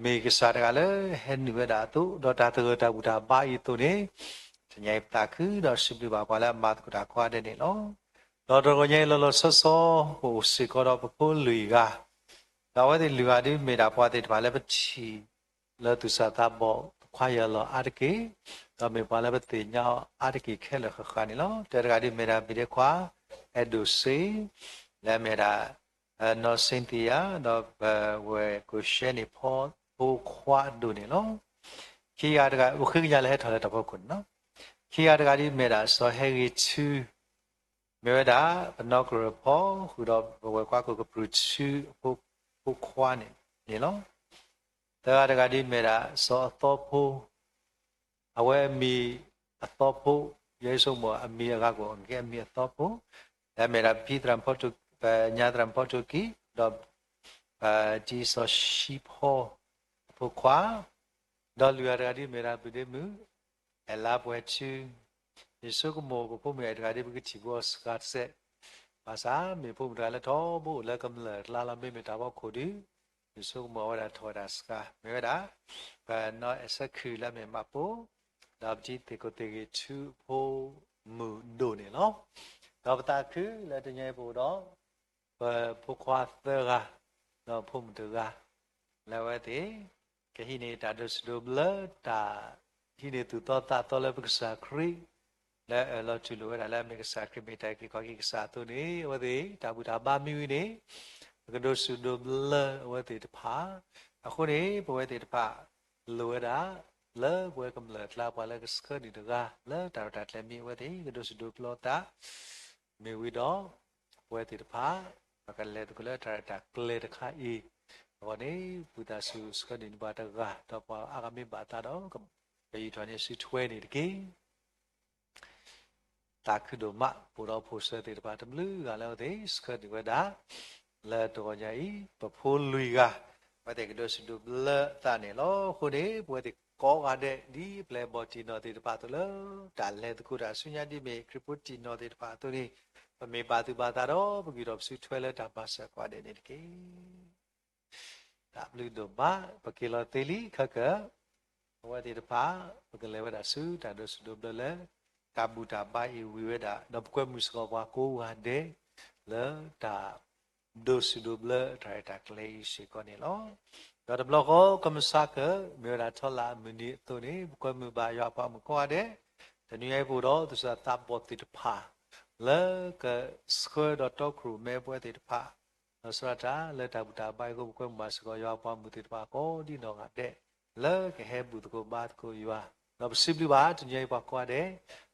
မ့ၢ်ကစၢ်တဂၤလၢဟဲနုာ်ဝဲဒၣ်အသိး, ဒီးတၢ်သဂၢၢ်တၢ်ဘူၣ်တၢ်ဘါအံၤအသိးန့ၣ်, တနံၤညါအံၤပသးခုဒီးစံးဘျုးဘၣ်ပှၤလၢအမၤသကိးတၢ်ကိးဂၤဒဲးန့ၣ်လီၤ. ဒီးတဂီၤညါအံၤလီၤလီၤဆီဆီ ပအိၣ်စ့ၢ်ကီးဒီးပဖိလွံၢ်ဂၤ, ဒီးအဝဲသ့ၣ်လွံၢ်ဂၤဒုးမ့ၢ်ဒၣ်ပှၤသ့ၣ်တဖၣ်လၢပထံၣ် လၢသူၣ်စၢ်သးဘီၣ်ခွါယၢ်လီၤအါတက့ၢ်, ဒီးမ့ၢ်ပှၤလၢပသ့ၣ်ညါအီၤအါတက့ၢ်ခဲလၢာ်ဃၣ်ဃၣ်န့ၣ်လီၤ. တၢတဂၤဒုးမ့ၢ်ဒၣ်မ့ၢ်ဒဲခွါ အဲၣ်ဒိၣ်စ့, လၢအမ့ၢ်ဒၣ် နီၢ်စ့သံယၤ, ဒီးပဝဲၢ်ကိၤၡဲန့ၣ်ဖိခွါအဒိၣ်န့ၣ်လီၤ. ခံဂၤတဂၤ အိၣ်ဃ့ကညးလၢဟဲထီၣ်လၢတၢ်ဖီခိၣ်န့ၣ်လီၤ. ခံဂၤတဂၤဒုးမ့ၢ်ဒၣ်စီၤဟဲဂ့ၤထူ မ့ၢ်ဝဲဒၣ်ပနီၢ်ကရၢၢ်ဖီ ဃုာ်ဒီးပဝဲၢ်ကွၢ်ကိၣ်ကပြုၢ်ထူအဖိခွါန့ၣ်န့ၣ်လီၤ. သၢဂၤတဂၤဒုးမ့ၢ်ဒၣ်စီၤအသီဖိ, အဝဲအမံၤအသီဖိ, ယဲယဆိကမိၣ်အမံၤအဂၤကိးဂၤအမံၤအသီဖိ, လၢအမ့ၢ်ဒၣ်ဖံသရၣ်ဖီ, ပညါသရၣ်ဖီထိၣ်ကံၣ်, ဒီးတံၤစီၤၡံဖီအဖိခွါ, ဒီးလွံၢ်ဂၤတဂၤဒုးမ့ၢ်ဒၣ်ပုၢ်ဒ့မုၣ် အဲၣ်လါပှဲၤထူ, ယဆိကမိၣ်ပဖိမုၣ်အဲၣ်တဂၤဒုး ပကထံၣ်ဘၣ်အီၤစှၤတစဲး, ဘၣ်ဆၣ်မ့ၢ်ဖိမုၣ်တဂၤလၢထီဘိအိၣ်လၢကမျၢၢ်အကျါလီၤ. မ့မ့ၢ်တၢ်ဖီခိၣ်ဒုး ယဆိကမိၣ်အဝဲဒၣ်ထီၣ်ဝဲဒၣ်စှၤ, မ့ၢ်ဝဲဒၣ် ပနီၢ်အဲၣ်ဆၢခုၣ်လၢအမ့ၢ်မးပိ, ဒီးပတံၤသ့ၣ်ခိၣ်သ့ၣ်ဂ့ၤထူအဖိမုၣ်ဒိၣ်န့ၣ်လီၤ. ဒီးပသးခုလၢတနံၤအံၤပအိၣ်ဒီး ပဖိခွါသၢဂၤ, ဒီးဖိမုၣ်တဂၤ, လၢအဝဲသ့ၣ် ကဟံးန့ၢ်တၢ်ဒိးစံးဒိးဘျၢ တၢ်ဟံးန့ၢ်သူၣ်သီသးသီလၢပကစၢ်ခရံာ်, လၢအအၢၣ်လီၤတူၢ်လိာ်ဝဲဒၣ်လၢအမ့ၢ်ကစၢ်ခရံာ်မ့ၢ်တၢ်အုၣ်က့ၤခီၣ်က့ၤကစၢ်အသိးန့ၣ်, အဝဲသ့ၣ်တၢ်ဘူၣ်တၢ်ဘါမ့ၢ်ဝံၤန့ၣ်, ပကဒိးစံးဒိးဘျၢအဝဲသ့ၣ်တဖၣ်, အဃိန့ၣ် ပဝဲသ့ၣ်တဖၣ် လိၣ်ဝဲဒၣ် လၢပဝဲကမျၢၢ်အကျါပှၤလၢကဆှၢနုာ်တဂၤ လၢတၢ်ရဲၣ်တၢ်ကျဲၤမ့ၢ်အဝဲသ့ၣ် ကဒိးစံးဒိးဘျၢသး မ့ၢ်ဝံၤဒီး ပဝဲသ့ၣ်တဖၣ် ပကလဲၤသကိးလၢတၢ်ရဲၣ်တၢ်ကျဲၤတခါအံၤအဂီၢ်န့ၣ်, ပုၢ်သးစူၤဆှၢနုာ်န့ၢ်ပှၤတဂၤ, ဒီးပှၤအါဂၤမ့ၢ်ဘၣ်သးဒီး ကယူာ်ထီၣ်န့ၢ်စုထွဲန့ၣ်တက့ၢ်. သးခုဒိၣ်မး ပအိၣ်ဒီးဖိၣ်စၢၤသ့ၣ်တဖၣ်တဘျုးဂၤလၢအဝဲသ့ၣ် ဆှၢနုာ်ဝဲဒၣ် လၢတဂီၤညါအံၤ ပဖိလွံၢ်ဂၤ အဝဲသ့ၣ်ကဒိးစံးဒိးဘျၢသးန့ၣ်လီၤ. အဃိန့ၣ် ပဝဲသ့ၣ်ကိးဂၤဒဲး ဒ်ပျဲၢ်ဘီၣ်တံၢ်နီၢ်သ့ၣ်တဖၣ်အသိးလၢ တၢ်လဲၤသကိးတၢ်ဆူညါဒ်မ့ၢ်ခရံာ်ဖိတံၢ်နီၢ်သ့ၣ်တဖၣ်အသိးန့ၣ်, ပမ့ၢ်ဘၣ်သူၣ်ဘၣ်သးဒီး ပကယူာ်ထီၣ်ပစုထွဲလၢတၢ်မၤစၢၤကိးဂၤဒဲးန့ၣ်တက့ၢ်. တၢ်ဘျုးဒိၣ်မး ပက့ၤလီၤသ့လံ ခဲကၢၢ် အဝဲသ့ၣ်တဖၣ် ပကလဲၤဝဲဒၣ်ဆူတၢ်ဒိးစံးဒိးဘျၢလၢ တၢ်ဘူၣ်တၢ်ဘါအံၤဝံၤဝဲဒၣ် ဒီးပကွဲမုာ်စ့ၢ်ကီးပှၤကိးဂၤဒဲး လၢတၢ်ဒိးစံးဒိးဘျၢတၢ်ရဲၣ်တၢ်ကျဲၤအံၤစ့ၢ်ကီးန့ၣ်လီၤ. ဒီးတဘျီဃီ ကမၤစၢၤကၢၢ် မ့ၢ်ဝဲဒၣ်ထီလၣ်အမုၢ်နံၤအသိးန့ၣ် ပကွဲမုာ်ဘၣ်ယွၤအပှၤမုၣ်ကိးဂၤဒဲး, တနံၤအံၤပအိၣ်ဒီးသူၣ်စၢ်သးဘီၣ်သ့ၣ်တဖၣ် လၢကဆှၢဒီးတီခိၣ်ရိၣ်မဲပဝဲသ့ၣ်တဖၣ် ဒီးစရၣ်တၢ်လၢတၢ်ဘူၣ်တၢ်ဘါအံၤအဃိ ပကွဲမုာ်ဘၣ်စ့ၢ်ကီးယွၤအပှၤမုၣ်သ့ၣ်တဖၣ်ကိးဒ်နီၢ်ဂၤဒဲး လၢကဟဲဘူၣ်သကိးဘါသကိးယွၤ, ဒီးပစံးဘျုးဘၣ်တနံၤအံၤပှၤကိးဂၤဒဲး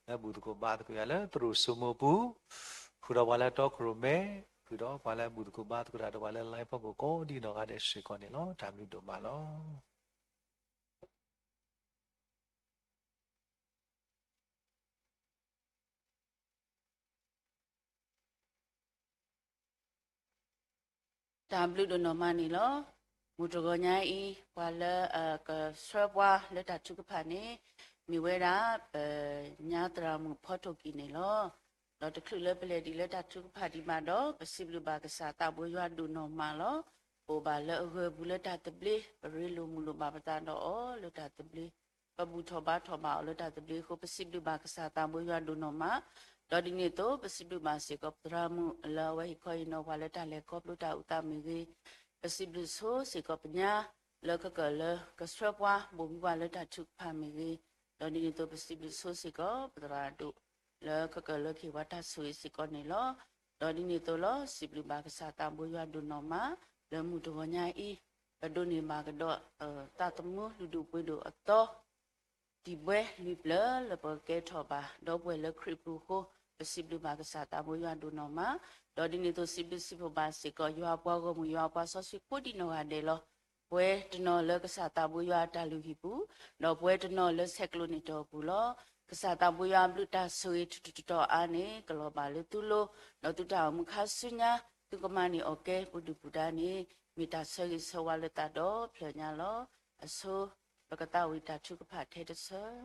လၢဘူၣ်သကိးဘါသကိးယွၤလၢသရိာ်စိမိၤပူၤ, ဃုာ်ဒီးပှၤလၢတီခိၣ်ရိၣ်မဲ, ဃုာ်ဒီးပှၤလၢဘူၣ်သကိးဘါသကိးတၢ်ဒီးပှၤလၢ line ဖီခိၣ်ကိးဒ်နီၢ်ဂၤဒဲးစ့ၢ်ကီးန့ၣ်လီၤ. တၢ်ဘျုးဒိၣ်မးလီၤ. တၢ်ဘျုးဒိၣ်နီၢ်မးန့ၣ်လီၤ. မုၢ်တဂီၤညါအံၤ ပှၤလၢအကဆှၢပှၤလၢတၢ်ထုကဖၣ်န့ၣ် မ့ၢ်ဝဲဒၣ် ပညါသရၣ်မုၣ်ဖီထိၣ်ကံၢ်န့ၣ်လီၤ. ဒီးတချုးလၢပလဲၤဒံးလၢတၢ်ထုကဖၣ်ဒံးဘၣ်ဒီး ပစံးဘျုးဘၣ်ကစၢ်သးဘိယွၤဒိၣ်နီၢ်မးလီၤ. ပအိၣ်ဘၣ်လၢအဂၢၤပူၤလၢတၢ်သဘျ့, ပရ့လိာ်မုာ်လိာ်ဘၣ်ပသးဒီးအီၤလၢတၢ်သဘျ့, ပဘူၣ်ထီၣ်ဘါထီၣ်ဘၣ်အီၤလၢတၢ်သဘျ့အဃိ ပစံးဘျုးဘၣ်ကစၢ်သးဘိယွၤဒိၣ်နီၢ်မး. ဒီးဒ်န့ၣ်အသိး ပစံးဘျုးဘၣ်စ့ၢ်ကီးပသရၣ်မုၣ်လၢအဝဲဟ့ၣ်ခီဟ့ၣ်နီၤပှၤလၢ တၢ်လဲၤခီဖျိတၢ်အုၣ်သးမ့ၢ်ဂ့ၤ, ပစံးဘျုးဆိစ့ၢ်ကီးပညါ လၢခဲကၢၣ်လၢကဆှၢပှၤ ဘိၣ်မံပှၤလၢတၢ်ထုကဖၣ်မ့ၢ်ဂ့ၤ, ဒီးဒ်န့ၣ်အသိး ပစံးဘျုးဆိစ့ၢ်ကီးပသရၣ်ဒိၣ် လၢခဲကၢၣ်လၢကဟ့ၣ်ပှၤတၢ်ဆိၣ်ဂ့ၤစ့ၢ်ကီးန့ၣ်လီၤ. ဒီးဒ်န့ၣ်အသိးလီၤ စံးဘျုးဘၣ်ကစၢ်သးဘိယွၤဒိၣ်နီၢ်မး လၢမုၢ်တဂီၤညါအံၤ ပဒိးန့ၢ်ဘၣ်ကဒီး သးသမူလုၢ်ဒိၣ်ပှ့ၤဒိၣ်အသီ ဒံးဘှဲလွံၢ်ပျၢၤလၢပကကဲထီၣ်ဘၣ် ဒီပုၢ်ဝဲၢ်လၢခရံာ်ပူၤအဃိ ပစံးဘျုးဘၣ်ကစၢ်သးဘိယွၤဒိၣ်နီၢ်မး. ဒီးဒ်န့ၣ်အသိး စံးဘျုးစံးဖှိၣ်ဘၣ်စ့ၢ်ကီး ယွၤအပှၤဂီၢ်မုၢ် ယွၤအပှၤစီဆှံကိးဒံးနီၢ်ဂၤဒဲးလီၤ. ပဝဲတနီၤလၢကစၢ်သးဘိယွၤအတၢ်လုၢ်ဟံၣ်ပူၤ, ဒီးပဝဲတနီၤလၢဆဲးကျိးန့ၢ်တီၢ်ပူၤလီၤ. ကစၢ်သးဘိယွၤအဘျုးတၢ်ဆိၣ်ဂ့ၤထူးထူးတီၤတီၤအါန့ၣ် ကလီၤဘၣ်လၢသုလိၤ, ဒီးသုတၢ်အိၣ်မူခါဆူညါ သုကမၤန့ၢ်အီၣ်ကဲ ပူၤဒုၣ်ပူၤဒါန့ၣ် မ့ၢ်တၢ်ဆၢဂ့ၤဆၢဝါလၢသးဒီဖျၢၣ်ညါလီၤ. အဆိ ပကသးဝံၣ်တၢ်ထုကဖၣ်ထဲတဆၢ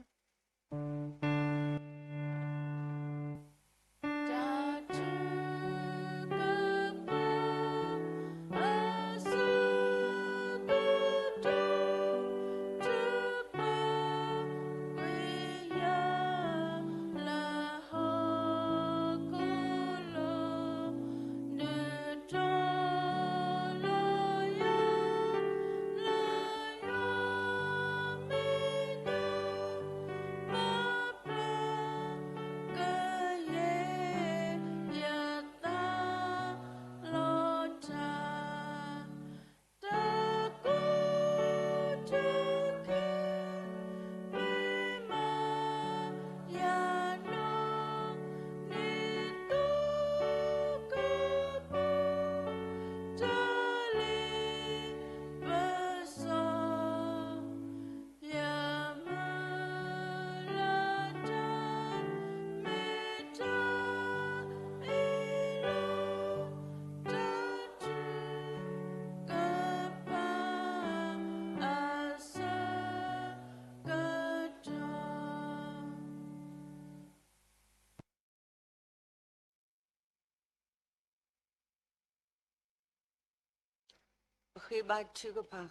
ပဃ့ဘါထုကဖၣ်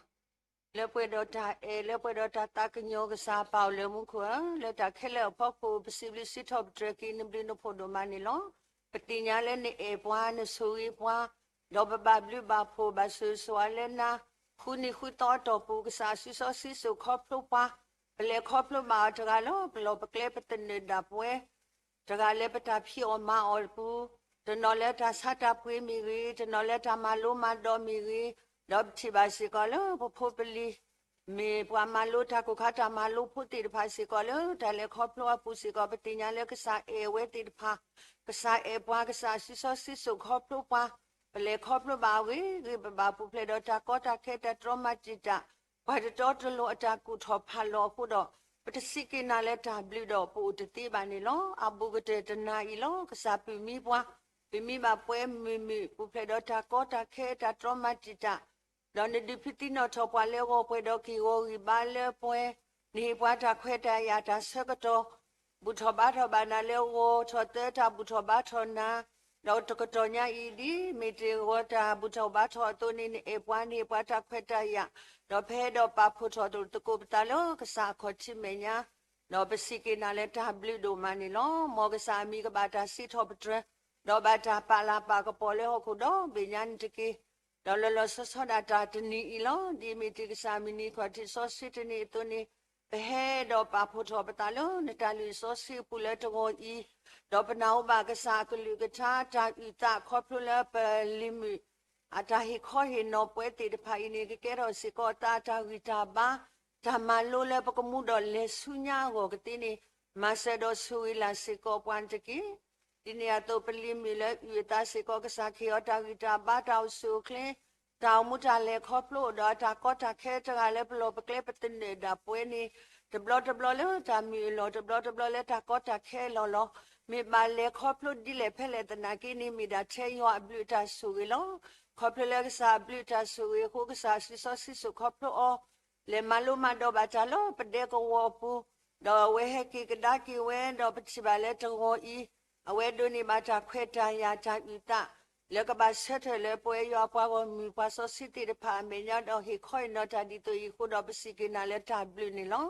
လၢပှဲၤဒီးတၢ်အဲၣ် လၢပှဲၤဒီးတၢ်သးကညီၤကစၢ်ပၢ်အိၣ်လၢမူခိၣ်ဧၢ, လၢတၢ်ခဲလၢာ်အဖီခိၣ် ပစံးဘျုးစံးထီၣ်ပတြၢၤက့ၤ နဘျုးနဖှိၣ်ဒိၣ်မးန့ၣ်လီၤ. ပသ့ၣ်ညါလၢနအဲၣ်ပှၤ နဆိၣ်ဂ့ၤပှၤ, ဒီးပဘၣ်ဘျုးဘၣ်ဖှိၣ်ဘၣ်ဆိၣ်ဂ့ၤဆိၣ်ဝါလၢနၤ, ဃုနံၤဃုသီအတီၢ်ပူၤ ကစၢ်စုစီဆှံစိာ်ခီဖျိပှၤ, ပလဲၤခီဖျိဘၣ်အီၤတဂၤလၢပလီၢ်ပကျဲပသနၢၣ်ဒၣ်ပဝဲ တဂၤလၢပတၢ်ဖံးအီၣ်မၤအီၣ်အပူၤ, တနီၤလၢတၢ်ဆါတၢ်ပှ့ၤမ့ၢ်ဂ့ၤ, တနီၤလၢတၢ်မၤလိမၤဒိးမ့ၢ်ဂ့ၤ, ဒီးပထံၣ်ဘၣ်စ့ၢ်ကီးလၢပဖိပလံၤ မ့ၢ်ပှၤမၤလိတၢ်ကိၢ်ခါတၢ်မၤလိဖိသ့ၣ်တဖၣ်စ့ၢ်ကီးလၢတၢ်လဲၤခီဖျိအပူၤစ့ၢ်ကီး ပသ့ၣ်ညါလၢကစၢ်အဲၣ်အဝဲသ့ၣ်တဖၣ်, ကစၢ်အဲၣ်ပှၤ ကစၢ်စုစီဆှံစိာ်ခီဖျိပှၤ, ပလဲၤခီဖျိဘၣ်အဂ့ၤဂ့ၤ ပဘၣ်ပူၤဖျဲးဒီးတၢ်ကီတၢ်ခဲတၢ်တြီမၤတံာ်တာ် ပှၤတတီတလိၤအတၢ်ကူၣ်ထီၣ်ဖးလီၤအဃိဒီး ပတစံးက့ၤနၤလၢတၢ်ဘျုးဒီးပအိၣ်တသ့ဘၣ်န့ၣ်လီၤ. အဘူးကတၢၢ်တနၤအံၤလီၤ. ကစၢ်ပုၢ်မံပှၤ, ပမံဘၣ်ပှဲၤမုာ်မုာ် ပူၤဖျဲးဒီးတၢ်ကီတၢ်ခဲတၢ်တြီမၤတံာ်တာ်, ဒီးနဒုးဖံးသံနီၣ်ထီၣ်ပှၤလၢအဂီၢ် ပှဲၤဒီးက့ၢ်ဂီၤဂံၢ်ဘါလၢပှဲၤ, နဟ့ၣ်ပှၤတၢ်ခွဲးတၢ်ယာ်တၢ်ဆၢကတီၢ် ဘူၣ်ထီၣ်ဘါထီၣ်ဘၣ်နၤလၢအဂီၢ် ထီၣ်သၢတၢ်ဘူၣ်ထီၣ်ဘါထီၣ်နၤ, ဒီးတကတီၢ်ညါအံၤ ဒ်မ့ၢ်တ့ၢ်ဂီၤတၢ်ဘူၣ်ထီၣ်ဘါထီၣ်အသိးန့ၣ် နအဲၣ်ပှၤ နဟ့ၣ်ပှၤတၢ်ခွဲးတၢ်ယာ်, ဒီးပဟဲဒီးပာ်ဖှိၣ်ထီၣ်သကိးပသးလၢကစၢ်အခီၣ်ထံးမဲာ်ညါ, ဒီးပစံးက့ၤနၤလၢတၢ်ဘျုးဒိၣ်မးန့ၣ်လီၤ. မ်ကစၢ်အမံၤကဘၣ်တၢ်စံးထီၣ်ပတြၢၤ, ဒီးဘၣ်တၢ်ပာ်လၤပာ်ကပီၤလၢဟီၣ်ခိၣ်ဒီဘ့ၣ်ညါန့ၣ်တက့ၢ်. ဒီးလီၤလီၤဆီဆီဒၣ်တၢ်တနံၤအံၤလီၤ. ဒ်မ့ၢ်တ့ၢ်ကစၢ်မုၢ်နံၤခီၣ်ထံးစီဆှံတနံၤအသိးန့ၣ် ပဟဲဒီးပာ်ဖှိၣ်ထီၣ်ပသးလၢနတၢ်လုၢ်စီဆှံအပူၤလၢတဂီၤအံၤ, ဒီးပနၢ်ဟူဘၣ်ကစၢ်အကလုၢ်ကထါတၢ်အုၣ်သးခီဖျိလၢပလံၤမုၣ် အတၢ်ဟ့ၣ်ခီဟ့ၣ်နီၤပဝဲသ့ၣ်တဖၣ်အံၤန့ၣ် ကကဲထီၣ်စ့ၢ်ကီးအသးအတၢ်ဂံၢ်တၢ်ဘါ, တၢ်မၤလိလၢပကမူဒီးလဲၤဆူညါအဂီၢ်ကသ့န့ၣ် မၤစၢၤဒီးဆိၣ်ဂ့ၤလၢ်စ့ၢ်ကီးပှၤန့ၣ်တက့ၢ်. ဒ်န့ၣ်အသိး ပလံၤမုၣ်လၢအုၣ်အသးစ့ၢ်ကီး ကစၢ်ခ့ၣ်အီၤတၢ်ဂံၢ်တၢ်ဘါ တၢ်အိၣ်ဆူၣ်အိၣ်ချ့ တၢ်အိၣ်မူတၢ်လဲၤခီဖျိ ဒီးအတၢ်ကီတၢ်ခဲတဂၤလၢပလီၢ်ပကျဲပသနၢၣ်ဒၣ်ပဝဲန့ၣ် တဘျီတဘျီလၢတၢ်မုာ်အလီၢ် တဘျီတဘျီလၢတၢ်ကီတၢ်ခဲအလီၢ်လီၤ. မ့ၢ်ဘၣ်လဲၤခီဖျိဒ်လဲၣ်ဖဲလဲၣ်သနာ်က့န့ၣ် မ့ၢ်ဒၣ်ထဲယွၤအဘျုးအတၢ်ဆိၣ်ဂ့ၤလီၤ. ခီဖျိလၢကစၢ်အဘျုးအတၢ်ဆိၣ်ဂ့ၤအဃိ ကစၢ်စုစီဆှံစိာ်ခီဖျိအီၤ လဲၤမၤလိမၤဒိးဘၣ်တၢ်လၢပဒဲကဝီၤအပူၤ, ဒီးအဝဲဟဲက့ၤကဒါက့ၤဝဲ ဒီးပထံၣ်ဘၣ်လၢတဂီၤအံၤ အဝဲဒိးန့ၢ်ဘၣ်တၢ်ခွဲးတၢ်ယာ်တၢ်အုၣ်သး လၢကဘၣ်ဆၢထၢၣ်လၢပဝဲယွၤအပှၤဂီၢ်မုၢ်ပှၤစီဆှံသ့ၣ်တဖၣ်အမဲာ်ညါဒီးဟ့ၣ်ခီအံၤနီၤတၢ်ဒ်သိးအံၤအဃိဒီး ပစံးက့ၤနၤလၢတၢ်ဘျုးန့ၣ်လီၤ.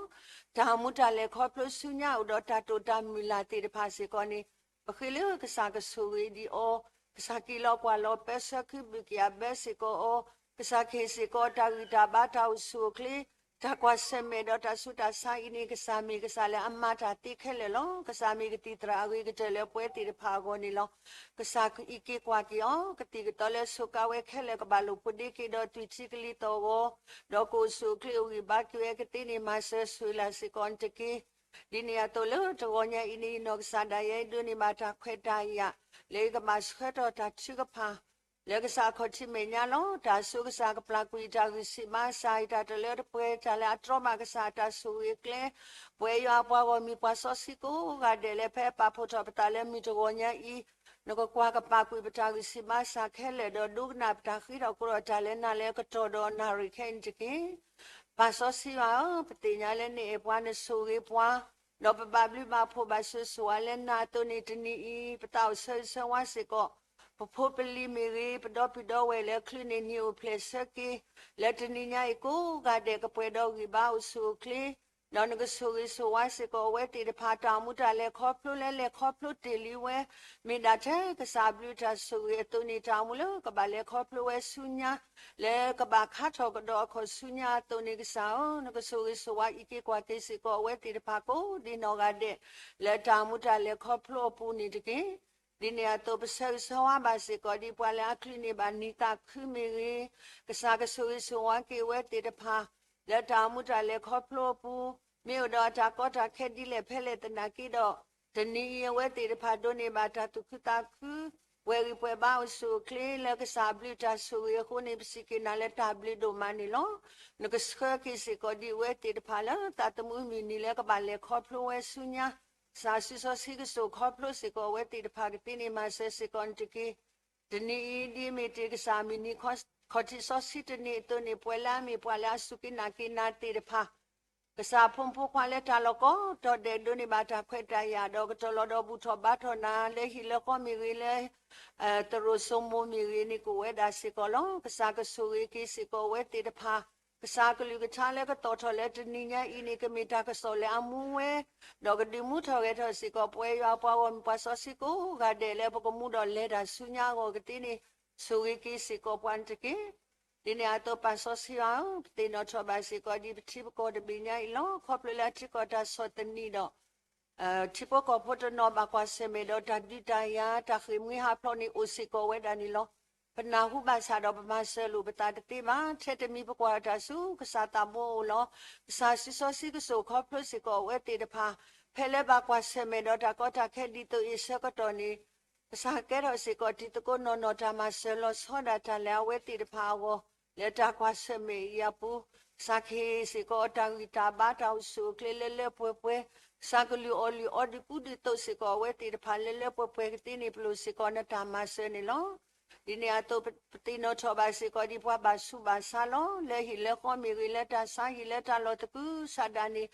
တၢ်မူတၢ်လဲၤခီဖျိဆူညါအိၣ်ဒီးတၢ်တိာ်တၢ်မုၢ်လၢ်သ့ၣ်တဖၣ်စ့ၢ်ကီးန့ၣ် ပဃ့လၢကစၢ်ကဆိၣ်ဂ့ၤဒံးအီၤ, ကစၢ်က့ၤလီၤကွၢ်လီၤပၢဆှၢခုဘုၣ်က့ၤအဘၢစ့ၢ်ကီးအီၤ, ကစၢ်ကဟ့ၣ်စ့ၢ်ကီးတၢ်ဂံၢ်တၢ်ဘါတၢ်အိၣ်ဆူၣ်အိၣ်ချ့, တၢ်ကွၢ်ဆၢၣ်မဲာ်ဒီးတၢ်ဆူးတၢ်ဆါအံၤန့ၣ် ကစၢ်မ့ၢ်ကစၢ်လၢအမၤတၢ်သ့ခဲလၢာ်လီၤ. ကစၢ်မ့ၢ်ကသံၣ်သရၣ်အဂ့ၤကတၢၢ်လၢပဝဲသ့ၣ်တဖၣ်အဂီၢ်န့ၣ်လီၤ. ကစၢ်ကအံးက့ၤကွၢ်က့ၤအီၤ, ကသံၣ်ကသီလၢဆိးကါဝဲခဲလၢာ်ကဘၣ်လိာ်ဖိးဒ့က့ၤဒီးသွံၣ်ထံကလံၤသီၣ်ဂီၤ, ဒီးကအိၣ်ဆူၣ်အိၣ်ချ့အိၣ်ဂံၢ်ဘါက့ၤဝဲကသ့န့ၣ် မၤစၢၤဆိၣ်ဂ့ၤလၢ်စ့ၢ်ကီးနတက့ၢ်. ဒ်န့ၣ်အသိးလၢတဂီၤညါအံၤန့ၣ် နီၢ်ကစၢ်ဒၣ်ယဲဒိးန့ၢ်ဘၣ်တၢ်ခွဲးတၢ်ယာ် လၢယကဘၣ်ဆှၢထီၣ်တၢ်ထုကဖၣ် လၢကစၢ်အခီၣ်ထံးမဲာ်ညါလီၤ. တၢ်အဆိကစၢ်ကပျၢ်ကွံာ်တၢ်ဂံၢ်ဆံးဘါစၢ်အံၤ တၢ်တလၢတပှဲၤ တၢ်လၢအတြီဘၣ်ကစၢ်အတၢ်ဆိၣ်ဂ့ၤအကျဲ, ပဝဲယွၤအပှၤဂီၢ်မုၢ်ပှၤစီဆှံကိးဂၤဒဲးလၢဖဲအပာ်ဖှိၣ်ထီၣ်ပသးလၢမုၢ်တဂီၤညါအံၤ, နကကွၢ်ကပာ်ကွံာ်ပတၢ်ဂံၢ်ဆံးဘါစၢ်ခဲလၢာ် ဒီးဒိကနၣ်ပတၢ်ဃ့ထီၣ်ကိးဒီးတၢ်လၢနၤလၢအကတီၢ်ဒီးနၣ်ရံၣ်ခဲအံၤန့ၣ်တက့ၢ်. ပၢ်စီဆှံယွၤဧၢ, ပသ့ၣ်ညါလၢနအဲၣ်ပှၤနဆိၣ်ဂ့ၤပှၤ, ဒီးပဘၣ်ဘျုးဘၣ်ဖှိၣ်ဘၣ်ဆိၣ်ဂ့ၤဆိၣ်ဝါလၢနၤအသိးန့ၣ်တနံၤအံၤ ပသးအိၣ်ဆၢဂ့ၤဆၢဝါစ့ၢ်ကီး, ပဖိပလံၤမ့ၢ်ဂ့ၤ, ပဒီပုၢ်ဒီဝဲၢ်လၢချုးန့ၢ်နံၣ်အိၣ်ဖျဲၣ်ဆၢက့ၤ, လၢတနံၤညါအံၤကိးဂၤဒဲးကပှဲၤဒီးဂံၢ်ဘါအိၣ်ဆူၣ်အိၣ်ချ့, ဒီးနကဆိၣ်ဂ့ၤဆိၣ်ဝါစ့ၢ်ကီးအဝဲသ့ၣ်တဖၣ် တၢ်မူတၢ်လဲၤခီဖျိလၢလဲၤခီဖျိတ့ၢ်လံဝဲ, မ့ၢ်ဒၣ်ထဲကစၢ်အဘျုးတၢ်ဆိၣ်ဂ့ၤအသိးန့ၣ် တၢ်အိၣ်မူလၢကဘၣ်လဲၤခီဖျိဝဲဆူညါ လၢကဘၣ်ခါထီၣ်ကဒီးအခီၣ်ဆူညါအသိးန့ၣ် ကစၢ်ဧၢ, နကဆိၣ်ဂ့ၤဆိၣ်ဝါအံးက့ၤကွၢ်က့ၤစ့ၢ်ကီးအဝဲသ့ၣ်တဖၣ်ကိးဒံးနီၢ်ဂၤဒဲး လၢတၢ်မူတၢ်လဲၤခီဖျိအပူၤန့ၣ်တက့ၢ်. ဒ်န့ၣ်အသိး ပဆၢဂ့ၤဆၢဝါဘၣ်စ့ၢ်ကီး ဒ်ပှၤလၢအချုးန့ၢ်ဘၣ်နံၣ်သးခုမ့ၢ်ဂ့ၤ, ကစၢ်ကဆိၣ်ဂ့ၤဆိၣ်ဝါက့ၤအဝဲသ့ၣ်တဖၣ် လၢတၢ်မူတၢ်လဲၤခီဖျိအပူၤ, မ့ၢ်အိၣ်ဒီးအတၢ်ကီတၢ်ခဲဒ်လဲၣ်ဖဲလဲၣ်သနာ်က့ဒီး, တနံၤအံၤအဝဲသ့ၣ်တဖၣ်ဒိးန့ၢ်ဘၣ်တၢ်သူၣ်ခုသးခု, ပှဲၤဂံၢ်ပှဲၤဘါအိၣ်ဆူၣ်အိၣ်ချ့လၢကစၢ်အဘျုးတၢ်ဆိၣ်ဂ့ၤအဃိန့ၣ် ပစံးက့ၤနၤလၢတၢ်ဘျုးဒိၣ်မးန့ၣ်လီၤ. နကဆှၢက့ၤစ့ၢ်ကီးဒ်အဝဲသ့ၣ်တဖၣ်လၢသးသမူမုၢ်နံၤလၢကဘၣ်လဲၤခီဖျိဝဲဆူညါ, ကစၢ်စုစီဆှံကဆိၣ်ခီဖျိစ့ၢ်ကီးအဝဲသ့ၣ်တဖၣ်ကသ့န့ၣ် မၤစၢၤစ့ၢ်ကီးနတက့ၢ်. တနံၤအံၤဒ်အမ့ၢ်တ့ၢ်ကစၢ်မုၢ်နံၤ ခီၣ်ထံးစီဆှံတနံၤအသိးန့ၣ် ပှၤလၢအမ့ၢ်ပှၤလၢအစူၢ်က့ၤနာ်က့ၤနၤသ့ၣ်တဖၣ် ကစၢ်အဖိမုၣ်ဖိခွါလၢတၢ်လီၢ်ကိးတီၤဒဲး ဒိးန့ၢ်ဘၣ်တၢ်ခွဲးတၢ်ယာ်ဒီး ကတီၤလီၤဒီးဘူၣ်ထီၣ်ဘါထီၣ်နၤ လၢဟံၣ်လၢဃီမ့ၢ်ဂ့ၤ လၢ သရိာ်စိမိၤမ့ၢ်ဂ့ၤန့ၣ် ကအိၣ်ဝဲဒၣ်စ့ၢ်ကီးလီၤ. ကစၢ်ကဆိၣ်ဂ့ၤက့ၤစ့ၢ်ကီးအဝဲသ့ၣ်တဖၣ်, ကစၢ်အကလုၢ်ကထါလၢကတီၤထီၣ်လၢတနံၤညါအံၤန့ၣ် ကမ့ၢ်တၢ်ကစီၣ်လၢအမူဝဲ, ဒီးကဒုးမူထီၣ်ဂဲၤထီၣ်စ့ၢ်ကီး ပဝဲယွၤအပှၤဂီၢ်မုၢ်ပှၤစီဆှံကိးဂၤဒဲးလၢပကမူဒီးလဲၤတၢ်ဆူညါအဂီၢ်ကသ့န့ၣ် ဆိၣ်ဂ့ၤက့ၤစ့ၢ်ကီးပှၤန့ၣ်တက့ၢ်. ဒ်န့ၣ်အသိးပၢ်စီဆှံယွၤဧၢ, ပသ့ၣ်နီၣ်ထီၣ်ဘၣ်စ့ၢ်ကီးဒ်ပထံပကီၢ်တဘ့ၣ်ညါအံၤလီၤ. ခီဖျိလၢအထံကီၢ်တၢ်ဆီၣ်သနံးဒီး ထံဖိကီၢ်ဖိတနီၤဘၣ်ကွၢ်ဆၢၣ်မဲာ်ဒီးတၢ်ဒုးတၢ်ယၤ တၢ်ဃ့ၢ်မှံဟးဖျိးန့ၣ်အိၣ်စ့ၢ်ကီးဝဲဒၣ်န့ၣ်လီၤ. ပနၢ်ဟူဘၣ်ဆၣ်ဒီးပမၤစၢၤလိာ်ပသးတသ့ဘၣ်. ထဲတမံၤပကွၢ်တၢ်ဆူကစၢ်သးဘိအအိၣ်လီၤ. ကစၢ်စုစီဆှံကဆိၣ်ခီဖျိစ့ၢ်ကီးအဝဲသ့ၣ်တဖၣ် ဖဲလၢဘၣ်ကွၢ်ဆၢၣ်မဲာ်ဒီးတၢ်ကီတၢ်ခဲဒ်သိးအံၤအဆၢကတီၢ်န့ၣ် ကစၢ်ကကဲထီၣ်စ့ၢ်ကီးတံၤသကိးနီၢ်နီၢ်တၢ်မၤစၢၤလီၤဆီဒၣ်တၢ်လၢအဝဲသ့ၣ်တဖၣ်အဂီၢ် လၢတၢ်ကွၢ်ဆၢၣ်မဲာ်အံၤအပူၤ, ကစၢ်ကဟ့ၣ်စ့ၢ်ကီးအီၤတၢ်ဂံၢ်တၢ်ဘါတၢ်အိၣ်ဆူၣ်အိၣ်ချ့လၢလၢပှဲၤပှဲၤ, ကစၢ်ကလုၢ်အီၣ်လုၢ်အီဒုးကူဒုးသိးစ့ၢ်ကီးအဝဲသ့ၣ်တဖၣ်လၢလၢပှဲၤပှဲၤကသ့န့ၣ် ပလိၣ်စ့ၢ်ကီးနတၢ်မၤစၢၤန့ၣ်လီၤ. ဒ်န့ၣ်အသိး ပသ့ၣ်နီၣ်ထီၣ်ဘၣ်စ့ၢ်ကီးဒ်ပှၤဘၣ်ဆူးဘၣ်ဆါလီၤ. လၢဟံၣ်လၢဃီမ့ၢ်ဂ့ၤ လၢတၢ်ဆါဟံၣ်လၢတၢ်လီၢ်သကုၤဆးဒးန့ၣ်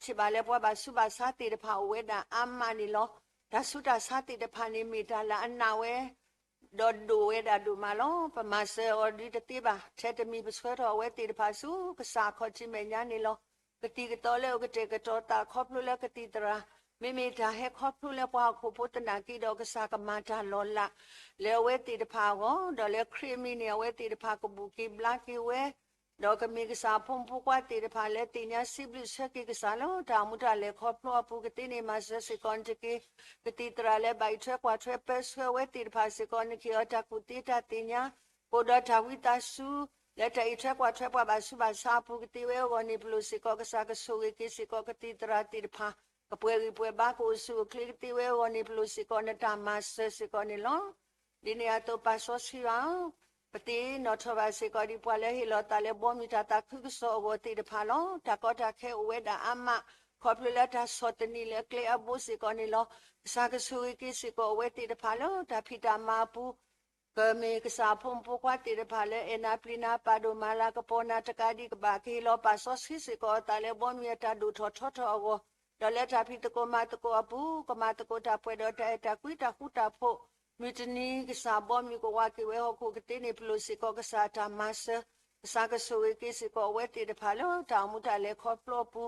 ထံၣ်ဘၣ်လၢပှၤဘၣ်ဆူးဘၣ်ဆါသ့ၣ်တဖၣ်အိၣ်ဝဲဒၣ်အါမးန့ၣ်လီၤ. တၢ်ဆူးတၢ်ဆါသ့ၣ်တဖၣ်န့ၣ်မ့ၢ်တၢ်လၢအနာ်ဝဲ ဒီးဒိၣ်ဝဲဒၣ်ဒိၣ်မးလီၤ. ပမၤစၢၤအီၤဒုးတသ့ဘၣ်. ထဲတမံၤပဆှၢထီၣ်အဝဲသ့ၣ်တဖၣ်ဆူကစၢ်အခီၣ်ထံးမဲာ်ညါန့ၣ်လီၤ. ကသံၣ်ကသီလၢအကတဲာ်ကတီၤသးခီဖျိလၢကသံၣ်သရၣ်, မ့မ့ၢ်တၢ်ဟဲခီဖျိလၢပှၤဟီၣ်ခိၣ်ဖိသနာ်က့ဒီး ကစၢ်ကမၤတၢ်လီၤလး လၢအဝဲသ့ၣ်တဖၣ်အဂီၢ်, ဒီးလၢခရံာ်အမံၤန့ၣ် အဝဲသ့ၣ်တဖၣ်ကဘူၣ်က့ၤဘျါက့ၤဝဲ ဒီးကမ့ၢ်ကစၢ်အဖိမုၣ်ဖိခွါသ့ၣ်တဖၣ်လၢသ့ၣ်ညါစံးဘျုးဆၢက့ၤကစၢ်လၢတၢ်အိၣ်မူတၢ်လဲၤခီဖျိအပူၤကသ့န့ၣ် မၤစၢၤစ့ၢ်ကီးနတက့ၢ်. ကသံၣ်သရၣ်လၢဘၣ်အံးထွဲကွၢ်ထွဲပၢဆှၢဝဲသ့ၣ်တဖၣ်စ့ၢ်ကီး နကဟ့ၣ်အီၤတၢ်ကူၣ်သ့တၢ်သ့ၣ်ညါ ကအိၣ်ဒီးတၢ်ဝံသးစူၤ လၢတၢ်အံးထွဲကွၢ်ထွဲပှၤဘၣ်ဆူးဘၣ်ဆါအပူၤကသ့ဝဲအဂီၢ်န့ၣ် ပလိၣ်စ့ၢ်ကီးကစၢ်ကဆိၣ်ဂ့ၤက့ၤစ့ၢ်ကီးကသံၣ်သရၣ်သ့ၣ်တဖၣ် ကပှဲၤဂံၢ်ပှဲၤဘါကအိၣ်ဆူၣ်အိၣ်ချ့ကသ့ဝဲအဂီၢ်န့ၣ် ပလိၣ်စ့ၢ်ကီးနတၢ်မၤစၢၤစ့ၢ်ကီးန့ၣ်လီၤ. ဒ်န့ၣ်အသိးပၢ်စီဆှံယွၤဧၢ, ပသ့ၣ်နီၣ်ထီၣ်ဘၣ်စ့ၢ်ကီးဒ်ပှၤလၢဟ့ၣ်လီၤသးလၢဘီမုၢ်တၢ်သးခုကစီၣ်အဂီၢ်သ့ၣ်တဖၣ်လီၤ. တၢ်ကီတၢ်ခဲအိၣ်ဝဲဒၣ်အါမး ခီဖျိလၢတၢ်ဆီၣ်သနံးလၢအကျဲအဘိစ့ၢ်ကီးန့ၣ်လီၤ. ကစၢ်ကဆိၣ်ဂ့ၤက့ၤစ့ၢ်ကီးအဝဲသ့ၣ်တဖၣ်လၢတၢ်ဖံးတၢ်မၤအပူၤ ကမ့ၢ်ကစၢ်အဖိမုၣ်ဖိခွါသ့ၣ်တဖၣ်လၢအဲၣ်နၤပျံၤနၤပာ်ဒိၣ်မၤလၤကပီၤနၤတကးဒံးကဘၣ် ကဟ့ၣ်လီၤပာ်စီဆှံစ့ၢ်ကီးအသးလၢဘီမုၢ်အတၢ်ဒိၣ်ထီၣ်ထီထီၣ်အဂီၢ် ဒီးလၢတၢ်ဖံးသကိးမၤသကိးအပူၤ ကမၤသကိးတၢ်ပှဲၤဒီးတၢ်အဲၣ်တၢ်ကွံတၢ်ဃူတၢ်ဖိး, မုၢ်တနံၤကစၢ်ဘီမုၢ်ကဝးက့ၤဝဲဟီၣ်ခိၣ်ကသ့န့ၣ် ပလိၣ်စ့ၢ်ကီးကစၢ်အတၢ်မၤစၢၤ, ကစၢ်ကဆိၣ်ဂ့ၤက့ၤစ့ၢ်ကီးအဝဲသ့ၣ်တဖၣ်လၢတၢ်အိၣ်မူတၢ်လဲၤခီဖျိအပူ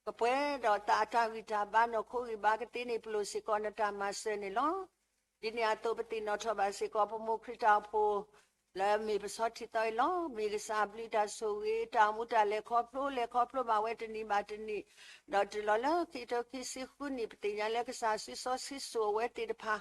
ၤ, ကပှဲၤဒီးသးအတၢ်ဂံၢ်တၢ်ဘါနီၢ်ခိဂံၢ်ဘါကသ့န့ၣ် ပလိၣ်စ့ၢ်ကီးနတၢ်မၤစၢၤန့ၣ်လီၤ. ဒ်န့ၣ်အသိးပသ့ၣ်နီၣ်ထီၣ်ဘၣ်စ့ၢ်ကီး ပမိၢ်ခရံာ်တၢ်အိၣ်ဖှိၣ် လၢမ့ၢ်ပဆီထံသီအံၤလီၤ. မ့ၢ်ကစၢ်အဘျုးတၢ်ဆိၣ်ဂ့ၤ တၢ်အိၣ်မူတၢ်လဲၤခီဖျိ လဲၤခီဖျိဘၣ်ဝဲတနံၤဘၣ်တနံၤ, ဒီးတုၤလီၤလၢခံကထိခံဆံဃုနံၣ် ပသ့ၣ်ညါလၢကစၢ်စုစီဆှံစိၣ်အဝဲသ့ၣ်တဖၣ်,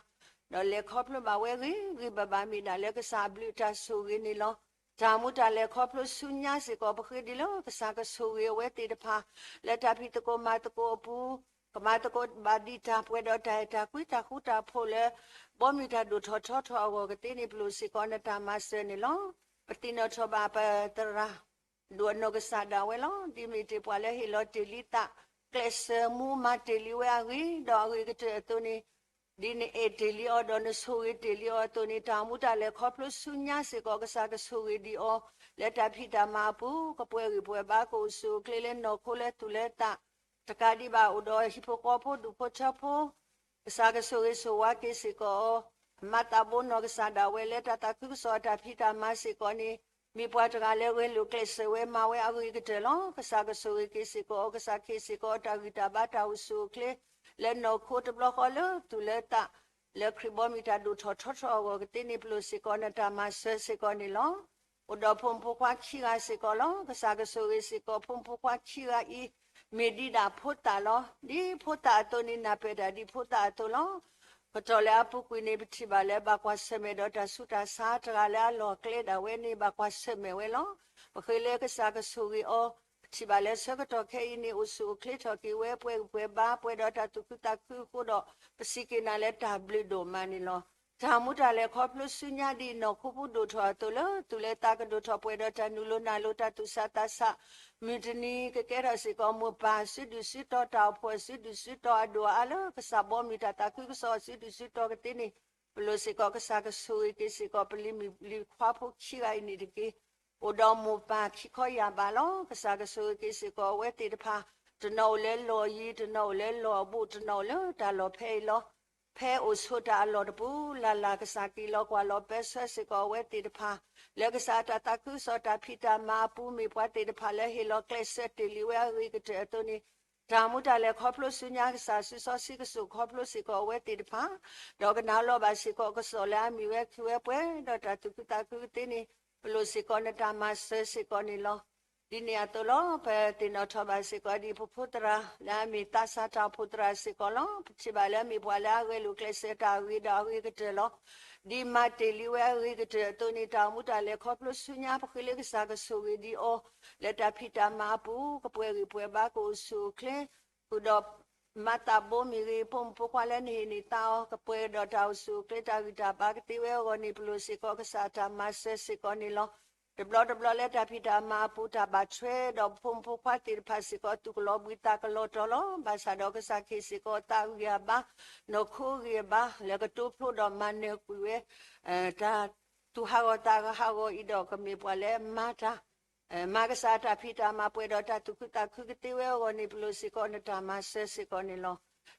ဒီးလဲၤခီဖျိဘၣ်ဝဲဂ့ၤဂ့ၤဘၣ်ဘၣ် မ့ၢ်ဒၣ်လၢကစၢ်အဘျုးတၢ်ဆိၣ်ဂ့ၤန့ၣ်လီၤ. တၢ်အိၣ်မူတၢ်လဲၤခီဖျိဆူညါစ့ၢ်ကီး ပဃ့ဒံးလၢကစၢ်ကဆိၣ်ဂ့ၤအဝဲသ့ၣ်တဖၣ် လၢတၢ်ဖံးသကိးမၤသကိးအပူၤ, ကမၤသကိးဘၣ်ဒံးတၢ်ပှဲၤဒီးတၢ်အဲၣ်တၢ်ကွံတၢ်ဃူတၢ်ဖိးလၢ ဘီမုၢ်တၢ်ဒိၣ်ထီၣ်ထီထီၣ်အဂီၢ်ကသ့န့ၣ် ပလိၣ်စ့ၢ်ကီးနတၢ်မၤစၢၤန့ၣ်လီၤ. ပသ့ၣ်နီၣ်ထီၣ်ဘၣ်ပသရၣ် ဒိၣ်အနီၢ်ကစၢ်ဒၣ်ဝဲလီၤ. ဒ်မ့ၢ်တ့ၢ်ပှၤလၢဟ့ၣ်လီၤတ့ၢ်လံသး ကျဲးစၢးမူမၤတ့ၢ်လံဝဲအဂ့ၤ ဒီးအဂ့ၤကတၢၢ်အသိးန့ၣ်, ဒ်နအဲၣ်တ့ၢ်လံအီၤ ဒီးနဆိၣ်ဂ့ၤတ့ၢ်လံအီၤအသိးန့ၣ် တၢ်အိၣ်မူတၢ်လဲၤခီဖျိဆူညါစ့ၢ်ကီး ကစၢ်ကဆိၣ်ဂ့ၤဒံးအီၤ လၢတၢ်ဖံးတၢ်မၤအပူၤ ကပှဲၤဂံၢ်ပှဲၤဘါ ကအိၣ်ဆူၣ်အိၣ်ချ့လၢနီၢ်ခိလၢသူၣ်လၢသး တကးဒံးဘၣ်အိၣ်ဒီးဟံၣ်ဖိဃီဖိဒူၣ်ဖိထၢဖိ ကစၢ်ကဆိၣ်ဂ့ၤဆိၣ်ဝါက့ၤစ့ၢ်ကီးအီၤ, မၤသးဘိနီၢ်ကစၢ်ဒၣ်ဝဲလၢတၢ်သးခုကစီၣ်အတၢ်ဖံးတၢ်မၤစ့ၢ်ကီးန့ၣ်, မ့ၢ်ပှၤတဂၤလၢဂဲၤလိာ်ကျဲးစၢးဝဲမၤဝဲအဂ့ၤကတၢၢ်လီၤ. ကစၢ်ကဆိၣ်ဂ့ၤက့ၤစ့ၢ်ကီးအီၤ, ကစၢ်ခ့စ့ၢ်ကီးအီၤတၢ်ဂံၢ်တၢ်ဘါတၢ်အိၣ်ဆူၣ်အိၣ်ချ့ လၢနီၢ်ခိတဘျီဃီလၢသူၣ်လၢသး လၢခရံာ်ဘီမုၢ်တၢ်ဒိၣ်ထီၣ်ထီထီၣ်အဂီၢ်ကသ့န့ၣ် ပလိၣ်စ့ၢ်ကီးနတၢ်မၤစၢၤစ့ၢ်ကီးန့ၣ်လီၤ. အိၣ်ဒီးဖိမုၣ်ဖိခွါခံဂၤစ့ၢ်ကီးလီၤ. ကစၢ်ကဆိၣ်ဂ့ၤစ့ၢ်ကီး ဖိမုၣ်ဖိခွါခံဂၤအံၤ မ့ၢ်ဒံးဒၣ်ဖိသၣ်လီၤ. ဒ်ဖိသၣ်အသိးန့ၣ် နၢ်ပၢၢ်တၢ်ဒ်ဖိသၣ်အသိးလီၤ. ကတီၢ်လၢအပူၤကွံာ်န့ၣ် ပထံၣ်ဘၣ်လၢဘၣ်ကွၢ်ဆၢၣ်မဲာ်ဒီးတၢ်ဆူးတၢ်ဆါ တဂၤလၢအလီၢ်ကျဲဒၣ်ဝဲန့ၣ် ဘၣ်ကွၢ်ဆၢၣ်မဲာ်ဝဲလီၤ. ပဃ့လၢကစၢ်ကဆိၣ်ဂ့ၤအီၤ, ပထံၣ်ဘၣ်လၢဆၢကတီၢ်ခဲအံၤန့ၣ် အိၣ်ဆူၣ်အိၣ်ချ့ထီၣ်က့ၤဝဲ ပှဲၤဂံၢ်ပှဲၤဘါ ပှဲၤဒီးတၢ်သူၣ်ခုသးခုအဃိဒီး ပစံးက့ၤနၤလၢတၢ်ဘျုးဒိၣ်မးန့ၣ်လီၤ. တၢ်အိၣ်မူတၢ်လဲၤခီဖျိဆူညါဒ်နီၢ်ခိပူၤဒိၣ်ထီၣ်အသိးလၢ သူၣ်လၢသးကဒိၣ်ထီၣ်ပှဲၤဒီးတၢ်နုာ်လီၤနၢ်လီၤတၢ်သူၣ်ဆးသးဆး, မုၢ်တနံၤကကဲထီၣ်စ့ၢ်ကီးမိၢ်ပၢ်စုဒုၣ်စုတီၤ တၢ်အိၣ်ဖှိၣ်အစုဒုၣ်စုတီၤအဒိၣ်အအါလၢကစၢ်ဘီမုၢ်တၢ်သးခုကစီၣ်အစုဒုၣ်စုတီၤကသ့န့ၣ်, ပလိၣ်စ့ၢ်ကီးကစၢ်ကဆိၣ်ဂ့ၤက့ၤစ့ၢ်ကီး ပလံၤမုၣ်လံၤခွါဖိခံဂၤအံၤန့ၣ်တက့ၢ်. အိၣ်ဒီးမိၢ်ပၢ်ခံခီယၢ်ဘးလီၤ. ကစၢ်ကဆိၣ်ဂ့ၤက့ၤစ့ၢ်ကီးအဝဲသ့ၣ်တဖၣ်, တနီၤအိၣ်လၢလီၢ်ယံၤ တနီၤအိၣ်လၢလီၢ်အဘူး တနီၤအိၣ်လၢတၢ်လီၢ်ဖဲအံၤလီၤ. ဖဲအိၣ်ဆိးတၢ်အလီၢ်တပူၤလၢ်လၢ် ကစၢ်က့ၤလီၤကွၢ်လီၤပၢဆှၢစ့ၢ်ကီးအဝဲသ့ၣ်တဖၣ်, လၢကစၢ်အတၢ်သးခုကစီၣ်တၢ်ဖံးတၢ်မၤအပူၤ မ့ၢ်ပှၤသ့ၣ်တဖၣ်လၢဟ့ၣ်လီၤကျဲးစၢးတ့ၢ်လံဝဲအဂ့ၤကတၢၢ်အသိးန့ၣ်, တၢ်အိၣ်မူတၢ်လဲၤခီဖျိဆူညါ ကစၢ်စုစီဆှံကဆိၣ်ခီဖျိစ့ၢ်ကီးအဝဲသ့ၣ်တဖၣ်, ဒီးကနၣ်လီၤဘၣ်စ့ၢ်ကီးကစီၣ်လၢအမ့ၢ်ဝဲခံဝဲပှဲၤဒီးတၢ်သူၣ်ခုသးခုကသ့န့ၣ်, ပလိၣ်စ့ၢ်ကီးနတၢ်မၤစၢၤစ့ၢ်ကီးန့ၣ်လီၤ. ဒ်န့ၣ်အသိးလီၤ. ပသ့ၣ်နီၣ်ထီၣ်ဘၣ်စ့ၢ်ကီးဒ်ပဖိသရၣ် လၢအမ့ၢ်သးစၢ်တၢ်အိၣ်ဖှိၣ်သရၣ်စ့ၢ်ကီးလီၤ. ပထံၣ်ဘၣ်လၢအမ့ၢ်ပှၤလၢအဂဲၤလိာ်ကျဲးစၢးတၢ်အဂ့ၤဒီးအဂ့ၤကတၢၢ်လီၤ. ဒ်မၤတ့ၢ်လံဝဲအဂ့ၤကတၢၢ်အသိးန့ၣ် တၢ်အိၣ်မူတၢ်လဲၤခီဖျိဆူညါ ပဃ့လၢကစၢ်ကဆိၣ်ဂ့ၤဒံးအီၤ, လၢတၢ်ဖံးတၢ်မၤအပူၤ ကပှဲၤဂံၢ်ပှဲၤဘါ ကအိၣ်ဆူၣ်အိၣ်ချ့ ဃုာ်ဒီးမၤသးဘိမ့ၢ်ဂ့ၤ ဖိမုၣ်ဖိခွါလၢနဟ့ၣ်န့ၢ်သးအီၤ ကပှဲၤဒီးတၢ်အိၣ်ဆူၣ်အိၣ်ချ့ တၢ်ဂံၢ်တၢ်ဘါကသ့ဝဲအဂီၢ်န့ၣ် ပလိၣ်စ့ၢ်ကီးကစၢ်အတၢ်မၤစၢၤစ့ၢ်ကီးန့ၣ်လီၤ. တဘျီတဘျီလၢတၢ်ဖံးတၢ်မၤအပူၤ တၢ်ဘၣ်ထွဲဒီးဖိမုၣ်ဖိခွါသ့ၣ်တဖၣ်စ့ၢ်ကီး သူၣ်ကလီၤဘှံးသးကလီၤတီၤလီၤ. ဘၣ်ဆၣ်ဒီးကစၢ်ခ့စ့ၢ်ကီး သးဂံၢ်အဘါ နီၢ်ခိဂံၢ်အဘါ လၢကတိဖျိဒီးမၤနၢၤကွံာ်ဝဲ တၢ်သူၣ်ဟးဂီၤသးဟးဂီၤအံၤဒီး ကမ့ၢ်ပှၤလၢမၤတၢ် မၤကစၢ်တၢ်ဖံးတၢ်မၤပှဲၤဒီးတၢ်သူၣ်ခုသးခုကသ့ဝဲအဂီၢ်န့ၣ် ပလိၣ်စ့ၢ်ကီးနတၢ်မၤစၢၤစ့ၢ်ကီးန့ၣ်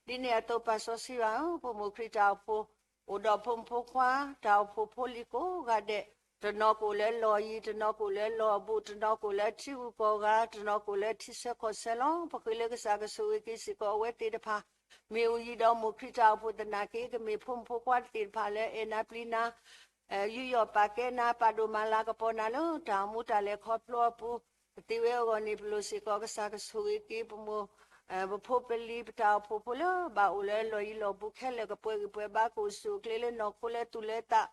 လီၤ. ဒ်န့ၣ်အသိးပာ်စီဆှံဘၣ် ပမိၢ်ခရံာ်တၢ်အိၣ်ဖှိၣ် အိၣ်ဒီးဖိမုၣ်ဖိခွါ တၢ်အိၣ်ဖှိၣ်ဖိလံၤကိးဂၤဒဲး, တနီၤကအိၣ်လၢလီၢ်ယံၤ, တနီၤကအိၣ်လၢလီၢ်အဘူး, တနီၤကအိၣ်လၢထံဂုၤကီၢ်ဂၤ, တနီၤကအိၣ်လၢထံဆၢကီၢ်ဆၢလီၤ. ပဃ့လၢကစၢ်ကဆိၣ်ဂ့ၤက့ၤစ့ၢ်ကီးအဝဲသ့ၣ်တဖၣ် မ့ၢ်အိၣ်ယံၤဒီးမိၢ်ခရံာ်တၢ်အိၣ်ဖှိၣ်သနာ်က့ ကမ့ၢ်ဖိမုၣ်ဖိခွါသ့ၣ်တဖၣ်လၢအဲၣ်နၤပျံၤနၤ ယူးယီၣ်ပာ်ကဲနၤ ပာ်ဒိၣ်မၤလၤကပီၤနၤလၢ တၢ်အိၣ်မူတၢ်လဲၤခီဖျိအပူၤ ကသ့ဝဲအဂီၢ်န့ၣ် ပလိၣ်စ့ၢ်ကီးကစၢ်ကဆိၣ်ဂ့ၤက့ၤပမိၢ် ပဖိပလံၤ ပတၢ်အိၣ်ဖှိၣ်ဖိလၢဘၣ်အိၣ်လၢလီၢ်ယံၤလီၢ်ဘူးခဲလၢာ် ကပှဲၤဂံၢ်ပှဲၤဘါကအိၣ်ဆူၣ်အိၣ်ချ့လၢနီၢ်ခိလၢသူၣ်လၢသး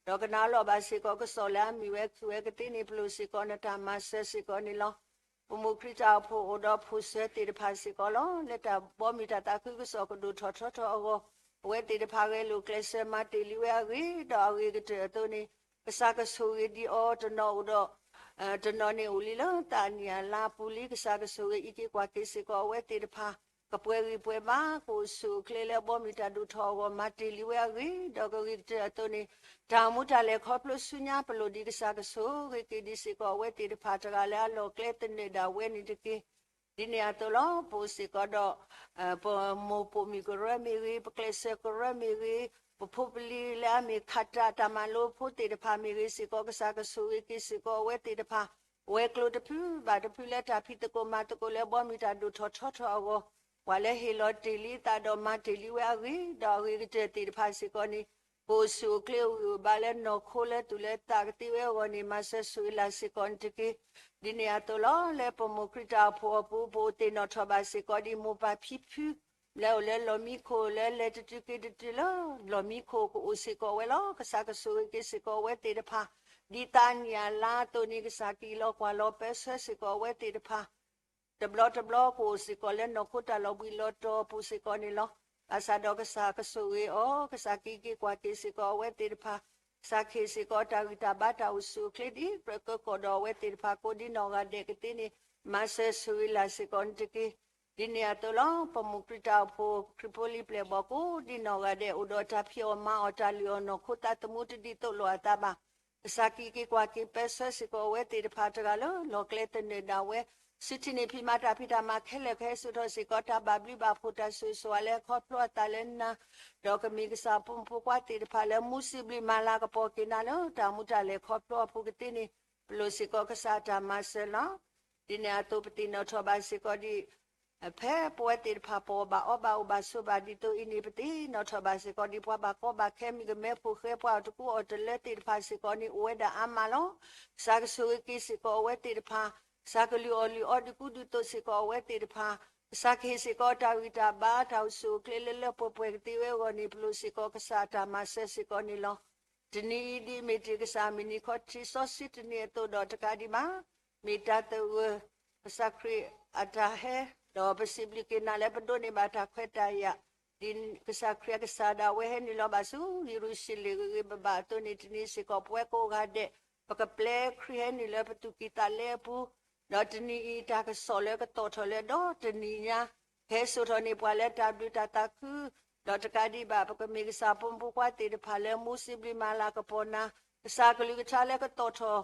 ဒီးကနၣ်လီၤဘၣ်စ့ၢ်ကီးကစီၣ်လၢအမ့ၢ်ဝဲခံဝဲကသ့န့ၣ် ပလိၣ်စ့ၢ်ကီးနတၢ်မၤစၢၤစ့ၢ်ကီးန့ၣ်လီၤ. ပမိၢ်ခရံာ်တၢ်အိၣ်ဖှိၣ်အိၣ်ဒီးဖိၣ်စၢၤသ့ၣ်တဖၣ်စ့ၢ်ကီးလီၤ. လၢတၢ်ဘီမုၢ်တၢ်သးခုကစီၣ်ကဒိၣ်ထီၣ်ထီထီၣ်အဂီၢ် အဝဲသ့ၣ်တဖၣ်ဂဲၤလိာ်ကျဲးစၢးမၤတ့ၢ်လံဝဲအဂ့ၤ ဒီးအဂ့ၤကတၢၢ်အသိးန့ၣ် ကစၢ်ကဆိၣ်ဂ့ၤဒံးအီၤ တနီၤအိၣ်ဒီး တနီၤန့ၣ်အိၣ်လံလၢသးအနံၣ်အလါအပူၤလံ ကစၢ်ကဆိၣ်ဂ့ၤအံးက့ၤကွၢ်က့ၤစ့ၢ်ကီးအဝဲသ့ၣ်တဖၣ် ကပှဲၤဂံၢ်ပှဲၤဘါ ကအိၣ်ဆူၣ်အိၣ်ချ့လၢအဘီမုၢ်တၢ်ဒိၣ်ထီၣ်အဂီၢ် မၤတ့ၢ်လံဝဲအဂ့ၤ ဒီးကဂ့ၤကတၢၢ်အသိးန့ၣ် တၢ်အိၣ်မူတၢ်လဲၤခီဖျိဆူညါ ပလိၣ်ဒံးကစၢ်ကဆိၣ်ဂ့ၤက့ၤဒံးစ့ၢ်ကီးအဝဲသ့ၣ်တဖၣ် တဂၤလၢအလီၢ်ကျဲသနၢၣ်ဒၣ်ဝဲန့ၣ်တက့ၢ်. ဒ်န့ၣ်အသိးလီၤ. ပအိၣ်စ့ၢ်ကီးဒီး ပမိၢ်ပိာ်မုၣ်ကရၢမ့ၢ်ဂ့ၤ, ပကျဲးစၢးကရၢမ့ၢ်ဂ့ၤ, ပဖိပလံၤလၢအမ့ၢ်ခးတၢ်တၢ်မၤလိဖိသ့ၣ်တဖၣ်မ့ၢ်ဂ့ၤစ့ၢ်ကီး ကစၢ်ကဆိၣ်ဂ့ၤက့ၤစ့ၢ်ကီးအဝဲသ့ၣ်တဖၣ်, ဝဲၤကျိၤတဖုဘၣ်တဖုလၢတၢ်ဖံးသကိးမၤသကိးလၢဘီမုၢ်တၢ်ဒိၣ်ထီၣ်ထီထီၣ်အဂီၢ်, ပှၤလၢဟ့ၣ်လီၤတ့ၢ်လံအသးဒီးမၤတ့ၢ်လံဝဲအဂ့ၢ်ဒီးအဂ့ၤကတၢၢ်သ့ၣ်တဖၣ်စ့ၢ်ကီးန့ၣ် ကအိၣ်ဆူၣ်အိၣ်ချ့အိၣ်ဂံၢ်အိၣ်ဘါလၢနီၢ်ခိလၢသူၣ်လၢသးကသ့ဝဲအဂီၢ်န့ၣ် မၤစၢၤဆိၣ်ဂ့ၤလၢ်စ့ၢ်ကီးန့ၣ်တက့ၢ်. ဒ်န့ၣ်အသိးလီၤ. လၢပမိၢ်ခရံာ်တၢ်အိၣ်ဖှိၣ်အပူၤ ပအိၣ်သ့ၣ်နီၣ်ထီၣ်ဘၣ်စ့ၢ်ကီးဒ်မိၢ်ပၢ်ဖံဖု လၢအိၣ်လၢလီၢ်မံခိၣ်လၢလဲၤတတုၤက့ၤတတုၤလၢ လီၢ်မံခိၣ်ကအိၣ်စ့ၢ်ကီးဝဲလီၤ. ကစၢ်ကဆိၣ်ဂ့ၤက့ၤစ့ၢ်ကီးအဝဲသ့ၣ်တဖၣ် ဒ်သးနံၣ်အလါအသိးန့ၣ် ကစၢ်က့ၤလီၤကွၢ်လီၤပၢဆှၢစ့ၢ်ကီးအဝဲသ့ၣ်တဖၣ် တဘျီတဘျီကအိၣ်စ့ၢ်ကီးလၢနီၢ်ခိတၢ်လီၤဘှံးလီၤတီၤအပူၤစ့ၢ်ကီးန့ၣ်လီၤ. ဘၣ်ဆၣ်ဒီးကစၢ်ကဆိၣ်ဂ့ၤအီၤ, ကစၢ်က့ၤက့ၤကွၢ်က့ၤစ့ၢ်ကီးအဝဲသ့ၣ်တဖၣ်, ကစၢ်ကဟ့ၣ်စ့ၢ်ကီးတၢ်ဂံၢ်တၢ်ဘါတၢ်အိၣ်ဆူၣ်အိၣ်ချ့ဒ်ကြၢးကၢကီၣ်ဒီးအဝဲသ့ၣ်တဖၣ်ကိးဒ်နီၢ်ဂၤဒဲးကသ့န့ၣ် မၤစၢၤဆိၣ်ဂ့ၤလၢ်စ့ၢ်ကီးန့ၣ်တက့ၢ်. ဒ်န့ၣ်အသိးလီၤ. ပမိၢ်ခရံာ်တၢ်အိၣ်ဖှိၣ်ခရံာ်ဖိလံၤပျဲၢ်ဘီၣ်ကိးဒ်နီၢ်ဂၤဒဲး အိၣ်ဒီးတၢ်ဖံးအီၣ်မၤအီၣ်တၢ်လုၢ်အီၣ်နီၢ်ခိသးသမူတဒ်သိးလိာ်အသးဘၣ် ကစၢ်က့ၤက့ၤကွၢ်က့ၤပၢဆှၢစ့ၢ်ကီးအဝဲသ့ၣ်တဖၣ်တဂၤလၢလီၢ်ကျဲသနၢၣ်ဒၣ်ဝဲ, စုထံၣ်န့ၢ်ဖံးမၤတၢ်ဖံးတၢ်မၤခဲလၢာ် ကဟဲစိာ်ထီၣ်စ့ၢ်ကီးတၢ်ဘၣ်ဘျုးဘၣ်ဖှိၣ်တၢ်ဆိၣ်ဂ့ၤဆိၣ်ဝါလၢခီဖျိအသးလၢနၤ, ဒီးကမ့ၢ်ကစၢ်ဖိမုၣ်ဖိခွါသ့ၣ်တဖၣ်လၢမူစံးဘျုးမၤလၤကပီၤက့ၤနၤလၢတၢ်မူတၢ်လဲၤခီဖျိအပူၤကသ့န့ၣ် ပလိၣ်စ့ၢ်ကီးကစၢ်အတၢ်မၤစၢၤလီၤ. ဒ်န့ၣ်အသိးပသ့ၣ်နီၣ်ထီၣ်ဘၣ်စ့ၢ်ကီးဒ် ဖဲပဝဲသ့ၣ်တဖၣ်ပအီၣ်ဘၣ်အီဘၣ်အိၣ်ဘၣ်ဆိးဘၣ်ဒ်သိးအံၤန့ၣ် ပသ့ၣ်နီၣ်ထီၣ်ဘၣ်စ့ၢ်ကီးဒ်ပှၤဘၣ်ကီဘၣ်ခဲ မုၣ်ကမဲဖိဃဲ ပှၤအီၣ်တကူအီၣ်တလၢသ့ၣ်တဖၣ်စ့ၢ်ကီးန့ၣ် အိၣ်ဝဲဒၣ်အါမးလီၤ. ကစၢ်ကဆိၣ်ဂ့ၤက့ၤစ့ၢ်ကီးအဝဲသ့ၣ်တဖၣ်, ကစၢ်ကလုၢ်အီၣ်လုၢ်အီဒုးကူဒုးသိးစ့ၢ်ကီးအဝဲသ့ၣ်တဖၣ်, ကစၢ်ကဟ့ၣ်စ့ၢ်ကီးတၢ်ဂံၢ်တၢ်ဘါ တၢ်အိၣ်ဆူၣ်အိၣ်ချ့လၢလၢပှဲၤပှဲၤကသ့ဝဲအဂီၢ်န့ၣ် ပလိၣ်စ့ၢ်ကီးကစၢ်အတၢ်မၤစၢၤစ့ၢ်ကီးန့ၣ်လီၤ. တနံၤအံၤဒ်အမ့ၢ်တ့ၢ်ကစၢ်မုၢ်နံၤခီၣ်ထံးစီဆှံတနံၤအသိးဒီးတကးဒံးဘၣ် မ့ၢ်တၢ်သဂၢၢ် ကစၢ်ခရံာ်အတၢ်ဟဲ, ဒီးပစံးဘျုးက့ၤနၤလၢပဒိးန့ၢ်ဘၣ်တၢ်ခွဲးတၢ်ယာ်, ဒ်ကစၢ်ခရံာ်အကစၢ်ဒၣ်ဝဲဟဲနုာ်လီၤဘၣ်ဆူယရူၤၡလ့ၣ်ဂ့ၤဂ့ၤဘၣ်ဘၣ်အသိးန့ၣ် တနံၤစ့ၢ်ကီးပဝဲကိးဂၤဒဲး ပကပျဲခရံာ်ဟဲနုာ်လၢပသူၣ်ကံၢ်သးလဲအပူၤ, ဒီးတနံၤအံၤတၢ်ကစီၣ်လၢကသီၣ်ထီၣ်လၢဒီတနံၤညါ ကဟဲစိာ်ထီၣ်န့ၢ်ပှၤလၢတၢ်ဘျုးတၢ်သးခု ဒီးတကးဒံးဘၣ် ပကမ့ၢ်ကစၢ်ဖိမုၣ်ဖိခွါသ့ၣ်တဖၣ်လၢမူစံးဘျုးမၤလၤကပီၤနၤ, ကစၢ်ကလုၢ်ကထါလၢကသီၣ်ထီၣ်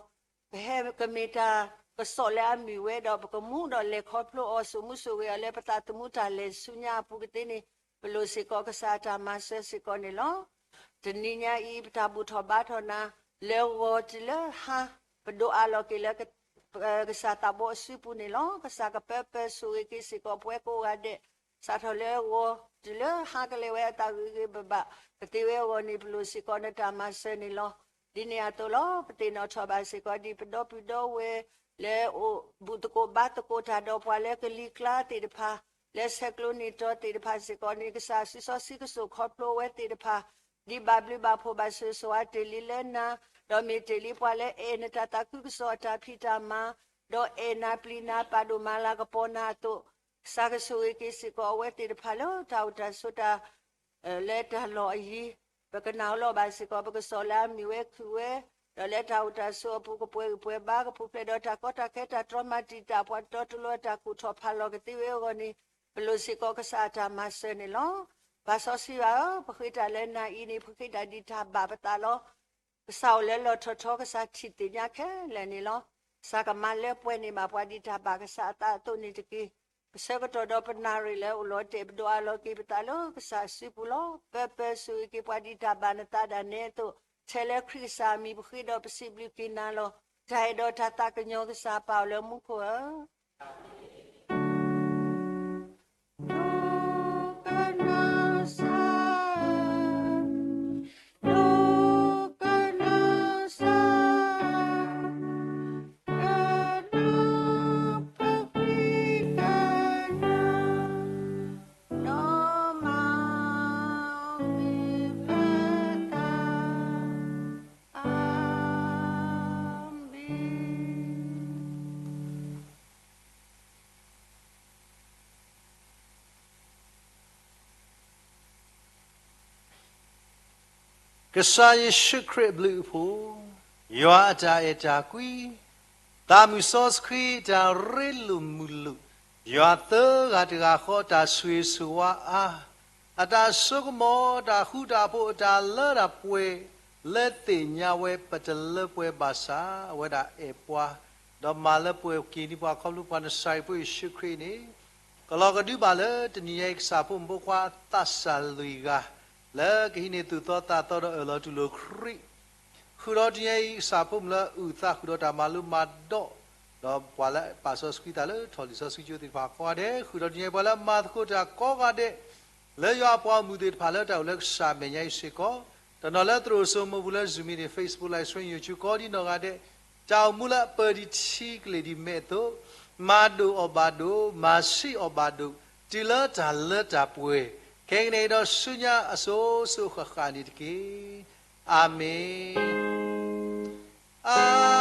ကဟဲကမ့ၢ်တၢ်ကစီၣ်လၢအမုာ်ဝဲဒီး ပကမူဒီးလဲၤခီဖျိအီၤ စိာ်မူစိာ်ဂဲၤအီၤလၢပသးသမူတၢ်လဲၤဆူညါအပူၤကသ့န့ၣ် ပလိၣ်စ့ၢ်ကီးကစၢ်အတၢ်မၤစၢၤစ့ၢ်ကီးန့ၣ်လီၤ. တနံၤညါအံၤ ပတၢ်ဘူၣ်ထီၣ်ဘါထီၣ်နၤ လၢဂီၤတုၤလၢဟါ ပဒိးအးလီၤက့ၤလၢ ကစၢ်သးဘီအစုပူၤန့ၣ်လီၤ. ကစၢ်ကပၢပၢၤဆိၣ်ဂ့ၤက့ၤစ့ၢ်ကီးပဝဲကိးဂၤဒဲး စးထီၣ်လၢဂီၤတုၤလၢဟါကလဲၤဝဲအသးဂ့ၤဂ့ၤဘၣ်ဘၣ် ကသ့ဝဲအဂီၢ်န့ၣ် ပလိၣ်စ့ၢ်ကီးနတၢ်မၤစၢၤန့ၣ်လီၤ. ဒ်န့ၣ်အသိးလီၤ. ပသ့ၣ်နီၣ်ထီၣ်ဘၣ်စ့ၢ်ကီးဒ်ပဒီပုၢ်ဒီဝဲၢ် လၢအိၣ်ဘူၣ်သကိးဘါသကိးတၢ်ဒီးပှၤလၢကလံၤကျါသ့ၣ်တဖၣ် လၢဆဲးကျိးနံၤတီၤသ့ၣ်တဖၣ်စ့ၢ်ကီးန့ၣ် ကစၢ်စုစီဆှံကစိာ်ခီဖျိအဝဲသ့ၣ်တဖၣ် ဒ်ဘၣ်ဘျုးဘၣ်ဖှိၣ်ဘၣ်ဆိၣ်ဂ့ၤဆိၣ်ဝါတ့ၢ်လံလၢနၤ, ဒီးမ့ၢ်တ့ၢ်လံပှၤလၢအဲၣ်နတၢ်သးခုကစီၣ်အတၢ်ဖံးတၢ်မၤ, ဒီးအဲၣ်နၤပျံၤနၤပာ်ဒိၣ်မၤလၤကပီၤနၤအသိး, ကစၢ်ကဆိၣ်ဂ့ၤက့ၤစ့ၢ်ကီးအဝဲသ့ၣ်တဖၣ်လၢတၢ်အိၣ်တၢ်ဆိးတၢ် လၢတၢ်လီၢ်အယံၤ, ပကနၢ်ဟူလီၤဘၣ်စ့ၢ်ကီး ပကစီၣ်လၢအမုာ်ဝဲခုၣ်ဝဲ, ဒီးလၢတၢ်အိၣ်တၢ်ဆိးအပူၤကပှဲၤဂံၢ်ပှဲၤဘါ ကပူၤဖျဲးဒီးတၢ်ကီတၢ်ခဲတၢ်တြီမၤတံာ်တာ်ပှၤတတီတလိၤအတၢ်ကူၣ်ထီၣ်ဖးလီၤကသ့ဝဲအဂီၢ်န့ၣ်, ပလိၣ်စ့ၢ်ကီးကစၢ်အတၢ်မၤစၢၤန့ၣ်လီၤ. ပၢ်စီဆှံယွၤဧၢ, ပဃ့တၢ်လၢနၤအံၤန့ၣ် ပဃ့တၢ်ဒ်တၢ်ဘၣ်ပသးလီၤ. ကစၢ်အိၣ်လၢလီၢ်ထီၣ်ထီ ကစၢ်ထံၣ်သ့ၣ်ညါခဲလၢာ်န့ၣ်လီၤ. ကစၢ်ကမၤလၢပှဲၤန့ၢ်ဘၣ်ပှၤဒ်တၢ်ဘၣ်ကစၢ်အသးအသိးန့ၣ်တက့ၢ်. ပဆၢကတီၢ်ဒီးပနၣ်ရံၣ်လၢအိၣ်လီၤတဲာ် ပဒိးအးလီၤက့ၤပသးလၢကစၢ်အစုပူၤလီၤ. ပၢပၢဆိၣ်ဂ့ၤက့ၤပှၤဒ်တၢ်ဘၣ်နသးဒၣ်နဲအသိး, ထဲလၢခရံာ်ကစၢ်အမံၤပဃ့ဒီးပစံးဘျုးက့ၤနၤလီၤ. တၢ်အဲၣ်ဒီးတၢ်သးကညီၤကစၢ်ပၢ်အိၣ်လၢမူခိၣ်ဧၢ ဒိကနၣ်စၢ်, ဒိကနၣ်စၢ်, ကနၣ်ပဃံကညး, ဒီးမၤမုာ်ဘၣ်သး, အၤမ့ၣ်. ကစၢ်ယ့ၣ်ၡူးခရံာ်အဘျုးအဖှိၣ်, ယွၤအတၢ်အဲၣ်တၢ်ကွံ, သးမုၣ်စီဆှံအတၢ်ရ့လိာ်မုာ်လိာ်, ယွၤသၢဂၤတဂၤဃီအတၢ်ဆိၣ်ဂ့ၤဆိၣ်ဝါအါ, အတၢ်ဆိကမိၣ်တၢ်ဃူတၢ်ဖိးအတၢ်လၢတၢ်ပှဲၤ, လၢသ့ၣ်ညါဝဲပတလၢပှဲၤဘၣ်ဆၣ် အဝဲဒၣ်အဲၣ်ပှၤ ဒီးမၤလၢပှဲၤက့ၤန့ၢ်ပှၤခီဖျိပှၤနစၤရ့းဖိယ့ၣ်ၡူးခရံာ်န့ၣ်, ကလီၤကဒုဘၣ်လၢတနံၤညါအံၤ ကစၢ်ဖိမုၣ်ဖိခွါသးစၢ်လွံၢ်ဂၤ လၢကဟံးန့ၢ်သူၣ်သီသးသီဒီးအၢၣ်လီၤတူၢ်လိာ်ခရံာ် ဃုာ်ဒီးတနံၤညါအံၤ ကစၢ်ဖိမုၣ်လၢအုၣ်သးဃုာ်ဒီးတၢ်မၤလိမၤဒိး, ဒီးပှၤလၢပာ်စီဆှံသးလၢထီၣ်လံာ်စီဆှံကၠိသ့ၣ်တဖၣ်ကိးဂၤဒဲး, ဃုာ်ဒီးတနံၤညါအံၤ ပှၤလၢမၤသကိးတၢ်ကိးဂၤဒဲး လၢယွၤအပှၤဂီၢ်မုၢ်သ့ၣ်တဖၣ်လၢတၢ်အိၣ်လၢကစၢ်မဲာ်ညါအံၤစ့ၢ်ကီး, တနီၤလၢသရိာ်စိမိပူၤလၢ Zoom မ့ၢ်ဂ့ၤ Facebook Live Stream YouTube ကိးဒံနီၢ်ဂၤဒဲး, တၢ်အိၣ်မူလၢအပၢၢ်ဒံးထံကလ့ၢ်ဒံးမဲာ်အသိး, မၤဒိၣ်အီၣ်ဘၣ်ဒိး, မၤဆံးအီၣ်ဘၣ်ဒိး, တုၤလၢတၢ်လၢတၢ်ပှဲၤ, ခဲကနံၣ်အံၤဒီးဆူညါအစိၤစိၤဃၣ်ဃၣ်န့ၣ်တက့ၢ်. အၤမ့ၣ်, အၤ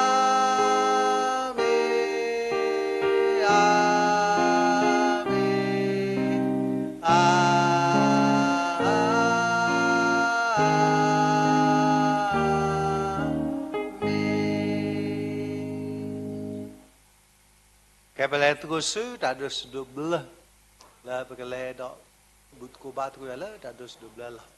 မ့ၣ်, အၤမ့ၣ်, အၤမ့ၣ်. ခဲပလဲၤသကိးဆူတၢ်ဒိးစံးဒိးဘျၢ, လၢပကလဲၤဒီးဘူၣ်သကိးဘါသကိးယၤလၢတၢ်ဒိးစံးဒိးဘျၢလီၤ.